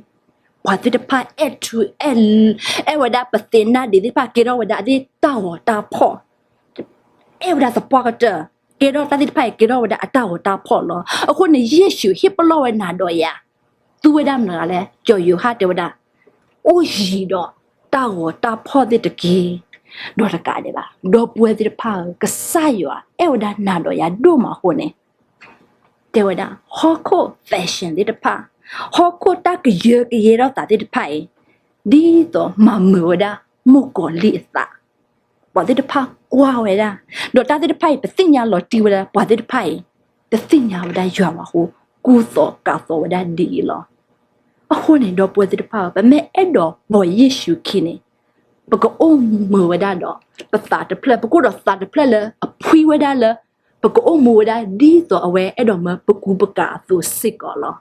ပှၤသ့ၣ်တဖၣ်အဲၣ်ထူ, အဲၣ်ဝဲဒၣ်ပသ့ၣ်နါဒ့သ့ၣ်တဖၣ် ကဲထီၣ်ဝဲဒၣ်အသ့ၣ်တၢ်ဂီၤတၢ်ဖီၣ်, အဲၣ်ဝဲဒၣ်သပှၢ်ကတၢၢ်, ကဲထီၣ်တၢ်သ့ၣ်တဖၣ်အံၤ ကဲထီၣ်ဝဲဒၣ်အတၢ်ဂီၤတၢ်ဖီၣ်လီၤ. အဃိန့ၣ် ယ့ၣ်ၡူးဟ့ၣ်ပလီၢ်ဝဲနၤဒီးယၤ သူဝဲဒၣ်မနုၤလဲၣ်. ကၠီၤယိၤဟၣ်တဲဝဲဒၣ်, အိၣ်ယံၤဒီးတၢ်ဂီၤတၢ်ဖီၣ်သ့ၣ်တက့ၢ်. ဒီးတကးဒံးဘၣ်, ဒီပုၢ်ဝဲၢ်သ့ၣ်တဖၣ်ဧၢ, ကစၢ်ယွၤအဲၣ်ဝဲဒၣ်နၤဒီးယၤဒိၣ်မးအဃိန့ၣ်, တဲဝဲဒၣ် ဟီၣ်ခိၣ် fashion သ့ၣ်တဖၣ်, ဟီၣ်ခိၣ်တၢ်ကယၢကယဲထီၣ်သးသ့ၣ်တဖၣ်အံၤ, ဒ်သိးမၤမုာ်ဝဲဒၣ် မုၣ်ကီၤလံၢ်အသး ပှၤသ့ၣ်တဖၣ်ကွၢ်ဝဲဒၣ်, ဒီးတၢ်သ့ၣ်တဖၣ်အံၤ ပသ့ၣ်ညါလီၤတံၢ်ဝဲဒၣ် ပှၤသ့ၣ်တဖၣ်အံၤ တသ့ၣ်ညါဝဲဒၣ်ယွၤဘၣ်အဃိ, ကူသိးကးသိးဝဲဒၣ်ဒ်အံၤလီၤ. အဃိန့ၣ် ဒီပုၢ်ဝဲၢ်သ့ၣ်တဖၣ်ဧၢ, ပမ့ၢ်အဲၣ်ဒိးပိာ်ယ့ၣ်ၡူးခံန့ၣ်, ပကအိၣ်မူဝဲဒၣ်ဒီး ပသးတဖျၢၣ်, ပကအိၣ်ဒီးသးတဖျၢၣ်လၢအဖှံဝဲဒၣ်လၢ ပကအိၣ်မူဝဲဒၣ်ဒ်သိးအဝဲအဲၣ်ဒိးမၢပကူပကၤအသိးစ့ၢ်ကီးလီၤ.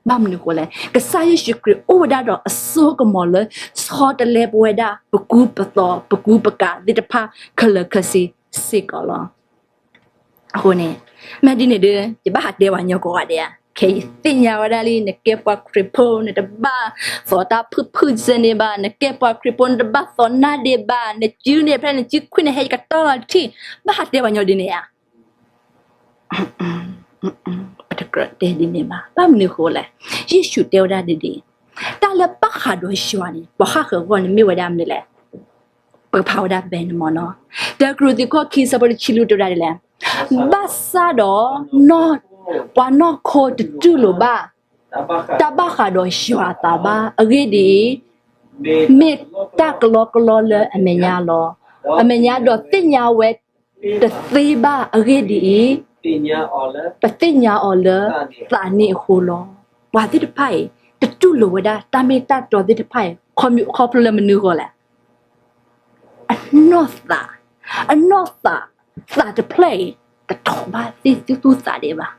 ဘၣ်မနုၤအဃိလဲၣ်, ကစၢ်ယ့ၣ်ၡူးခရံာ်အိၣ်ဝဲဒၣ်ဒီးအစိကမီၤလၢ ဆီတလဲပဝဲဒၣ် ပကူပသိး ပကူပကၤသ့ၣ်တဖၣ်ခဲလၢာ်ခဲဆ့စ့ၢ်ကီးလီၤ. အဃိန့ၣ်, မ့ၢ်ဒ်န့ၣ်ဒီး ယဘၣ်ဟးတဲပှၤကညီကိးဂၤဒဲးဧါ. ခဲအံၤယသ့ၣ်ညါဝဲဒၣ်လံ, နကဲပှၤခရံာ်ဖိ နတဘၣ်သိးတၢ်ဖုၣ်ဖုၣ်စ့န့ၣ်ဘၣ်, နကဲပှၤခရံာ်ဖိ နတဘၣ်သိးနါဒ့ဘၣ်, နစုန့ၣ်ဖဲနစုခွံန့ၣ် ဟဲယကတီၢ်လီၤတထံၣ်, ဘၣ်ဟးတဲပှၤကညီဒ်န့ၣ်ဧါ. ပတကြၢးတဲဒ်န့ၣ်ဘၣ်. ဘၣ်မနုၤအဃိလဲၣ်, ယ့ၣ်ၡူးတဲဝဲဒၣ်ဒ်အံၤ, တၢ်လၢဘၣ်ဃးဒီးယွၤန့ၣ် ပှၤဟးဃၢၤအဂီၢ်န့ၣ်မ့ၢ်ဝဲဒၣ်မနုၤလဲၣ်. ပကဖးဝဲဒၣ်ဖဲန့ၣ်မ့ၢ်နီၤ, တၢကရူၢ်သုးခိၣ်ခံဆၢဖိတဆံလွံၢ်တဲဝဲဒၣ်ဒ်လဲၣ်. ဘၣ်ဆၣ်ဒီး ပှၤနီၢ်ခိတတူၢ်လိာ်ဘၣ် တၢ်ဘၣ်ဃးဒီးယွၤအသးဘၣ်. အဂ့ၢ်ဒ်အံၤ, မ့ၢ်တၢ်ကလီကလီလၢအမဲာ်ညါလီၤ. အမဲာ်ညါဒီးသ့ၣ်ညါဝဲ တသ့ဘၣ်. အဂ့ၢ်ဒ်အံၤ, ပသ့ၣ်ညါအီၤလၢသးန့ၣ်အဃိလီၤ. ပှၤသ့ၣ်တဖၣ်အံၤ တတူၢ်လိာ်ဝဲဒၣ်တၢ်မ့ၢ်တၢ်တီသ့ၣ်တဖၣ်အံၤ ခီဖျိလၢမနုၤအဃိလဲၣ်. အနီၢ်သး, အနီၢ်သး, သးတဖျၢၣ်အံၤ တထီၣ်ဘၣ်သ့ၣ်သူၣ်သူၣ်သးဒံးဘၣ်.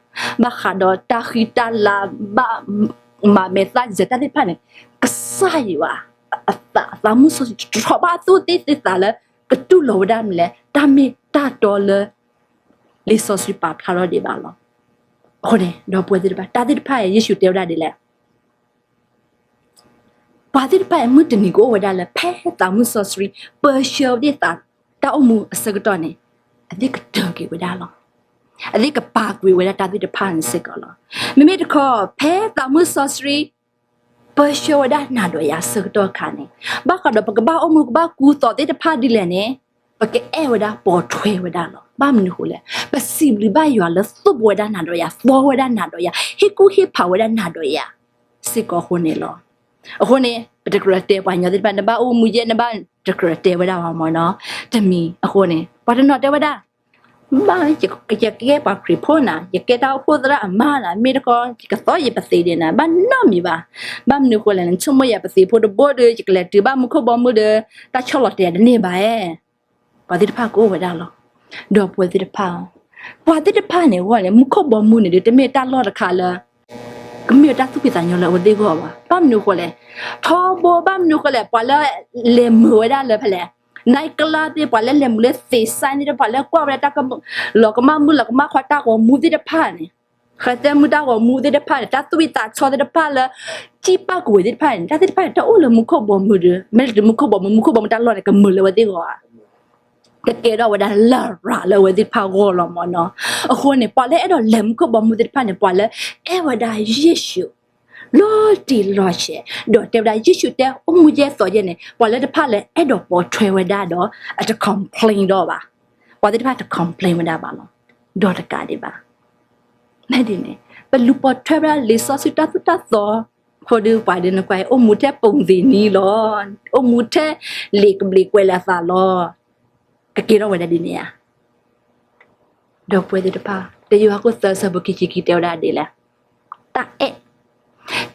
ဘၣ်ဃးဒီးတၢ်ဃံတၢ်လၤ ဘၣ်မၤမဲာ်သၣ်ယဲၢ်တၢ်သ့ၣ်တဖၣ်န့ၣ် ကစၢ်ယွၤအသး သးမုၢ်စီဆှံ တြီဘၣ်အသူၣ်သ့ၣ်သ့ၣ်သးလၢ ကတူၢ်လိာ်ဝဲဒၣ်မနုၤလဲၣ် တၢ်မ့ၢ်တၢ်တီလၢ လံာ်စီဆှံပာ်ဖျါထီၣ်ဒံးဘၣ်လီၤ. အဃိန့ၣ် ဒီပုၢ်ဝဲၢ်သ့ၣ်တဖၣ် တၢ်သ့ၣ်တဖၣ်အံၤ ယ့ၣ်ၡူးတဲဝဲဒၣ်ဒ်လဲၣ်. ပှၤသ့ၣ်တဖၣ်အံၤ မုၢ်တနံၤကအိၣ်ဝဲဒၣ်လၢ ဖဲသးမုၢ်စီဆှံ ပၢဆှၢဝဲသ့ၣ်သး တၢ်အိၣ်မူအဆၢကတီၢ်န့ၣ် အသ့ၣ်ကတၢၢ်က့ၤဝဲဒၣ်လီၤ. အသ့ၣ်ကပာ်ကွံာ်ဝဲဒၣ်တၢ်သ့ၣ်တဖၣ်န့ၣ်စ့ၢ်ကီးလီၤ. မ့မ့ၢ်တခီ ဖဲသးမုၢ်စီဆှံ ပၢဆှၢဝဲဒၣ်နၤဒီးယၤအဆၢကတီၢ်အခါန့ၣ် ဘၣ်ဃးဒီးပကဘၣ်အိၣ်မူ ကဘၣ်ကူသိးသ့ၣ်တဖၣ်ဒ်လဲၣ်န့ၣ် ပကအဲၣ်ဝဲဒၣ်ပိာ်ထွဲဝဲဒၣ်လီၤ. ဘၣ်မနုၤအဃိလဲၣ်, ပစံးဘျုးဘၣ်ယွၤလၢသိၣ်ဝဲဒၣ်နၤဒီးယၤ, သီဝဲဒၣ်နၤဒီးယၤ, ဟ့ၣ်ကူၣ်ဟ့ၣ်ဖးဝဲဒၣ်နၤဒီးယၤ စ့ၢ်ကီးအဃိန့ၣ်လီၤ. အဃိန့ၣ် ပတကြၢးတဲပှၤကညီသ့ၣ်တဖၣ် နဘၣ်အိၣ်မူယဲၢ် နဘၣ်တကြၢးတဲဝဲဒၣ်ဘၣ်မ့ၢ်နီၤ. တမံၤအဃိန့ၣ် ပှၤတနီၤတဲဝဲဒၣ် ဘၣ် ယကဲပှၤခရံာ်ဖိနၤ, ယကဲတၢ်အိၣ်ဖှိၣ်သရၣ်အမါနၤ, မ့ၢ်တခီ ယကသီယပသံးဒံးနၤ, ဘၣ်နီတမံၤဘၣ်. ဘၣ်မနုၤအဃိလဲၣ်, နဆိကမိၣ်ယၤပသံးဖိတဘိဒီး ယကလဲၤတုၤဘၣ်မူခိၣ်ဘီမုၢ်ဒီး တၢ်ဆီၣ်လီၤတဲာ်တန့ၢ်ဘၣ်ဧါ. ပှၤသ့ၣ်တဖၣ်ကအိၣ်ဝဲဒၣ်လီၤ. ဒီပုၢ်ဝဲၢ်သ့ၣ်တဖၣ်ဧၢ, ပှၤသ့ၣ်တဖၣ်န့ၣ်အဂီၢ်န့ၣ် မူခိၣ်ဘီမုၢ်န့ၣ်ဒီး တမ့ၢ်တၢ်လီၢ်တခါလၢ ကမ့ၢ်ဝဲတၢ်သူၣ်ဖှံသးညီလၢအဝဲသ့ၣ်အဂီၢ်ဘၣ်. ဘၣ်မနုၤအဃိလဲၣ်, ထီဘိ ဘၣ်မနုၤအဃိလဲၣ်, ပှၤလၢလဲၤမုာ်ဝဲဒၣ်လၢဖဲလဲၣ်, နံၣ်ကလါသ့ၣ်, ပှၤလၢလဲၤမုာ်လၢသ့းစဲန့ၣ်, ပှၤလၢကွၢ်ဝဲဒၣ်တၢ် လီၤကမၣ်မုၢ်လီၤကမၣ်ခွါတၢ်ဂီၤမူသ့ၣ်တဖၣ်န့ၣ်, ဃဲသဲမုၢ်တၢ်ဂီၤမူသ့ၣ်တဖၣ်န့ၣ်, တၢ်သူၣ်ဝံၣ်သးဆီသ့ၣ်တဖၣ်လၢ စံၣ်ပၣ်ကဝဲၤသ့ၣ်တဖၣ်န့ၣ်, တၢ်သ့ၣ်တဖၣ်န့ၣ် တအိၣ်လၢမူခိၣ်ဘီမုၢ်ဒီး, မ့ၢ်လၢမူခိၣ်ဘီမုၢ်, မူခိၣ်ဘီမုၢ်တၢ်လီၢ်န့ၣ် ကမုာ်လၢအဝဲသ့ၣ်အဂီၢ်ဧါ. ကကဲထီၣ်ဝဲဒၣ်လရာ်လၢအဝဲသ့ၣ်တဖၣ်အဂီၢ်လီၤမ့ၢ်နီၤ. အဃိန့ၣ် ပှၤလၢအဲၣ်ဒိးလဲၤမူခိၣ်ဘီမုၢ်သ့ၣ်တဖၣ်န့ၣ် ပှၤလၢအဲၣ်ဝဲဒၣ်ယ့ၣ်ၡူး လီၤတံၢ်လီၤဆဲး, ဒီးတဲဝဲဒၣ်ယ့ၣ်ၡူးတဲအိၣ်မူယဲၢ်သီယဲၢ်န့ၣ် ပှၤလၢတဖၣ်လၢအဲၣ်ဒိးပိာ်ထွဲဝဲဒၣ်ဒီး အတ complain ဒီးဘၣ်. ပှၤသ့ၣ်တဖၣ်တ complain ဝဲဒၣ်ဘၣ်လီၤ. ဒီးတကးဒံးဘၣ် မ့ၢ်ဒ်န့ၣ် ပလူၤပိာ်ထွဲဝဲဒၣ်လံာ်စီဆှံတၢ်သိၣ်တၢ်သီဖိဒီး ပှၤဒ်နကွၢ်အံၤ အိၣ်မူထဲပိာ်မုၣ်သ့ၣ်နံၤလီၤ. အိၣ်မူထဲလံာ်ကဘျံးကွဲးလၢအသးလီၤ. ကကဲထီၣ်ဝဲဒၣ်ဒ်န့ၣ်ဧါ. ဒီပုၢ်ဝဲၢ်သ့ၣ်တဖၣ်, တယိၤဟၣ်ခိၣ်သၢဆၢဖိခံဆံခံတဲဝဲဒၣ်ဒ်လဲၣ်. တၢ်အဲၣ်,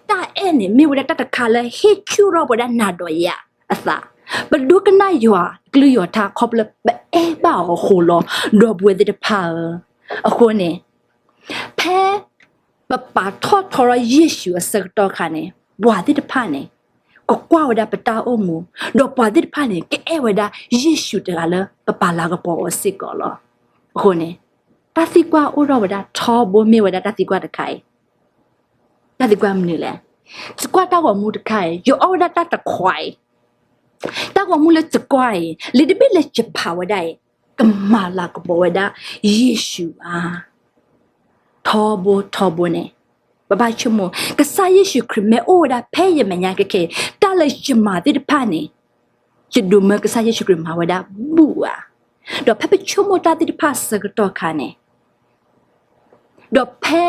တၢ်အဲၣ်န့ၣ် မ့ၢ်ဝဲဒၣ်တၢ်တခါလၢဟ့ၣ်ဆူၣ်ထီၣ်ပဝဲဒၣ်နၤဒီးယၤအသး, ပဒိကနၣ်ယွၤကလုၢ်ယွၤထါခီဖျိလၢပအဲၣ်ဘၣ်အီၤအဃိလီၤ. ဒီပုၢ်ဝဲၢ်သ့ၣ်တဖၣ်ဧၢ, အဃိန့ၣ် ဖဲ ပပာ်ထီၣ်ထီထီၣ်ယ့ၣ်ၡူးအဆၢကတီၢ်အခါန့ၣ် ပှၤသ့ၣ်တဖၣ်န့ၣ် ကကွၢ်ဝဲဒၣ်ပတၢ်အိၣ်မူ, ဒီးပှၤသ့ၣ်တဖၣ်န့ၣ် ကအဲၣ်ဝဲဒၣ်ယ့ၣ်ၡူးတဂၤလၢပပာ်လၤကပီၤအီၤစ့ၢ်ကီးလီၤ. အဃိန့ၣ် တၢ်သံကွၢ်အိၣ်ထီၣ်ဝဲဒၣ်ထီဘိမ့ၢ်ဝဲဒၣ်တၢ်သံကွၢ်တခါအံၤ, တၢ်သံကွၢ်မနုၤလဲၣ်. ယကွၢ်တၢ်ဂီၤမူတခါအံၤ, ယအီၣ်ဝဲဒၣ်တၢ်တခွးအံၤ, တၢ်ဂီၤမူလၢယကွၢ်အံၤ လံာ်တဘ့ၣ်လၢယဖးဝဲဒၣ်အံၤ ကမၤလၤကပီၤဝဲဒၣ်ယ့ၣ်ၡူးဧါ. ထီဘိထီဘိန့ၣ် ပဘၣ်ဆိကမိၣ် ကစၢ်ယ့ၣ်ၡူးခရံာ်မ့ၢ်အိၣ်ဝဲဒၣ်ဖဲယမဲာ်ညါခဲခဲအံၤ တၢ်လၢယမၤသ့ၣ်တဖၣ်န့ၣ် ယဒိးမၢကစၢ်ယ့ၣ်ၡူးခရံာ်မၤဝဲဒၣ်ဘူၣ်ဧါ. ဒီးဖဲပဆိကမိၣ်တၢ်သ့ၣ်တဖၣ်အဆၢကတီၢ်အခါန့ၣ် ဒီးဖဲ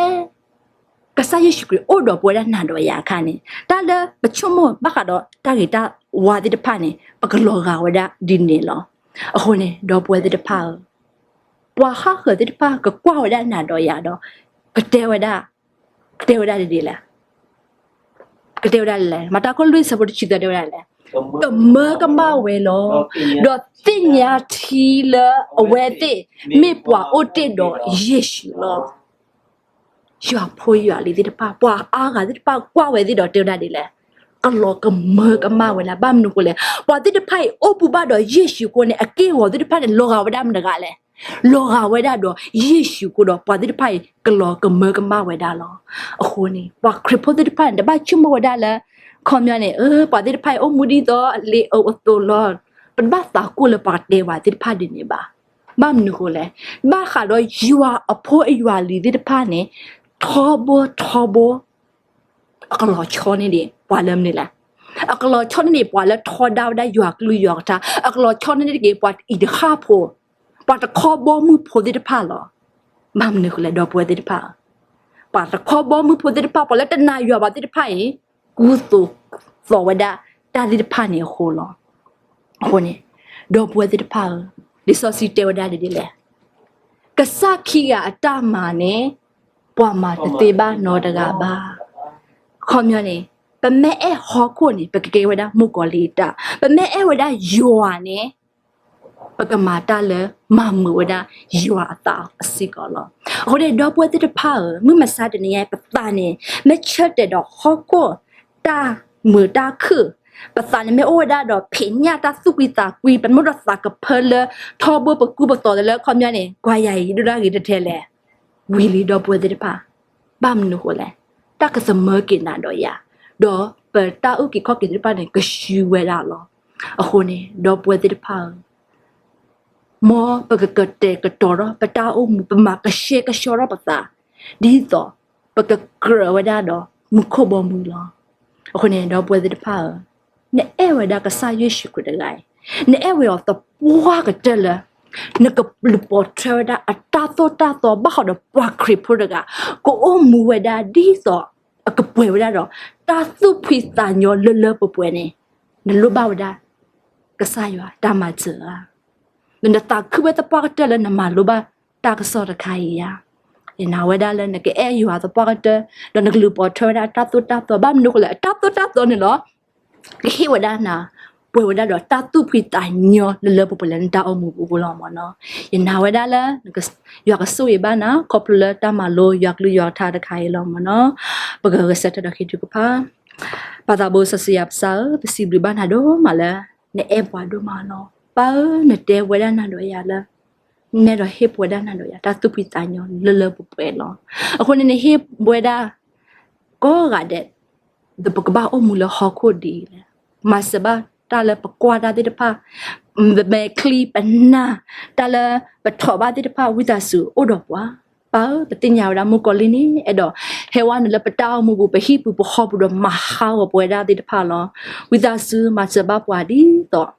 ကစၢ်ယ့ၣ်ၡူးခရံာ်အိၣ်ဒီးပဝဲဒၣ်နၤဒီးယၤအခါန့ၣ် တၢ်လၢပဆိကမိၣ်ဘၣ်ဃးဒီးတၢ်ဂ့ၤတၢ်ဝါသ့ၣ်တဖၣ်န့ၣ် ပကလီၤဂာ်ဝဲဒၣ်ဒ်န့ၣ်လီၤ. အဃိန့ၣ် ဒီပုၢ်ဝဲၢ်သ့ၣ်တဖၣ်ဧၢ, ပှၤဟးဃၢၤသ့ၣ်တဖၣ်ကကွၢ်ဝဲဒၣ်နၤဒီးယၤဒီး ကတဲဝဲဒၣ်, ကတဲဝဲဒၣ်ဒ်လဲၣ်. ကတဲဝဲဒၣ်လဲၣ်, မၤတၢ်ခိၣ်လွံၢ်ဆၢဖိတဆံသၢတဲဝဲဒၣ်လဲၣ်, ကမၢကမၣ်ဝဲလီၤ. ဒီးသ့ၣ်ညါထံလၢအဝဲသ့ၣ်မ့ၢ်ပှၤအိၣ်တ့ၢ်ဒီးယ့ၣ်ၡူးလီၤ. ယွၤဖိယွၤလံၤသ့ၣ်တဖၣ် ပှၤအါဂၤသ့ၣ်တဖၣ်ကွၢ်ဝဲသ့ၣ်ဒီးတဲဝဲဒၣ်ဒ်လဲၣ်, ကလီၤကမၢကမၣ်ဝဲလၢ ဘၣ်မနုၤအဃိလဲၣ်, ပှၤသ့ၣ်တဖၣ်အံၤအိၣ်ဘူးဘၣ်ဒီးယ့ၣ်ၡူးအဃိန့ၣ် အက့ၢ်အဂီၤသ့ၣ်တဖၣ်န့ၣ် လီၤဂာ်ဝဲဒၣ်မတၤတဂၤလဲၣ်. လီၤဂာ်ဝဲဒၣ်ဒီးယ့ၣ်ၡူးအဃိဒီး ပှၤသ့ၣ်တဖၣ်အံၤ ကလီၤကမၢကမၣ်ဝဲဒၣ်လီၤ. အဃိန့ၣ် ပှၤခရံာ်ဖိသ့ၣ်တဖၣ်န့ၣ် တဘၣ်ဆိကမိၣ်ဝဲဒၣ်လၢ ခီပညီန့ၣ် ပှၤသ့ၣ်တဖၣ်အံၤအိၣ်မူဒ်သိးလံာ်အသိးလီၤ. ပတဘၣ်သးကိၢ်လၢပှၤကတဲပှၤသ့ၣ်တဖၣ်ဒ်န့ၣ်ဘၣ်. ဘၣ်မနုၤအဃိလဲၣ်, ဘၣ်ဃးဒီးယွၤအဖိအယွၤလံၤသ့ၣ်တဖၣ်န့ၣ် ထီဘိထီဘိ အကလီၤဆီန့ၢ်ဒံးပှၤလၢမနုၤလဲၣ်. အကလီၤဆီန့ၢ်ဒံးပှၤလၢထီဒါဝဲဒၣ်ယွၤကလုၢ်ယွၤကထါ, အကလီၤဆီန့ၢ်ဒံးတက့ၢ် ပှၤတအံၤတဃၣ်ဖိ, ပှၤတခီဘီမုၢ်ဖိသ့ၣ်တဖၣ်လီၤ. ဘၣ်မနုၤအဃိလဲၣ် ဒီပုၢ်ဝဲၢ်သ့ၣ်တဖၣ်, ပှၤတခီဘီမုၢ်ဖိသ့ၣ်တဖၣ် ပှၤလၢတနာ်ယွၤဘၣ်သ့ၣ်တဖၣ်အံၤ ကူသိးသိးဝဲဒၣ်တၢ်သ့ၣ်တဖၣ်န့ၣ်အဃိလီၤ. အဃိန့ၣ် ဒီပုၢ်ဝဲၢ်သ့ၣ်တဖၣ်ဧၢ, လံာ်စီဆှံတဲဝဲဒၣ်ဒ်လဲၣ်, ကစၢ်ခံဂၤအတၢ်မၤန့ၣ် ပှၤမၤတသ့ဘၣ်နီတဂၤဘၣ်. ခီပညီန့ၣ် ပမ့ၢ်အဲၣ်ဟီၣ်ခိၣ်န့ၣ် ပကကဲဝဲဒၣ်မုၣ်ကီၤလံၢ်အတၢ်, ပမ့ၢ်အဲၣ်ဝဲဒၣ်ယွၤန့ၣ် ပကမၤတၢ်လၢမၤမုာ်ဝဲဒၣ်ယွၤအသးအစ့ၢ်ကီးလီၤ. အဃိန့ၣ် ဒီပုၢ်ဝဲၢ်သ့ၣ်တဖၣ်ဧၢ, မုၢ်မဆါတနံၤညါအံၤ ပသးန့ၣ် မ့ၢ်ဆၢတဲာ်ဒီးဟီၣ်ခိၣ် တၢ်မုာ်တၢ်ခုၣ်, ပသးန့ၣ်မ့ၢ်အိၣ်ဝဲဒၣ်ဒီးဖံးညၣ်တၢ်သူၣ်ဖှံသးကွံ, ပမ့ၢ်အိၣ်ဒီးသးကဖၢလၢ ထီဘိပကူပသိးသးလၢအခီပညီန့ၣ် ကွၢ်ယၤအံၤ ယဒိၣ်ဒၣ်ဂ့ၤတထဲလဲၣ်. ဝံၤလံ ဒီပုၢ်ဝဲၢ်သ့ၣ်တဖၣ်, ဘၣ်မနုၤဃိလဲၣ်, တၢ်ကသမၢက့ၤနၤဒီးယၤ, ဒီးပတၢ်အုၣ်က့ၤခီၣ်က့ၤသ့ၣ်တဖၣ်န့ၣ် ကဆှံဝဲဒၣ်လီၤ. အဃိန့ၣ် ဒီပုၢ်ဝဲၢ်သ့ၣ်တဖၣ်ဧၢ, မ်ပကကတဲာ်ကတီၤထီၣ်ပတၢ်အိၣ်မူ, ပမၤကဆှဲကဆှီထီၣ်ပသး, ဒ်သိးပကကြၢးဝဲဒၣ်ဒီးမူခိၣ်ဘီမုၢ်လီၤ. အဃိန့ၣ် ဒီပုၢ်ဝဲၢ်သ့ၣ်တဖၣ်ဧၢ, နအဲၣ်ဝဲဒၣ်ကစၢ်ယ့ၣ်ၡူးခရံာ်တဂၤအံၤ, နအဲၣ်ဝဲအီၤသပှၢ်ကတၢၢ်လၢ နကလူၤပိာ်ထွဲဝဲဒၣ်အတၢ်သိၣ်တၢ်သီ ဘၣ်ဃးဒီးပှၤခရံာ်ဖိတဂၤ ကအိၣ်မူဝဲဒၣ်ဒ်သိး အကပှဲၤဝဲဒၣ်ဒီး တၢ်သူၣ်ဖှံသးညီလၢလၢပှဲၤပှဲၤန့ၣ်, နလိၣ်ဘၣ်ဝဲဒၣ် ကစၢ်ယွၤတၢ်မၤစၢၤဧါ. ဒီးနသးခုဝဲသပှၢ်ကတၢၢ်လၢနမၤလိဘၣ်တၢ်ကစီၣ်တခါအံၤဧါ. ယနာ်ဝဲဒၣ်လၢနကအဲၣ်ယွၤသပှၢ်ကတၢၢ်, ဒီးနကလူၤပိာ်ထွဲဝဲဒၣ်အတၢ်သိၣ်တၢ်သီ, ဘၣ်မနုၤဃိလဲၣ်, အတၢ်သိၣ်တၢ်သီန့ၣ်လီၤ ကဟ့ၣ်ဝဲဒၣ်နၤ ပှဲၤဝဲဒၣ်ဒီးတၢ်သူၣ်ဖှံသးညီလၢလၢပှဲၤပှဲၤလၢနတၢ်အိၣ်မူပူၤလီၤမ့ၢ်နီၤ. ယနာ်ဝဲဒၣ်လၢ ယွၤကဆိၣ်ဂ့ၤဘၣ်နၤ ခီဖျိလၢတၢ်မၤလိယွၤကလုၢ်ယွၤကထါတခါအံၤလီၤမ့ၢ်နီၤ. ပကဂဲၤဆၢထၢၣ်ဒီးဟ့ၣ်ဒုးကဖၣ်. ပၢ်သးဘိစီဆှံယွၤပကစၢ်ဧၢ, ပစံးဘျုးဘၣ်နၤဒိၣ်မးလၢ နအဲၣ်ပှၤဒိၣ်မးလီၤ. ပၢ်ဧၢ, နတဲဝဲဒၣ်နၤဒီးယၤလၢ နဲဒီးဟ့ၣ်ပဝဲဒၣ်နၤဒီးယၤ တၢ်သူၣ်ဖှံသးညီလၢလၢပှဲၤပှဲၤလီၤ. အဃိန့ၣ် နဟ့ၣ်ဝဲဒၣ် ကိးဂၤဒဲး ဒီးပကဘၣ်အိၣ်မူလၢဟီၣ်ခိၣ်ဒ်အံၤလဲၣ်. မၤစၢၤဘၣ်တၢ်လၢပကွၢ်တၢ်သ့ၣ်တဖၣ်, ပမဲာ်ချံပနၢ်, တၢ်လၢပထိးဘၣ်သ့ၣ်တဖၣ် ဝံသးစူၤအိၣ်ဒီးပှၤ. ပၢ်ဧၢ, ပသ့ၣ်ညါဝဲဒၣ်မုၣ်ကီၤလံၢ်န့ၣ် အဲၣ်ဒိးဟဲဝဲနုာ်လၢပတၢ်အိၣ်မူပူၤ ပဟံၣ်ပူၤပဃီပူၤဒီးမၤဟးဂီၤပဝဲဒၣ်သ့ၣ်တဖၣ်လီၤ. ဝံသးစူၤမၤစၢၤဘၣ်ပှၤဒ်သိး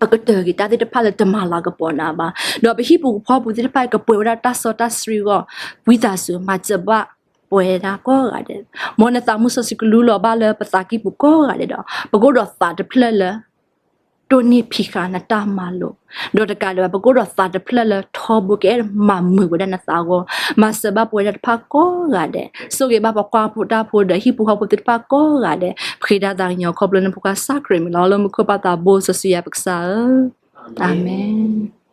ပကတၢၢ်က့ၤတၢ်သ့ၣ်တဖၣ်လၢတမၤလၤကပီၤနၤဘၣ်. ဒီးပဟံၣ်ပူၤပဃီပူၤသ့ၣ်တဖၣ် ကပှဲၤဝဲဒၣ်တၢ်စီတၢ်ဆှံအဂီၢ်, ဝံသးစူၤမၤစၢၤဘၣ်ပဝဲဒၣ်ကိးဂၤဒဲး. မ်နသးမုၢ်စီဆှံကလူလီၤဘၣ်လၢပသးကံၢ်ပူၤကိးဂၤဒဲးဒီး ပကအိၣ်ဒီးသးတဖျၢၣ်လၢ တိၢ်နီၣ်ဖံးဃာ်နတၢ်မၤလိာ်, ဒီးတကးဒံးဘၣ် ပကအိၣ်ဒီးသးတဖျၢၣ်လၢထီဘိကအဲၣ်မၤမုာ်ဝဲဒၣ်နသးအဂီၢ်, မၤစၢၤဘၣ်ပဝဲဒၣ်တဖၣ်ကိးဂၤဒဲး, ဆိၣ်ဂ့ၤဘၣ်ပှၤကွၢ်ဖိတၢ်ဖိဒီးဟံၣ်ဖိဃီဖိသ့ၣ်တဖၣ်ကိးဂၤဒဲး, ပဃ့တၢ်သးကညီၤခီဖျိလၢနဖိခွါကစၢ်ခရံာ်အမံၤလီၤ. လၢမူခိၣ်ပၢ်သးဘိစီဆှံယွၤပကစၢ်ဧၢ, အၤမ့ၣ်.